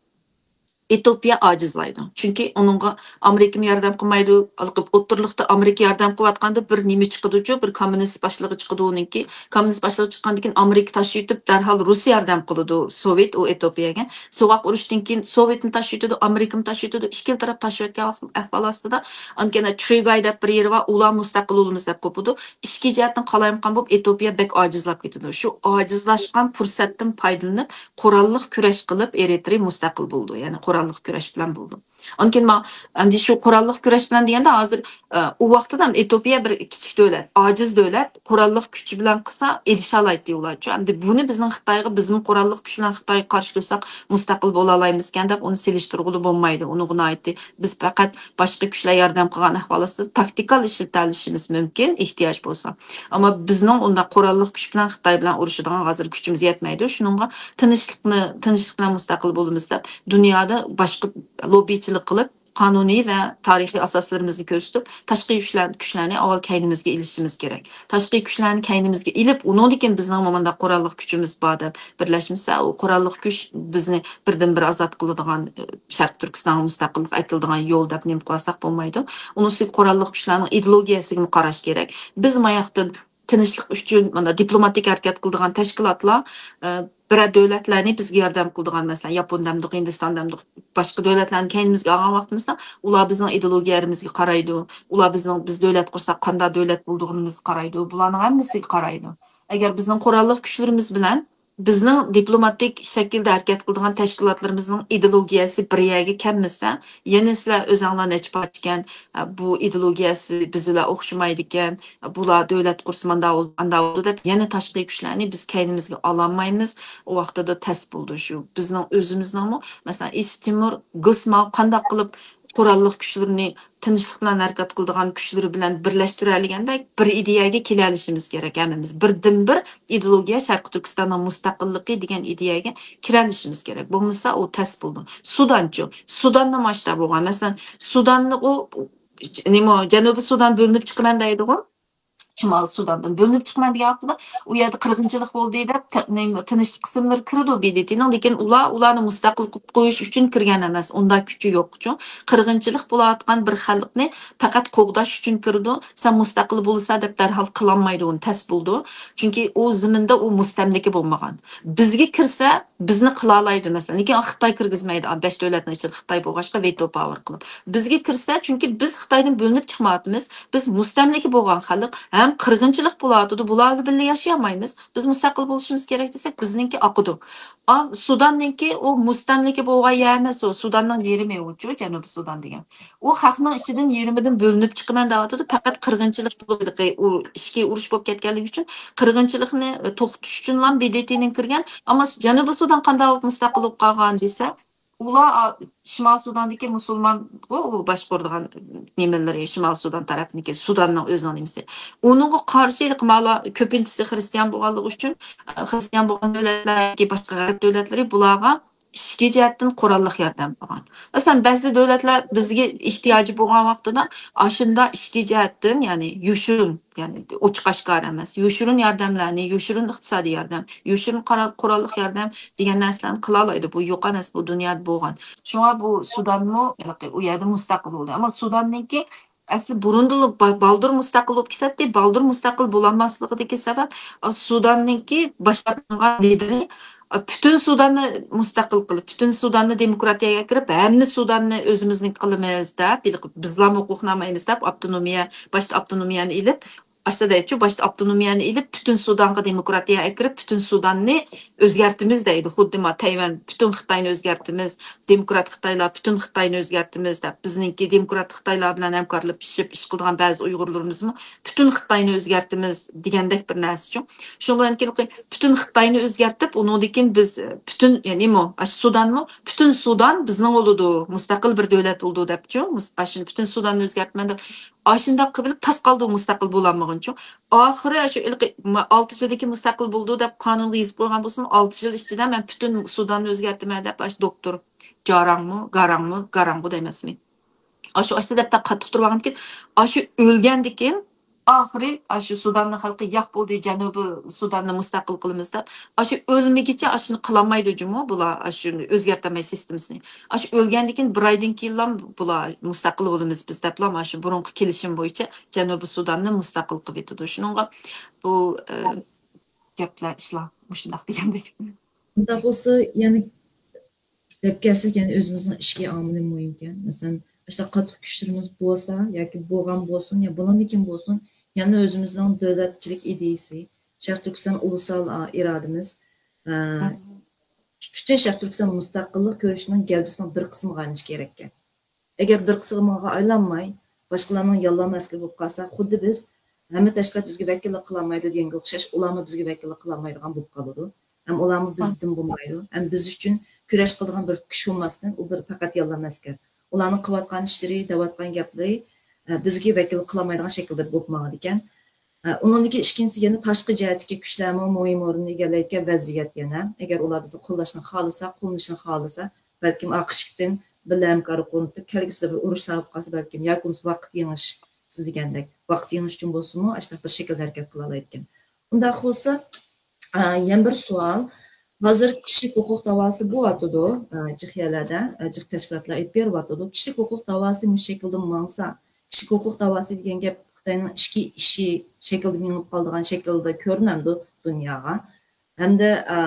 ئېتوپىيە ئاجىزلايدۇ. چۈنكى ئۇنىڭغا ئامېرىكىمۇ ياردەم قىلمايدۇ. ھېلىقى ئوتتۇرىلىقتا ئامېرىكا ياردەم قىلىۋاتقاندا بىر نېمە چىقىدۇچۇ، بىر كوممۇنىست باشلىقى چىقىدۇ ئۇنىڭكى. كوممۇنىست باشلىقى چىققاندىن كېيىن ئامېرىكا تاشلىۋېتىپ، دەرھال رۇسىيە ياردەم قىلىدۇ، سوۋېت ئۇ ئېتوپىيەگە. سوغۇق ئۇرۇشتىن كېيىن سوۋېتنى تاشلىۋېتىدۇ، ئامېرىكىمۇ تاشلىۋېتىدۇ. ئىككىلا تەرەپ تاشلىۋەتكەن ئەھۋال ئاستىدا، ئانكىنا چۈگاي دەپ بىر يېرى بار، ئۇلار مۇستەقىل بولىمىز دەپ قوپىدۇ. ئىككى جەھەتتىن قالايمىقان بولۇپ، ئېتوپىيە بەك ئاجىزلاپ كېتىدۇ. شۇ ئاجىزلاشقان پۇرسەتتىن پايدىلىنىپ، قوراللىق كۈرەش قىلىپ، ئېرىترېي مۇستەقىل بولىدۇ. يەنى قوراللىق كۈرەش بىلەن بولىدۇ. ئاندىن كېيىن ما-، ئەمدى شۇ قوراللىق كۈرەش بىلەن دېگەندە، ھازىر، ئە، ئۇ ۋاقىتتا ھەم ئېتىوپىيە بىر كىچىك دۆلەت، ئاجىز دۆلەت، قوراللىق كۈچى بىلەن قىلسا ئېلىشالايتتى ئۇلارچۇ. ئەمدى بۇنى بىزنىڭ خىتايغا، بىزمۇ قوراللىق كۈچ بىلەن خىتايغا قارشى تۇرساق مۇستەقىل بولالايمىزكەن دەپ ئۇنى سېلىشتۇرغىلى بولمايدۇ. ئۇنىڭغا ناھايىتى بىز پەقەت باشقا كۈچلەر ياردەم قىلغان ئەھۋال ئاستىدا تاكتىكال ئىشلىتەلىشىمىز مۇمكىن، ئېھتىياج بولسا. ئەمما بىزنىڭ ئۇنداق قوراللىق كۈچ بىلەن خىتاي بىلەن ئۇرۇشىدىغان ھازىر كۈچىمىز يەتمەيدۇ. شۇنىڭغا تىنچلىقنى، تىنچلىق بىلەن مۇستەقىل بولىمىز دەپ دۇنيادا باشقا لوببىچىلىق قىلىپ، قانۇنىي ۋە تارىخىي ئاساسلىرىمىزنى كۆرسىتىپ، تاشقى كۈچلەر-، كۈچلەرنى ئاۋۋال كەينىمىزگە ئېلىشىمىز كېرەك. تاشقى كۈچلەرنى كەينىمىزگە ئېلىپ، ئۇنىڭدىن كېيىن بىزنىڭمۇ مۇنداق قوراللىق كۈچىمىز بار دەپ بىرلەشمىسە، ئۇ قوراللىق كۈچ بىزنى بىردىنبىر ئازاد قىلىدىغان، ئى، شەرقىي تۈركىستانغا مۇستەقىللىق ئەكېلىدىغان يول دەپ نېمە قىلىۋالساق بولمايدۇ. ئۇنىڭ ئۈستىگە قوراللىق كۈچلەرنىڭ ئىدېئولوگىيەسىگىمۇ قاراش كېرەك. بىز ماياقتىن تىنچلىق ئۈچۈن مانا دىپلوماتىك ھەرىكەت قىلىدىغان تەشكىلاتلار، ئە، بىرەر دۆلەتلەرنى بىزگە ياردەم قىلىدىغان، مەسىلەن، ياپون دەمدۇق، ھىندىستان دەمدۇق، باشقا دۆلەتلەرنى كەينىمىزگە ئالغان ۋاقتىمىزدا، ئۇلار بىزنىڭ ئىدېئولوگىيەمىزگە قارايدۇ، ئۇلار بىزنىڭ، بىز دۆلەت قۇرساق قانداق دۆلەت بولىدىغىنىمىزغا قارايدۇ، بۇلارنىڭ ھەممىسىگە قارايدۇ. ئەگەر بىزنىڭ قوراللىق كۈچلىرىمىز بىلەن بىزنىڭ دىپلوماتىك شەكىلدە ھەرىكەت قىلىدىغان تەشكىلاتلىرىمىزنىڭ ئىدېئولوگىيەسى بىر يەرگە كەلمىسە، يەنە سىلەر ئۆزۈڭلار نەچچە پارچىكەن، بۇ ئىدېئولوگىيەسى بىز بىلەن ئوخشىمايدىكەن، بۇلار دۆلەت قۇرسا مانداق بولىدۇ، ئانداق بولىدۇ دەپ يەنە تاشقى كۈچلەرنى بىز كەينىمىزگە ئالالمايمىز. ئۇ ۋاقتىدا تەس بولىدۇ شۇ. بىزنىڭ ئۆزىمىزنىڭمۇ، مەسىلەن، ئىسى تىمۇر، گۇسماۋ قانداق قىلىپ قوراللىق كۈچلىرىنى تىنچلىق بىلەن ھەرىكەت قىلىدىغان كۈچلىرى بىلەن بىرلەشتۈرەلىگەندەك بىر ئىدىيەگە كېلەلىشىمىز كېرەك ھەممىمىز. بىردىنبىر ئىدېئولوگىيە شەرقىي تۈركىستاننىڭ مۇستەقىللىقى دېگەن ئىدىيەگە كىرەلىشىمىز كېرەك. بولمىسا ئۇ تەس بولىدۇ. سۇدانچۇ؟ سۇداندا ماشتا بولغان. مەسىلەن، سۇداننى ئۇ، نېمە، جەنۇبىي سۇدان بۆلۈنۈپ چىقىمەن دەيدىغۇ. شىمالىي سۇداندىن بۆلۈنۈپ چىقىمەن دېگەن ۋاقتىدا ئۇ يەردە قىرغىنچىلىق بولدى دەپ، تە-، نېمە، تىنچلىق قىسىملىرى كىرىدۇ ب د ت نىڭ، لېكىن ئۇلار ئۇلارنى مۇستەقىل قىلىپ قويۇش ئۈچۈن كىرگەن ئەمەس. ئۇنداق كۈچى يوقچۇ. قىرغىنچىلىق بولۇۋاتقان بىر خەلقنى پەقەت قوغداش ئۈچۈن كىرىدۇ. سەن مۇستەقىل بولىسەن دەپ دەرھال قىلالمايدۇ، ئۇنى تەس بولىدۇ. چۈنكى ئۇ زېمىندا ئۇ مۇستەملىكە بولمىغان. بىزگە كىرسە، بىزنى قىلالايدۇ، مەسىلەن. لېكىن خىتاي كىرگۈزمەيدۇ. بەش دۆلەتنىڭ ئىچىدە خىتاي بولغاچقا، ۋېتو پاۋېر قىلىپ. بىزگە كىرسە، چۈنكى بىز خىتايدىن بۆلۈنۈپ چىقمايۋاتىمىز. بىز مۇستەملىكە بولغان خەلق، ھەم قىرغىنچىلىق بولۇۋاتىدۇ، بۇلار بىلەن ياشىيالمايمىز. بىز مۇستەقىل بولۇشىمىز كېرەك دېسەك، بىزنىڭكى ئاقىدۇ. ئا، سۇداننىڭكى ئۇ مۇستەملىكە بولغان يەر ئەمەس، ئۇ سۇداننىڭ يېرىمى ئۇچۇ، جەنۇبىي سۇدان دېگەن. ئۇ خەقنىڭ ئىچىدىن يېرىمىدىن بۆلۈنۈپ چىقىمەن دەۋاتىدۇ. پەقەت قىرغىنچىلىق بولۇپ، ئۇ ئىچكى ئۇرۇش بولۇپ كەتكەنلىكى ئۈچۈن، قىرغىنچىلىقنى، ئە، توختىتىش ئۈچۈنلا ب د ت نىڭ كىرگەن. ئەمما جەنۇبىي سۇدان قانداق بولۇپ مۇستەقىل بولۇپ قالغان دېسە، ئۇلار، ئا، شىمال سۇداندىكى مۇسۇلمانغۇ ئۇ باشقۇرىدىغان نېمىلىرى، شىمال سۇدان تەرەپنىكى، سۇداننىڭ ئۆزىنىڭ نېمىسى. ئۇنىڭغا قارشى مالا كۆپىنچىسى خىرىستىيان بولغانلىقى ئۈچۈن، ئە، خىرىستىيان بولغان دۆلەتلەر ياكى باشقا غەرب دۆلەتلىرى بۇلارغا ئىچكى جەھەتتىن قوراللىق ياردەم قىلغان. مەسىلەن، بەزى دۆلەتلەر بىزگە ئېھتىياجى بولغان ۋاقتىدا ئاشۇنداق ئىچكى جەھەتتىن، يەنى يوشۇرۇن، يەنى ئوچۇق ئاشكارا ئەمەس، يوشۇرۇن ياردەملەرنى، يوشۇرۇن ئىقتىسادىي ياردەم، يوشۇرۇن قورال-، قوراللىق ياردەم دېگەن نەرسىلەرنى قىلالايدۇ. بۇ يوق ئەمەس، بۇ دۇنيادا بولغان. شۇڭا بۇ سۇدانمۇ ھېلىقى ئۇ يەردە مۇستەقىل بولدى. ئەمما سۇداننىڭكى ئەسلى بۇرۇندىلا با-، بالدۇر مۇستەقىل بولۇپ كېتەتتى. بالدۇر مۇستەقىل بولالماسلىقىدىكى سەۋەب، ئا، سۇداننىڭكى باشلانغان لىدېرى، ئا، پۈتۈن سۇداننى مۇستەقىل قىلىپ، پۈتۈن سۇداننى دېموكراتىيەگە كىرىپ، ھەممە سۇداننى ئۆزىمىزنىڭكى قىلىمىز دەپ، بىزلارمۇ ھوقۇقنامە ئېلىمىز دەپ، ئاپتونومىيە، باشتا ئاپتونومىيەنى ئېلىپ، ئاشتا دەيتچۇ، باشتا ئاپتونومىيەنى ئېلىپ، پۈتۈن سۇدانغا دېموكراتىيە ئەكىرىپ، پۈتۈن سۇداننى ئۆزگەرتىمىز دەيدۇ. خۇددى ما تەيۋەن، پۈتۈن خىتاينى ئۆزگەرتىمىز، دېموكرات خىتايلار، پۈتۈن خىتاينى ئۆزگەرتىمىز دەپ، بىزنىڭكى دېموكرات خىتايلار بىلەن ھەمكارلىشىپ ئىش قىلىدىغان بەزى ئۇيغۇرلىرىمىزمۇ پۈتۈن خىتاينى ئۆزگەرتىمىز دېگەندەك بىر نەرسىچۇ. شۇنىڭ بىلەن كېلىپ، پۈتۈن خىتاينى ئۆزگەرتىپ، ئۇنىڭدىن كېيىن بىز پۈتۈن، يەنى مو-، ئاشۇ سۇدانمۇ، پۈتۈن سۇدان بىزنىڭ بولىدۇ، مۇستەقىل بىر دۆلەت بولىدۇ دەپچۇ. مۇس-، ئاشۇنى پۈتۈن سۇداننى ئۆزگەرتىمەن دەپ، ئاشۇنداق قىلىپ تاس قالدى مۇستەقىل بولالمىغىنىچۇ. ئاخىرى شۇ ھېلىقى ما-، ئالتە يىلدىن كېيىن مۇستەقىل بولىدۇ دەپ قانۇنغا يېزىپ قويغان بولسىمۇ، ئالتە يىل ئىچىدە مەن پۈتۈن سۇداننى ئۆزگەرتىمەن دەپ، ئاشۇ دوكتور جاراڭمۇ، گاراڭمۇ، گاراڭغۇ دەيمەنسىمۇ؟ ئاشۇ، ئاشۇ دەپتە قاتتىق تۇرۇۋالغاندىكىن، ئاشۇ ئۆلگەندىكىن، ئاخىرى ئاشۇ سۇداننىڭ خەلقى ياق بولدى، جەنۇبىي سۇداننى مۇستەقىل قىلىمىز دەپ، ئاشۇ ئۆلمىگىچە ئاشۇنى قىلالمايدۇ جۇمۇ، بۇلار ئاشۇنى ئۆزگەرتەلمەي سىستېمىسىنى. ئاشۇ ئۆلگەندىكىن بىر ئايدىن كېيىنلا بۇلار مۇستەقىل بولىمىز بىز دەپلا، ئاشۇ بۇرۇنقى كېلىشىم بويىچە جەنۇبىي سۇداننى مۇستەقىل قىلىۋېتىدۇ. شۇنىڭغا بۇ، ئە، گەپلەر، ئىشلار مۇشۇنداق دېگەندەك. ئۇنداق بولسا، يەنە دەپ كەلسەك، يەنە ئۆزىمىزنىڭ ئىچكى ئامىلى مۇھىمكەن. مەسىلەن، ئاشۇنداق قاتتىق كۈچلىرىمىز بولسا ياكى بولغان بولسۇن، يا بۇنىڭدىن كېيىن بولسۇن، يەنە ئۆزىمىزنىڭ دۆلەتچىلىك ئىدىيىسى، شەرقىي تۈركىستان ئۇلۇسال ئىرادىمىز، ئە، پۈتۈن شەرقىي تۈركىستان مۇستەقىللىق كۈرىشىنىڭ گەۋدىسىنىڭ بىر قىسمىغا ئايلىنىشى كېرەككەن. ئەگەر بىر قىسمىغا ئايلانماي، باشقىلارنىڭ ياللانما ئەسكىرى بولۇپ قالسا، خۇددى بىز ھەممە تەشكىلات بىزگە ۋەكىللىك قىلالمايدۇ دېگەنگە ئوخشاش، ئۇلارمۇ بىزگە ۋەكىللىك قىلالمايدىغان بولۇپ قالىدۇ. ھەم ئۇلارمۇ بىزدىن بولمايدۇ. ھەم بىز ئۈچۈن كۈرەش قىلىدىغان بىر كۈچ بولماستىن، ئۇ بىر پەقەت ياللانما ئەسكەر. ئۇلارنىڭ قىلىۋاتقان ئىشلىرى، دەۋاتقان گەپلىرى، ئە، بىزگە ۋەكىللىك قىلالمايدىغان شەكىلدە بولۇپ ماڭىدىكەن. ئە، ئۇنىڭدىن كېيىن ئىككىنچىسى يەنە تاشقى جەھەتتىكى كۈچلەرمۇ مۇھىم ئورۇننى ئىگىلەيدىكەن ۋەزىيەت يەنە. ئەگەر ئۇلار بىزنى قوللاشنى خالىسا، قوللىنىشنى خالىسا، بەلكىم ئاقىشىكتىن بىللە ھەمكارلىق ئورنىتىپ، كەلگۈسىدە بىر ئۇرۇشلار بولۇپ قالسا، بەلكىم ياكى بولمىسا ۋاقىت يېڭىش، سىز دېگەندەك ۋاقىت يېڭىش ئۈچۈن بولسىمۇ، ئاشۇنداق بىر شەكىلدە ھەرىكەت قىلالايدىكەن. ئۇنداق بولسا، ئە، يەنە بىر سوئال. ھازىر كىشىلىك ھوقۇق داۋاسى بولۇۋاتىدۇ، ئە، جىق يەرلەردە، ئە، جىق تەشكىلاتلار ئېلىپ بېرىۋاتىدۇ. كىشىلىك ھوقۇق داۋاسى مۇشۇ شەكىلدە ماڭسا، كىشىلىك ھوقۇق داۋاسى دېگەن گەپ خىتاينىڭ ئىچكى ئىشى شەكلىدە مېڭىپ قالىدىغان شەكىلدە كۆرۈنەمدۇ دۇنياغا؟ ھەمدە، ئە،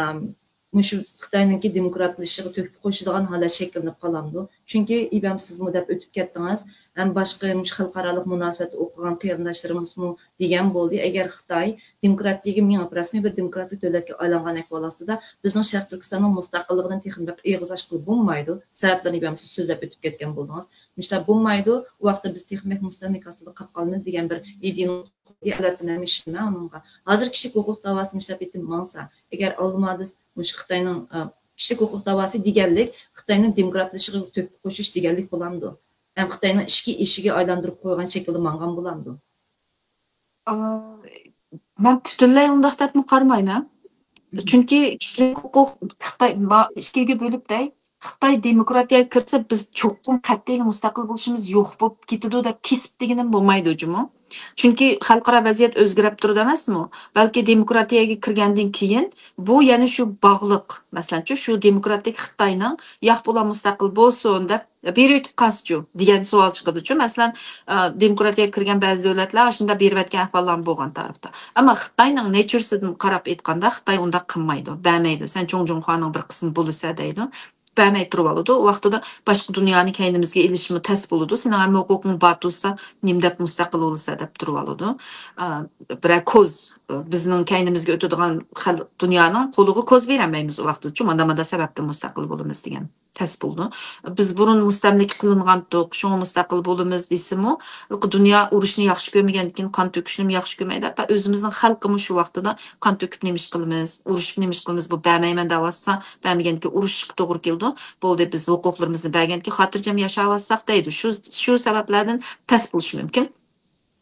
مۇشۇ خىتاينىڭكى دېموكراتلىشىشىغا تۆھپە قوشىدىغان ھالەت شەكىللىنىپ قالامدۇ؟ چۈنكى ئىبەم سىزمۇ دەپ ئۆتۈپ كەتتىڭىز، ھەم باشقا مۇشۇ خەلقئارالىق مۇناسىۋەتتە ئوقۇغان قېرىنداشلىرىمىزمۇ دېگەن بولدى، ئەگەر خىتاي دېموكراتىيەگە مېڭىپ، رەسمىي بىر دېموكراتىك دۆلەتكە ئايلانغان ئەھۋال ئاستىدا، بىزنىڭ شەرقىي تۈركىستاننىڭ مۇستەقىللىقىدىن تېخىمۇ بەك ئېغىز ئاچقىلى بولمايدۇ. سەۋەبلىرىنى ئىبەم سىز سۆزلەپ ئۆتۈپ كەتكەن بولدىڭىز. مۇشۇنداق بولمايدۇ. ئۇ ۋاقىتتا بىز تېخىمۇ بەك مۇستەملىكە ئاستىدا قاپ قالىمىز دېگەن بىر ئىدىيەنى ئەلۋەتتە مەن ئىشىنىمەن ئۇنىڭغا. ھازىر كىشىلىك ھوقۇق داۋاسى مۇشۇنداق ئېتىپ ماڭسا، ئەگەر ئالدىمادا مۇشۇ خىتاينىڭ، ئە، كىشىلىك ھوقۇق داۋاسى دېگەنلىك خىتاينىڭ دېموكراتلىشىشىغا تۆھپە قوشۇش دېگەنلىك بولامدۇ؟ ھەم خىتاينىڭ ئىچكى ئىشىگە ئايلاندۇرۇپ قويغان شەكىلدە ماڭغان بولامدۇ؟ ئا، مەن پۈتۈنلەي ئۇنداق دەپمۇ قارىمايمەن. چۈنكى كىشىلىك ھوقۇق خىتاي، ما-، ئىككىگە بۆلۈپ دەي، خىتاي دېموكراتىيەگە كىرسە، بىز چوقۇم قەتئىيلا مۇستەقىل بولۇشىمىز يوق بولۇپ كېتىدۇ دەپ كېسىپ دېگىنىم بولمايدۇ جۇمۇ. چۈنكى خەلقئارا ۋەزىيەت ئۆزگىرىپ تۇرىدۇ ئەمەسمۇ؟ بەلكى دېموكراتىيەگە كىرگەندىن كېيىن بۇ يەنە شۇ باغلىق، مەسىلەن، شۇ، شۇ دېموكراتىك خىتاينىڭ ياق بۇلار مۇستەقىل بولسۇن دەپ بېرىۋېتىپ قالسىچۇ دېگەن سوئال چىقىدۇچۇ. مەسىلەن، ئە، دېموكراتىيەگە كىرگەن بەزى دۆلەتلەر ئاشۇنداق بېرىۋەتكەن ئەھۋاللارمۇ بولغان تارىختا. ئەمما خىتاينىڭ نېچۇرىسىدىن قاراپ ئېيتقاندا، خىتاي ئۇنداق قىلمايدۇ، بەرمەيدۇ. سەن چوڭ جۇڭخۇانىڭ بىر قىسمى بولىسەن دەيدۇ. بەرمەي تۇرۇۋالىدۇ. ئۇ ۋاقتىدا باشقا دۇنيانى كەينىمىزگە ئېلىشمۇ تەس بولىدۇ. سېنىڭ ھەممە ھوقۇقۇڭ بار تۇرسا، نېمە دەپ مۇستەقىل بولىسەن دەپ تۇرۇۋالىدۇ. ئە، بىرەر كوز، بىزنىڭ كەينىمىزگە ئۆتىدىغان خەلق، دۇنيانىڭ قولىغا كوز بېرەلمەيمىز ئۇ ۋاقتىدىچۇ، مانا، مانا سەۋەبتىن مۇستەقىل بولىمىز دېگەن. تەس بولىدۇ. بىز بۇرۇن مۇستەملىكە قىلىنغانتۇق، شۇڭا مۇستەقىل بولىمىز دېسىمۇ، دۇنيا ئۇرۇشنى ياخشى كۆرمىگەندىكىن، قان تۆكۈشنىمۇ ياخشى كۆرمەيدۇ. ھەتتا ئۆزىمىزنىڭ خەلقىمۇ شۇ ۋاقتىدا قان تۆكۈپ نېمە ئىش قىلىمىز، ئۇرۇشۇپ نېمە ئىش قىلىمىز، بۇ بەرمەيمەن دەۋاتسا، بەرمىگەندىكىن ئۇرۇشۇشقا توغرا كېلىدۇ. بولدى، بىز ھوقۇقلىرىمىزنى بەرگەندىكىن خاتىرجەم ياشاۋاتساق دەيدۇ. شۇ، شۇ سەۋەبلەردىن تەس بولۇشى مۇمكىن.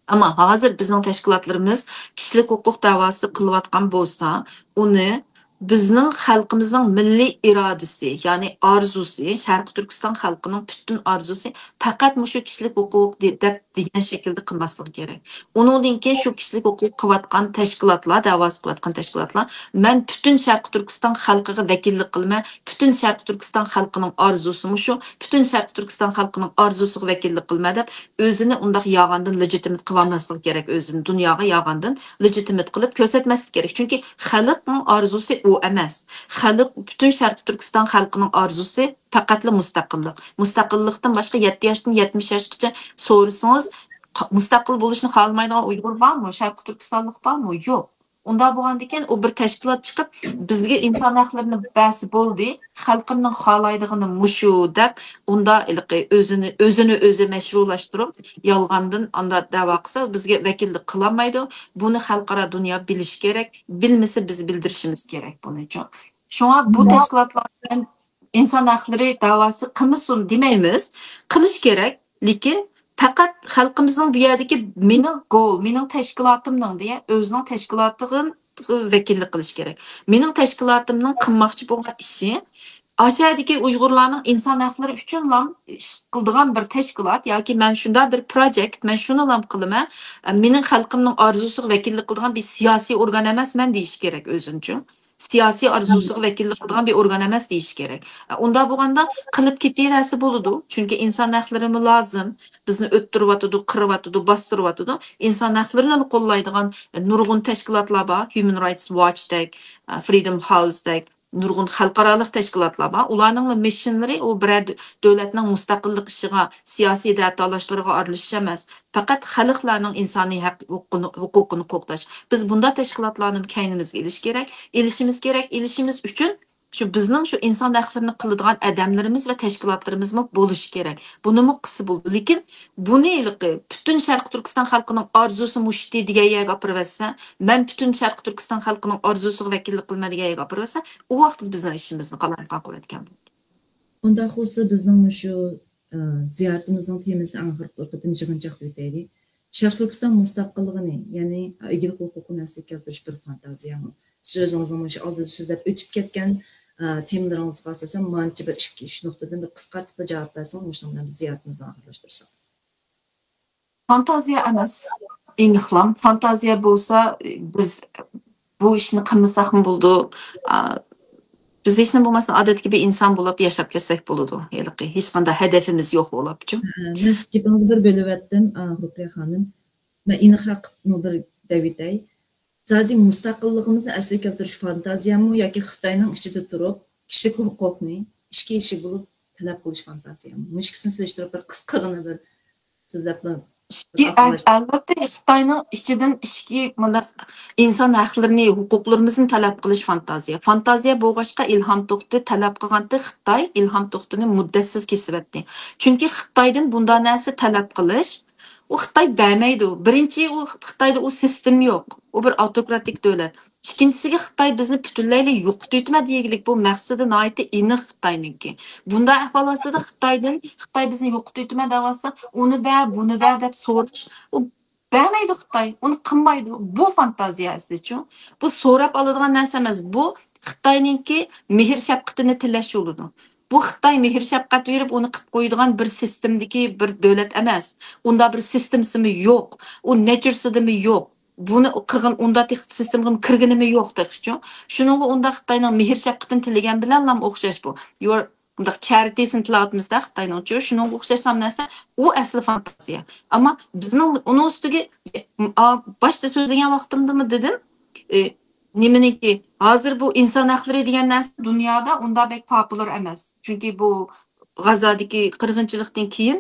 ئەمما ھازىر بىزنىڭ تەشكىلاتلىرىمىز كىشىلىك ھوقۇق دەۋاسى قىلىۋاتقان بولسا، ئۇنى بىزنىڭ خەلقىمىزنىڭ مىللىي ئىرادىسى، يەنى ئارزۇسى، شەرقىي تۈركىستان خەلقىنىڭ پۈتۈن ئارزۇسى پەقەت مۇشۇ كىشىلىك ھوقۇق دە-، دەپ دېگەن شەكىلدە قىلماسلىقى كېرەك. ئۇنىڭدىن كېيىن شۇ كىشىلىك ھوقۇق قىلىۋاتقان تەشكىلاتلار، دەۋاسى قىلىۋاتقان تەشكىلاتلار، مەن پۈتۈن شەرقىي تۈركىستان خەلقىگە ۋەكىللىك قىلىمەن، پۈتۈن شەرقىي تۈركىستان خەلقىنىڭ ئارزۇسى مۇشۇ، پۈتۈن شەرقىي تۈركىستان خەلقىنىڭ ئارزۇسىغا ۋەكىللىك قىلىمەن دەپ، ئۆزىنى ئۇنداق يالغاندىن لېجىتىمىت قىلالماسلىقى كېرەك، ئۆزىنى دۇنياغا يالغاندىن لېجىتىمىت قىلىپ كۆرسەتمەسلىكى كېرەك. چۈنكى خەلقنىڭ ئارزۇسى ئۇ ئەمەس. خەلق، پۈتۈن شەرقىي تۈركىستان خەلقىنىڭ ئارزۇسى پەقەتلا مۇستەقىللىق. مۇستەقىللىقتىن باشقا يەتتە ياشتىن يەتمىش ياشقىچە سورىسىڭىز، قا-، مۇستەقىل بولۇشنى خالىمايدىغان ئۇيغۇر بارمۇ؟ شەرقىي تۈركىستانلىق بارمۇ؟ يوق. ئۇنداق بولغاندىكىن ئۇ بىر تەشكىلات چىقىپ، بىزگە ئىنسان ھەقلىرىنى بەرسە بولدى، خەلقىمنىڭ خالايدىغىنى مۇشۇ دەپ، ئۇندا ھېلىقى ئۆزىنى، ئۆزىنى ئۆزى مەشرۇلاشتۇرۇپ، يالغاندىن ئاندا دەۋا قىلسا، بىزگە ۋەكىللىك قىلالمايدۇ. بۇنى خەلقئارا دۇنيا بىلىشى كېرەك. بىلمىسە، بىز بىلدۈرۈشىمىز كېرەك بۇنى. شۇڭا بۇ تەشكىلاتلار بىلەن ئىنسان ھەقلىرى دەۋاسى قىلمىسۇن دېمەيمىز. قىلىش كېرەك. لېكىن پەقەت خەلقىمىزنىڭ بۇ يەردىكى مېنىڭ گول، مېنىڭ تەشكىلاتىمنىڭ دېگەن ئۆزىنىڭ تەشكىلاتىغا ۋەكىللىك قىلىش كېرەك. مېنىڭ تەشكىلاتىمنىڭ قىلماقچى بولغان ئىشى ئاشۇ يەردىكى ئۇيغۇرلارنىڭ ئىنسان ھەقلىرى ئۈچۈنلا ئىش قىلىدىغان بىر تەشكىلات ياكى مەن شۇنداق بىر پروجېكت، مەن شۇنىلا قىلىمەن، مېنىڭ خەلقىمنىڭ ئارزۇسىغا ۋەكىللىك قىلىدىغان بىر سىياسىي ئورگان ئەمەس مەن دېيىشى كېرەك ئۆزىنىچۇ. سىياسىي ئارزۇسىغا ۋەكىللىك قىلىدىغان بىر ئورگان ئەمەس دېيىش كېرەك. ئۇنداق بولغاندا قىلىپ كېتىۋەرسە بولىدۇ. چۈنكى ئىنسان ھەقلىرىمۇ لازىم. بىزنى ئۆتتۈرۈۋاتىدۇ، قىرىۋاتىدۇ، باستۇرۇۋاتىدۇ. ئىنسان ھەقلىرىنى قوللايدىغان نۇرغۇن تەشكىلاتلار بار. Human Rights Watch دەك، Freedom House دەك، نۇرغۇن خەلقئارالىق تەشكىلاتلار بار. ئۇلارنىڭ مىشنلىرى ئۇ بىرەر دۆ-، دۆلەتنىڭ مۇستەقىللىق ئىشىغا، سىياسىي دەتالاشلىرىغا ئارىلىشىش ئەمەس. پەقەت خەلقلەرنىڭ ئىنسانىي ھەق ھوقۇقىنى، ھوقۇقىنى قوغداش. بىز بۇنداق تەشكىلاتلارنى كەينىمىزگە ئېلىش كېرەك، ئېلىشىمىز كېرەك، ئېلىشىمىز ئۈچۈن شۇ بىزنىڭ شۇ ئىنسان ھەقلىرىنى قىلىدىغان ئادەملىرىمىز ۋە تەشكىلاتلىرىمىزمۇ بولۇشى كېرەك. بۇنىمۇ قىلسا بولىدۇ. لېكىن بۇنى ھېلىقى پۈتۈن شەرقىي تۈركىستان خەلقىنىڭ ئارزۇسى مۇشتى دېگەن يەرگە ئاپىرىۋەتسە، مەن پۈتۈن شەرقىي تۈركىستان خەلقىنىڭ ئارزۇسىغا ۋەكىللىك قىلىمەن دېگەن يەرگە ئاپىرىۋەتسە، ئۇ ۋاقىتتا بىزنىڭ ئىشىمىزنى قالايمىقان قىلىۋەتكەن بولىدۇ. ئۇنداق بولسا بىزنىڭ مۇشۇ، ئە، زىيارىتىمىزنىڭ تېمىسىنى ئاخىرقى بىر قېتىم يىغىنچاقلاپ ئۆتەيلى. شەرقىي تۈركىستان مۇستەقىللىقىنى، يەنى ئىگىلىك ھوقۇقىنى ئەسلىگە كەلتۈرۈش بىر فانتازىيەمۇ؟ سىز ئۆزىڭىزنىڭ مۇشۇ ئالدىدا سۆزلەپ ئۆتۈپ كەتكەن، ئە، تېمىلىرىڭىزغا ئاساسەن مانچە بىر ئىككى، ئۈچ نۇقتىدىن بىر قىسقارتىپلا جاۋاب بەرسىڭىز، مۇشۇنىڭ بىلەن بىز زىيارىتىمىزنى ئاخىرلاشتۇرساق. فانتازىيە ئەمەس، ئېنىقلام. فانتازىيە بولسا، بىز بۇ ئىشنى قىلمىساقمۇ بولىدۇ. ئا، بىز ھېچنېمە بولماستىن ئادەتتىكى بىر ئىنسان بولۇپ ياشاپ كەتسەك بولىدۇ. ھېلىقى ھېچقانداق ھەدەپىمىز يوق بولۇپچۇ. ھە، مەن سىز گېپىڭىزنى بىر بۆلۈۋەتتىم، ئا، رۇقىيە خانىم. مەن ئېنىقراق بىر دەۋېتەي. زادى مۇستەقىللىقىمىزنى ئەسلىگە كەلتۈرۈش فانتازىيەمۇ ياكى خىتاينىڭ ئىچىدە تۇرۇپ كىشىلىك ھوقۇقنى ئىچكى ئىشىك بولۇپ تەلەپ قىلىش فانتازىيەمۇ؟ مۇشۇ ئىككىسىنى سېلىشتۇرۇپ بىر قىسقىغىنە بىر سۆزلەپلا ئىككى، ئەل-، ئەلۋەتتە، خىتاينىڭ ئىچىدىن ئىچكى مۇنداق ئىنسان ھەقلىرىنى، ھوقۇقلىرىمىزنى تەلەپ قىلىش فانتازىيە. فانتازىيە بولغاچقا ئىلھام توختى تەلەپ قىلغانتى خىتاي ئىلھام توختىنى مۇددەتسىز كېسىۋەتتى. چۈنكى خىتايدىن بۇنداق نەرسە تەلەپ قىلىش، ئۇ خىتاي بەرمەيدۇ. بىرىنچى، ئۇ خىتايدا ئۇ سىستېما يوق. ئۇ بىر ئاۋتوكراتىك دۆلەت. ئىككىنچىسىگە خىتاي بىزنى پۈتۈنلەيلا يوقىتىۋېتىمەن دېگۈلۈك بۇ مەقسىتى ناھايىتى ئېنىق خىتاينىڭكى. بۇنداق ئەھۋال ئاستىدا خىتايدىن، خىتاي بىزنى يوقىتىۋېتىمەن دەۋاتسا، ئۇنى بەر، بۇنى بەر دەپ سورىشىش، ئۇ بەرمەيدۇ خىتاي، ئۇنى قىلمايدۇ. بۇ فانتازىيە ئەسلىچۇ. بۇ سوراپ ئالىدىغان نەرسە ئەمەس. بۇ خىتاينىڭكى مېھىر-شەپقىتىنى تىلەش يولىدۇر. بۇ خىتاي مېھىر-شەپقەت بېرىپ، ئۇنى قىلىپ قويىدىغان بىر سىستېمىدىكى بىر دۆلەت ئەمەس. ئۇنداق بىر سىستېمىسىمۇ يوق. ئۇ نېچۇرىسىدىمۇ يوق. بۇنى قىلغىن، ئۇنداق تېخى سىستېمىغا كىرگىنىمۇ يوق تېخىچۇ. شۇنىڭغا ئۇنداق خىتاينىڭ مېھىر-شەپقىتىنى تىلىگەن بىلەنلا ئوخشاش بۇ. يور-، ئۇنداق چارىتىسىنى تىلەۋاتىمىزدا خىتاينىڭچۇ، شۇنىڭغا ئوخشاش نەرسە، ئۇ ئەسلى فانتازىيە. ئەمما بىزنىڭ ئۇنىڭ ئۈستىگە، ئا، باشتا سۆزلىگەن ۋاقتىمدىمۇ دېدىم، ئى، نېمىنىڭكى، ھازىر بۇ ئىنسان ھەقلىرى دېگەن نەرسە دۇنيادا ئۇنداق بەك پاپۇلار ئەمەس. چۈنكى بۇ غازادىكى قىرغىنچىلىقتىن كېيىن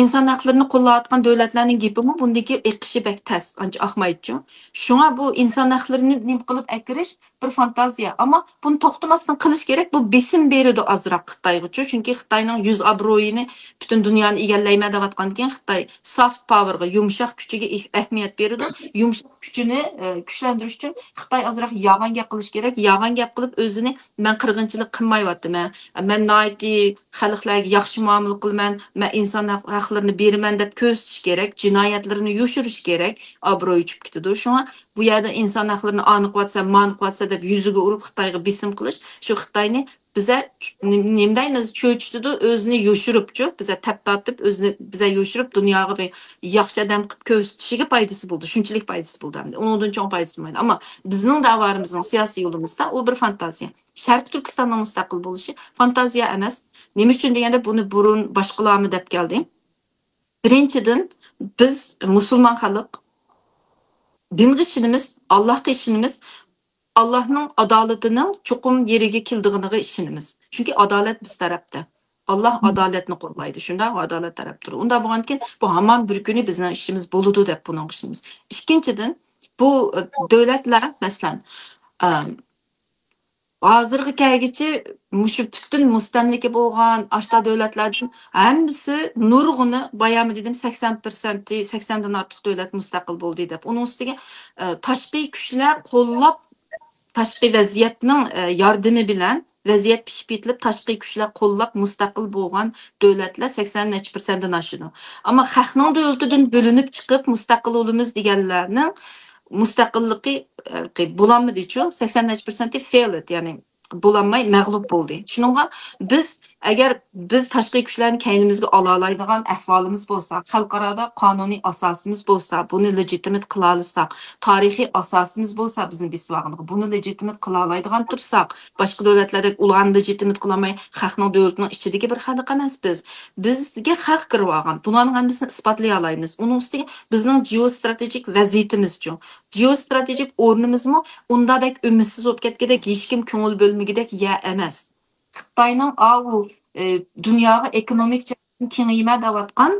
ئىنسان ھەقلىرىنى قوللاۋاتقان دۆلەتلەرنىڭ گېپىمۇ بۇندىكى ئېقىشى بەك تەس، ئانچە ئاقمايدىچۇ. شۇڭا بۇ ئىنسان ھەقلىرىنى نېمە قىلىپ ئەكىرىش بىر فانتازىيە. ئەمما بۇنى توختىماستىن قىلىش كېرەك. بۇ بېسىم بېرىدۇ ئازراق خىتايغىچۇ. چۈنكى خىتاينىڭ يۈز ئابرۇيىنى پۈتۈن دۇنيانى ئىگىلەيمەن دەۋاتقاندىكىن خىتاي سافت پاۋېرغا، يۇمشاق كۈچىگە ئېھ-، ئەھمىيەت بېرىدۇ. يۇمشاق كۈچىنى، ئە، كۈچلەندۈرۈش ئۈچۈن خىتاي ئازراق يالغان گەپ قىلىش كېرەك. يالغان گەپ قىلىپ ئۆزىنى مەن قىرغىنچىلىق قىلمايۋاتىمەن، مەن ناھايىتى خەلقلەرگە ياخشى مۇئامىلە قىلىمەن، مەن ئىنسان ھەق-، ھەقلىرىنى بېرىمەن دەپ كۆرسىتىش كېرەك، جىنايەتلىرىنى يوشۇرۇش كېرەك، ئابرۇيى ئۆچۈپ كېتىدۇ. شۇڭا بۇ يەردە ئىنسان ھەقلىرىنى ئانى قىلىۋاتىسەن، مانى قىلىۋاتىسەن دەپ يۈزىگە ئۇرۇپ خىتايغا بېسىم قىلىش، شۇ خىتاينى بىزە نېم-، نېمە دەيمىز، چۆچۈتىدۇ، ئۆزىنى يوشۇرۇپچۇ، بىزە تەپ تارتىپ، ئۆزىنى بىزە يوشۇرۇپ، دۇنياغا بىر ياخشى ئادەم قىلىپ كۆرسىتىشىگە پايدىسى بولىدۇ، شۇنچىلىك پايدىسى بولىدۇ ئەمدى. ئۇنىڭدىن چوڭ پايدىسى بولمايدۇ. ئەمما بىزنىڭ دەۋرىمىزنىڭ سىياسىي يولىمىزدا ئۇ بىر فانتازىيە. شەرقىي تۈركىستاننىڭ مۇستەقىل بولۇشى فانتازىيە ئەمەس. نېمە ئۈچۈن دېگەندە، بۇنى بۇرۇن باشقىلارمۇ دەپ كەلدى. بىرىنچىدىن، بىز مۇسۇلمان خەلق، دىنغا ئىشىنىمىز، ئاللاھقا ئىشىنىمىز، ئاللاھنىڭ ئادالىتىنىڭ چوقۇم يېرىگە كېلىدىغىنىغا ئىشىنىمىز. چۈنكى ئادالەت بىز تەرەپتە. ئاللاھ ئادالەتنى قوللايدۇ. شۇنداق، ئادالەت تەرەپتە تۇرىدۇ. ئۇنداق بولغاندىكىن، بۇ ھامان بىر كۈنى بىزنىڭ ئىشىمىز بولىدۇ دەپ بۇنىڭغا ئىشىنىمىز. ئىككىنچىدىن، بۇ، ئە، دۆلەتلەر، مەسىلەن، ئە، ھازىرغا كەلگۈچە مۇشۇ پۈتۈن مۇستەملىكە بولغان ئاشتا دۆلەتلەردىن ھەممىسى نۇرغۇنى، بايامى دېدىم، سەكسەن پىرسەنتى، سەكسەندىن ئارتۇق دۆلەت مۇستەقىل بولدى دەپ. ئۇنىڭ ئۈستىگە، ئە، تاشقى كۈچلەر قوللاپ، تاشقى ۋەزىيەتنىڭ، ئە، ياردىمى بىلەن، ۋەزىيەت پىشىپ يېتىلىپ، تاشقى كۈچلەر قوللاپ مۇستەقىل بولغان دۆلەتلەر سەكسەن نەچچە پىرسەنتتىن ئاشىدۇ. ئەمما خەقنىڭ دۆلىتىدىن بۆلۈنۈپ چىقىپ، مۇستەقىل بولىمىز دېگەنلەرنىڭ مۇستەقىللىقى، ئە، بولالمىدىچۇ، سەكسەن نەچچە پىرسەنتى فېيلد، يەنى بولالماي مەغلۇپ بولدى. شۇنىڭغا بىز، ئەگەر بىز تاشقى كۈچلەرنى كەينىمىزگە ئالالايدىغان ئەھۋالىمىز بولسا، خەلقئارادا قانۇنىي ئاساسىمىز بولسا، بۇنى لېجىتىمىت قىلالىساق، تارىخىي ئاساسىمىز بولسا بىزنى بېسىۋالغىنىغا، بۇنى لېجىتىمىت قىلالايدىغان تۇرساق، باشقا دۆلەتلەردەك ئۇلارنى لېجىتىمىت قىلالماي، خەقنىڭ دۆلىتىنىڭ ئىچىدىكى بىر خەلق ئەمەس بىز. بىزگە خەق كىرىۋالغان، بۇلارنىڭ ھەممىسىنى ئىسپاتلىيالايمىز. ئۇنىڭ ئۈستىگە بىزنىڭ جېئوستراتېگىك ۋەزىيىتىمىزچۇ؟ جېئوستراتېگىك ئورنىمىزمۇ ئۇنداق بەك ئۈمىدسىز بولۇپ كەتكۈدەك، ھېچكىم كۆڭۈل بۆلمىگۈدەك يەر ئەمەس. خىتاينىڭ ئاۋۇ، ئى، دۇنياغا ئېكونومىك جەھەتتىن كېڭىيىمەن دەۋاتقان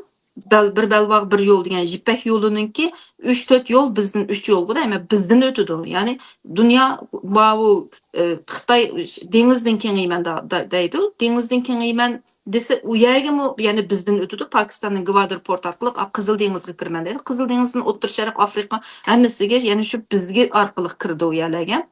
بەل-، بىر بەلباغ بىر يول دېگەن يىپەك يولىنىڭكى ئۈچ تۆت يول بىزدىن، ئۈچ يولغۇ دەيمەن، بىزدىن ئۆتىدۇ. يەنى دۇنيا ماۋۇ، ئى، خىتاي دېڭىزدىن كېڭىيىمەن دا-، دا-، دەيدۇ. دېڭىزدىن كېڭىيىمەن دېسە، ئۇ يەرگىمۇ يەنە بىزدىن ئۆتىدۇ. پاكىستاننىڭ گۋادىر پورتى ئارقىلىق، ئا، قىزىل دېڭىزغا كىرىمەن دەيدۇ. قىزىل دېڭىزدىن ئوتتۇرا شەرق، ئافرىقا ھەممىسىگە، يەنە شۇ بىزگە ئارقىلىق كىرىدۇ ئۇ يەرلەرگە.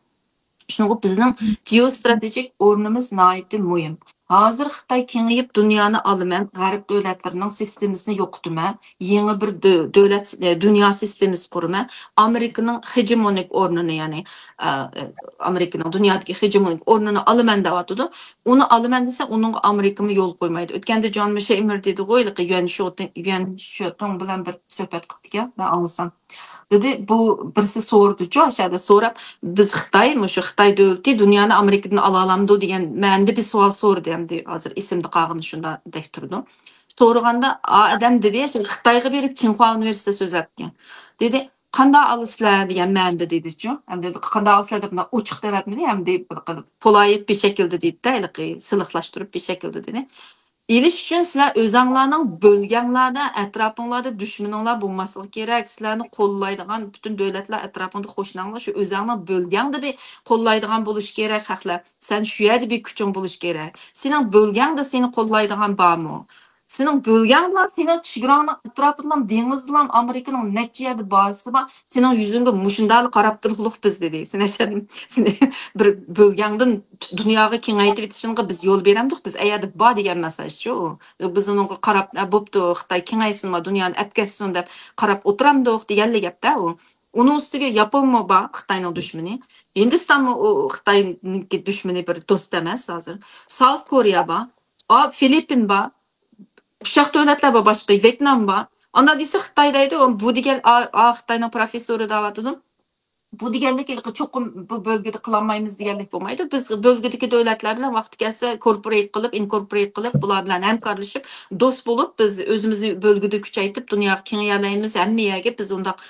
شۇنىڭغا بىزنىڭ جېئوستراتېگىك ئورنىمىز ناھايىتى مۇھىم. ھازىر خىتاي كېڭىيىپ دۇنيانى ئالىمەن، غەرب دۆلەتلىرىنىڭ سىستېمىسىنى يوقىتىمەن، يېڭى بىر دۆ-، دۆلەت، ئە، دۇنيا سىستېمىسى قۇرىمەن، ئامېرىكىنىڭ خېژېمونىك ئورنىنى، يەنى، ئە، ئە، ئامېرىكىنىڭ دۇنيادىكى خېژېمونىك ئورنىنى ئالىمەن دەۋاتىدۇ. ئۇنى ئالىمەن دېسە، ئۇنىڭغا ئامېرىكىمۇ يول قويمايدۇ. ئۆتكەندە جان مىشېل ئېمېر دېدىغۇ، ھېلىقى يۈەن شياتىڭ، يۈەن شياتىڭ بىلەن بىر سۆھبەت قىپتىكەن، مەن ئاڭلىسام. دېدى، بۇ بىرسى سورىدىچۇ، ئاشۇ يەردە سوراپ، بىز خىتاي، مۇشۇ خىتاي دۆلىتى دۇنيانى ئامېرىكىدىن ئالالامدۇ دېگەن مەنىدە بىر سوئال سورىدى، ئەمدى ھازىر ئېسىمدە قالغىنى شۇنداقتەك تۇرىدۇ. سورىغاندا، ئا، ئادەم دېدى، شۇ خىتايغا بېرىپ چىڭخۇا ئۇنىۋېرسىتېتىدا سۆزلەپتىكەن. دېدى، «قانداق ئالىسىلەر؟» دېگەن مەنىدە دېدىچۇ. ئەمدى «قانداق ئالىسىلەر؟» دەپ مۇنداق ئوچۇق دەۋەتمىدى، ئەمدى بىر قىلىپ پولايىت بىر شەكىلدە دېدى-دە، ھېلىقى سىلىقلاشتۇرۇپ بىر شەكىلدە دېدى. ئېلىش ئۈچۈن سىلەر ئۆزەڭلارنىڭ بۆلگەڭلاردا، ئەتراپىڭلاردا دۈشمىنىڭلار بولماسلىقى كېرەك. سىلەرنى قوللايدىغان پۈتۈن دۆلەتلەر ئەتراپىڭدا، قوشناڭلار شۇ ئۆزەڭنىڭ بۆلگەڭدە بىر قوللايدىغان بولۇشى كېرەك خەقلەر. سەن شۇ يەردە بىر كۈچۈڭ بولۇشى كېرەك. سېنىڭ بۆلگەڭدە سېنى قوللايدىغان بارمۇ؟ سېنىڭ بۆلگەڭدىلا، سېنىڭ چېگراڭنىڭ ئەتراپىدىلا، دېڭىزدىلا ئامېرىكىنىڭ نەچچە يەردە بازىسى بار. سېنىڭ يۈزۈڭگە مۇشۇنداقلا قاراپ تۇرغۇلۇق بىز، دېدى. سېنى، سېنى بىر بۆلگەڭدىن دۇنياغا كېڭەيتىۋېتىشىڭغا بىز يول بېرەمدۇق؟ بىز ئەيەردە بار دېگەن مەساجچۇ ئۇ. بىز ئۇنىڭغا قاراپ، «ئە، بوپتۇ، خىتاي كېڭەيسۇنما، دۇنيانى ئەپكەتسۇن» دەپ قاراپ ئولتۇرامدۇق دېگەنلا گەپتە ئۇ. ئۇنىڭ ئۈستىگە ياپونمۇ بار خىتاينىڭ دۈشمىنى. ھىندىستانمۇ ئۇ خىتاينىڭكى دۈشمىنى بىر دوست ئەمەس ھازىر. ساۋت كورېيە بار. ئا، فىلىپپىن بار. ئۇششاق دۆلەتلەر بار باشقا، ۋيېتنام بار. ئانداق دېسە خىتاي دەيدۇ، بۇ دېگەن، ئا، ئا، خىتاينىڭ پروفېسسورى دەۋاتىدۇ. بۇ دېگەنلىك ھېلىقى چوقۇم بۇ بۆلگىدە قىلالمايمىز دېگەنلىك بولمايدۇ. بىز بۆلگىدىكى دۆلەتلەر بىلەن ۋاقتى كەلسە كورپورېيت قىلىپ، ئىنكورپورېيت قىلىپ، بۇلار بىلەن ھەمكارلىشىپ، دوست بولۇپ، بىز ئۆزىمىزنى بۆلگىدە كۈچەيتىپ، دۇنياغا كېڭىيەلەيمىز، ھەممە يەرگە بىز ئۇنداق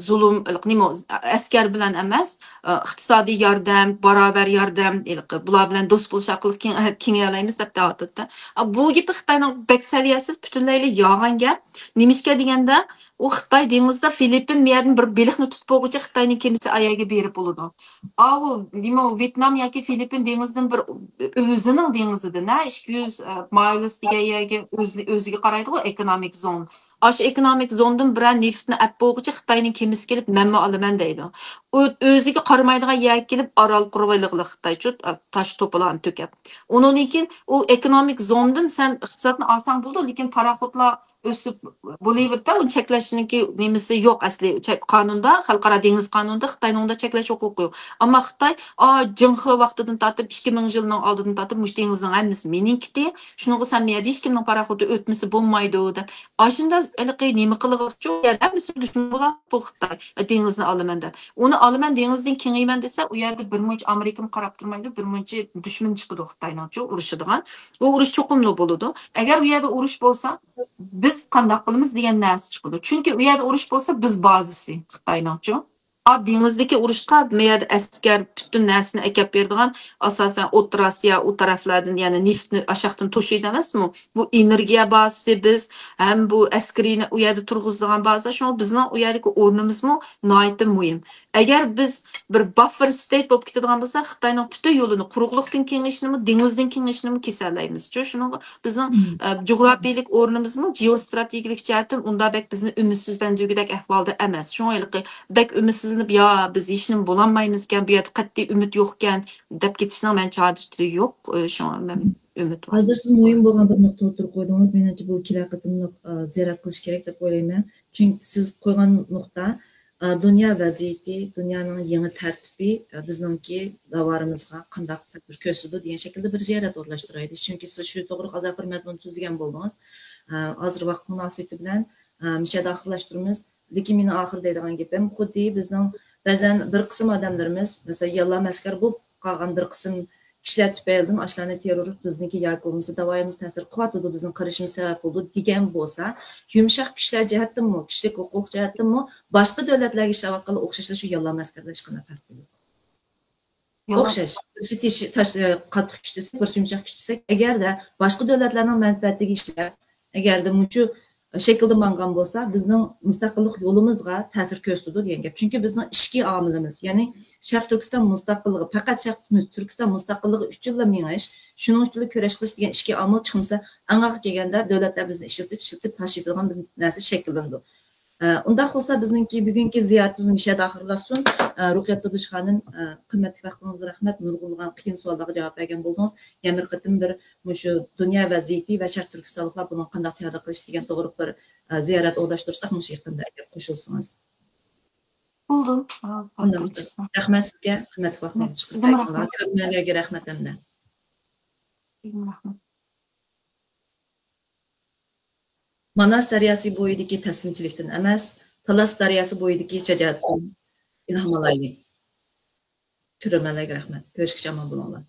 زۇلۇم، نېمە، ئەسكەر بىلەن ئەمەس، ئىقتىسادىي ياردەم، باراۋەر ياردەم، بۇلار بىلەن دوست بولۇش ئارقىلىق كېڭ-، كېڭىيەلەيمىز دەپ دەۋاتاتتى. بۇ گېپى خىتاينىڭ بەك سەۋىيەسىز، پۈتۈنلەيلا يالغان گەپ. نېمىشقا دېگەندە، ئۇ خىتاي دېڭىزدا فىلىپپىن بۇ يەردىن بىر بېلىقنى تۇتۇپ بولغۇچە خىتاينىڭ كېمىسى ئايەرگە بېرىپ بولىدۇ. ئاۋۇ، نېمە، ۋيېتنام ياكى فىلىپپىن دېڭىزىدىن بىر، ئۆزىنىڭ دېڭىزىدىن، ھە، ئىككى يۈز، ئە، مايلىس دېگەن يەرگە ئۆزى، ئۆزىگە قارايدىغۇ، ئېكونومىك زون. ئاشۇ ئېكونومىك زوندىن بىرەر نېفىتنى ئەپ بولغۇچە خىتاينىڭ كېمىسى كېلىپ، مەنمۇ ئالىمەن دەيدۇ. ئۇ ئۆزىگە قارىمايدىغان يەرگە كېلىپ، ئارال قۇرۇۋېلىغلى خىتايچۇ، تاش توپىلارنى تۆكۈپ. ئۇنىڭدىن كېيىن ئۇ ئېكونومىك زوندىن سەن ئىقتىسادنى ئالساڭ بولىدۇ، لېكىن پاراخوتلار ئۆسۈپ بولۇۋېرىدۇ. ئۇنى چەكلەشنىڭكى نېمىسى يوق ئەسلى. چەك-، قانۇندا، خەلقئارا دېڭىز قانۇنىدا خىتاينىڭ ئۇنداق چەكلەش ھوقۇقى يوق. ئەمما خىتاي، ئا، جىڭخې ۋاقتىدىن تارتىپ، ئىككى مىڭ يىلنىڭ ئالدىدىن تارتىپ، مۇشۇ دېڭىزنىڭ ھەممىسى مېنىڭكىتى، شۇنىڭغا سەن مۇ يەردە ھېچكىمنىڭ پاراخوتى ئۆتمىسە بولمايدۇ، دەپ. ئاشۇنداق ھېلىقى نېمە قىلغۇچۇ، يەنە ھەممىسى دۈشمەن بولار بۇ خىتاي، دېڭىزنى ئالىمەن دەپ. ئۇنى ئالىمەن، دېڭىزدىن كېڭىيىمەن دېسە، ئۇ يەردە بىر مۇنچە ئامېرىكىمۇ قاراپ تۇرمايدۇ، بىر مۇنچە دۈشمىنى چىقىدۇ خىتاينىڭچۇ ئۇرۇشىدىغان. ئۇ ئۇرۇش چوقۇملا بولىدۇ. ئەگەر ئۇ يەردە ئۇرۇش بولسا، بىز قانداق قىلىمىز دېگەن نەرسە چىقىدۇ. چۈنكى ئۇ يەردە ئۇرۇش بولسا، بىز بازىسى خىتاينىڭچۇ. ئا، دېڭىزدىكى ئۇرۇشقا مۇ يەردە ئەسكەر، پۈتۈن نەرسىنى ئەكەپ بېرىدىغان، ئاساسەن، ئوتتۇرا ئاسىيا، ئۇ تەرەپلەردىن، يەنى نېفىتنى ئاشاقتىن توشۇيدۇ ئەمەسمۇ؟ بۇ ئېنېرگىيە بازىسى بىز، ھەم بۇ ئەسكىرىينى ئۇ يەردە تۇرغۇزىدىغان بازا. شۇڭا بىزنىڭ ئۇ يەردىكى ئورنىمىزمۇ ناھايىتى مۇھىم. ئەگەر بىز بىر باففېر ستېيت بولۇپ كېتىدىغان بولساق، خىتاينىڭ پۈتۈن يولىنى، قۇرۇقلۇقتىن كېڭىيىشنىمۇ، دېڭىزدىن كېڭىيىشنىمۇ كېسەلەيمىز. شۇ، شۇنىڭغا بىزنىڭ، ئە، جۇغراپىيەلىك ئورنىمىزمۇ، جېئوستراتېگىيەلىك جەھەتتىن ئۇنداق بەك بىزنى ئۈمىدسىزلەندۈرگۈدەك ئەھۋالدا ئەمەس. شۇڭا ھېلىقى بەك ئۈمىدسىزلىنىپ، يا بىز ھېچنېمە بولالمايمىزكەن، بۇ يەردە قەتئىي ئۈمىد يوقكەن دەپ كېتىشنىڭ مەن چارىسى يوق. ئە، شۇڭا مەن ئۈمىد ھازىر سىز مۇھىم بولغان بىر نۇقتا ئوتتۇرىغا قويدىڭىز. مېنىڭچە، بۇ كېلەر قېتىملىق، ئا، زىيارەت قىلىش كېرەك دەپ ئويلايمەن. چۈنكى سىز قويغان نۇقتا، ئا، دۇنيا ۋەزىيىتى، دۇنيانىڭ يېڭى تەرتىپى، ئا، بىزنىڭكى داۋارىمىزغا قانداق تەسىر كۆرسىتىدۇ دېگەن شەكىلدە بىر زىيارەت ئورۇنلاشتۇرايلى. چۈنكى سىز شۇ توغرىلىق ئازراق بىر مەزمۇن سۆزلىگەن بولدىڭىز. ئا، ھازىر ۋاقىت مۇناسىۋىتى بىلەن، ئا، مۇشۇ يەردە ئاخىرلاشتۇرىمىز. لېكىن مېنىڭ ئاخىرىدا دەيدىغان گېپىم، خۇددى بىزنىڭ بەزەن بىر قىسىم ئادەملىرىمىز، مەسىلەن، ياللام ئەسكەر بولۇپ قالغان بىر قىسىم كىشىلەر تۈپەيلىدىن ئاشۇلارنى تېررور بىزنىڭكى ياكى بولمىسا داۋايىمىزغا تەسىر قىلىۋاتىدۇ، بىزنىڭ قىرىشىمىزغا سەۋەب بولىدۇ دېگەن بولسا، يۇمشاق كۈچلەر جەھەتتىنمۇ، كىشىلىك ھوقۇق جەھەتتىنمۇ باشقا دۆلەتلەرگە ئىشلەۋاتقانلار ئوخشاشلا شۇ ياللام ئەسكەرلەر ھېچقانداق پەرقى يوق. ياللام. ئوخشاش. بىرسى تېشى-، تاش-، قاتتىق كۈچ دېسە، بىرسى يۇمشاق كۈچ دېسەك، ئەگەردە باشقا دۆلەتلەرنىڭ مەنپەئەتىگە ئىشلەپ، ئەگەردە مۇشۇ شەكىلدە ماڭغان بولسا، بىزنىڭ مۇستەقىللىق يولىمىزغا تەسىر كۆرسىتىدۇ دېگەن گەپ. چۈنكى بىزنىڭ ئىچكى ئامىلىمىز، يەنى شەرقىي تۈركىستان مۇستەقىللىقى، پەقەت شەرقىي تۈركىستان مۇستەقىللىقى ئۈچۈنلا مېڭىش، شۇنىڭ ئۈچۈنلا كۈرەش قىلىش دېگەن ئىچكى ئامىل چىقمىسا، ئاڭاققا كەلگەندە دۆلەتلەر بىزنى ئىشلىتىپ، ئىشلىتىپ تاشلايدىغان بىر نەرسە شەكىللىنىدۇ. ئە، ئۇنداق بولسا، بىزنىڭكى بۈگۈنكى زىيارىتىمىز مۇشۇ يەردە ئاخىرلاشسۇن. ئە، رۇقىيەت تۇردۇش خانىم، ئە، قىممەتلىك ۋاقتىڭىزغا رەھمەت، نۇرغۇنلىغان قىيىن سوئاللارغا جاۋاب بەرگەن بولدىڭىز. يەنە بىر قېتىم بىر مۇشۇ دۇنيا ۋەزىيىتى ۋە شەرقىي تۈركىستانلىقلار بۇنىڭغا قانداق تەييارلىق قىلىش دېگەن توغرىلىق بىر، ئە، زىيارەت ئورۇنلاشتۇرساق، مۇشۇ يېقىندا ئەگەر قوشۇلسىڭىز. بولدى. ھە، ئۇنداق ۋاقتىڭىز بولسا. چىقسا. رەھمەت سىزگە، قىممەتلىك ۋاقتىڭىزنى چىقىرىپ سىزگىمۇ كەلگەنلەرگە رەھمەت ھەمدە. سىزگىمۇ رەھمەت. ماناس دەرياسى بويىدىكى تەسلىمچىلىكتىن ئەمەس، تالاس دەرياسى بويىدىكى شاجائەتتىن ئىلھام ئالايلى. كۆرۈرمەنلەرگە رەھمەت. كۆرۈشكىچە ئامان بولۇڭلار.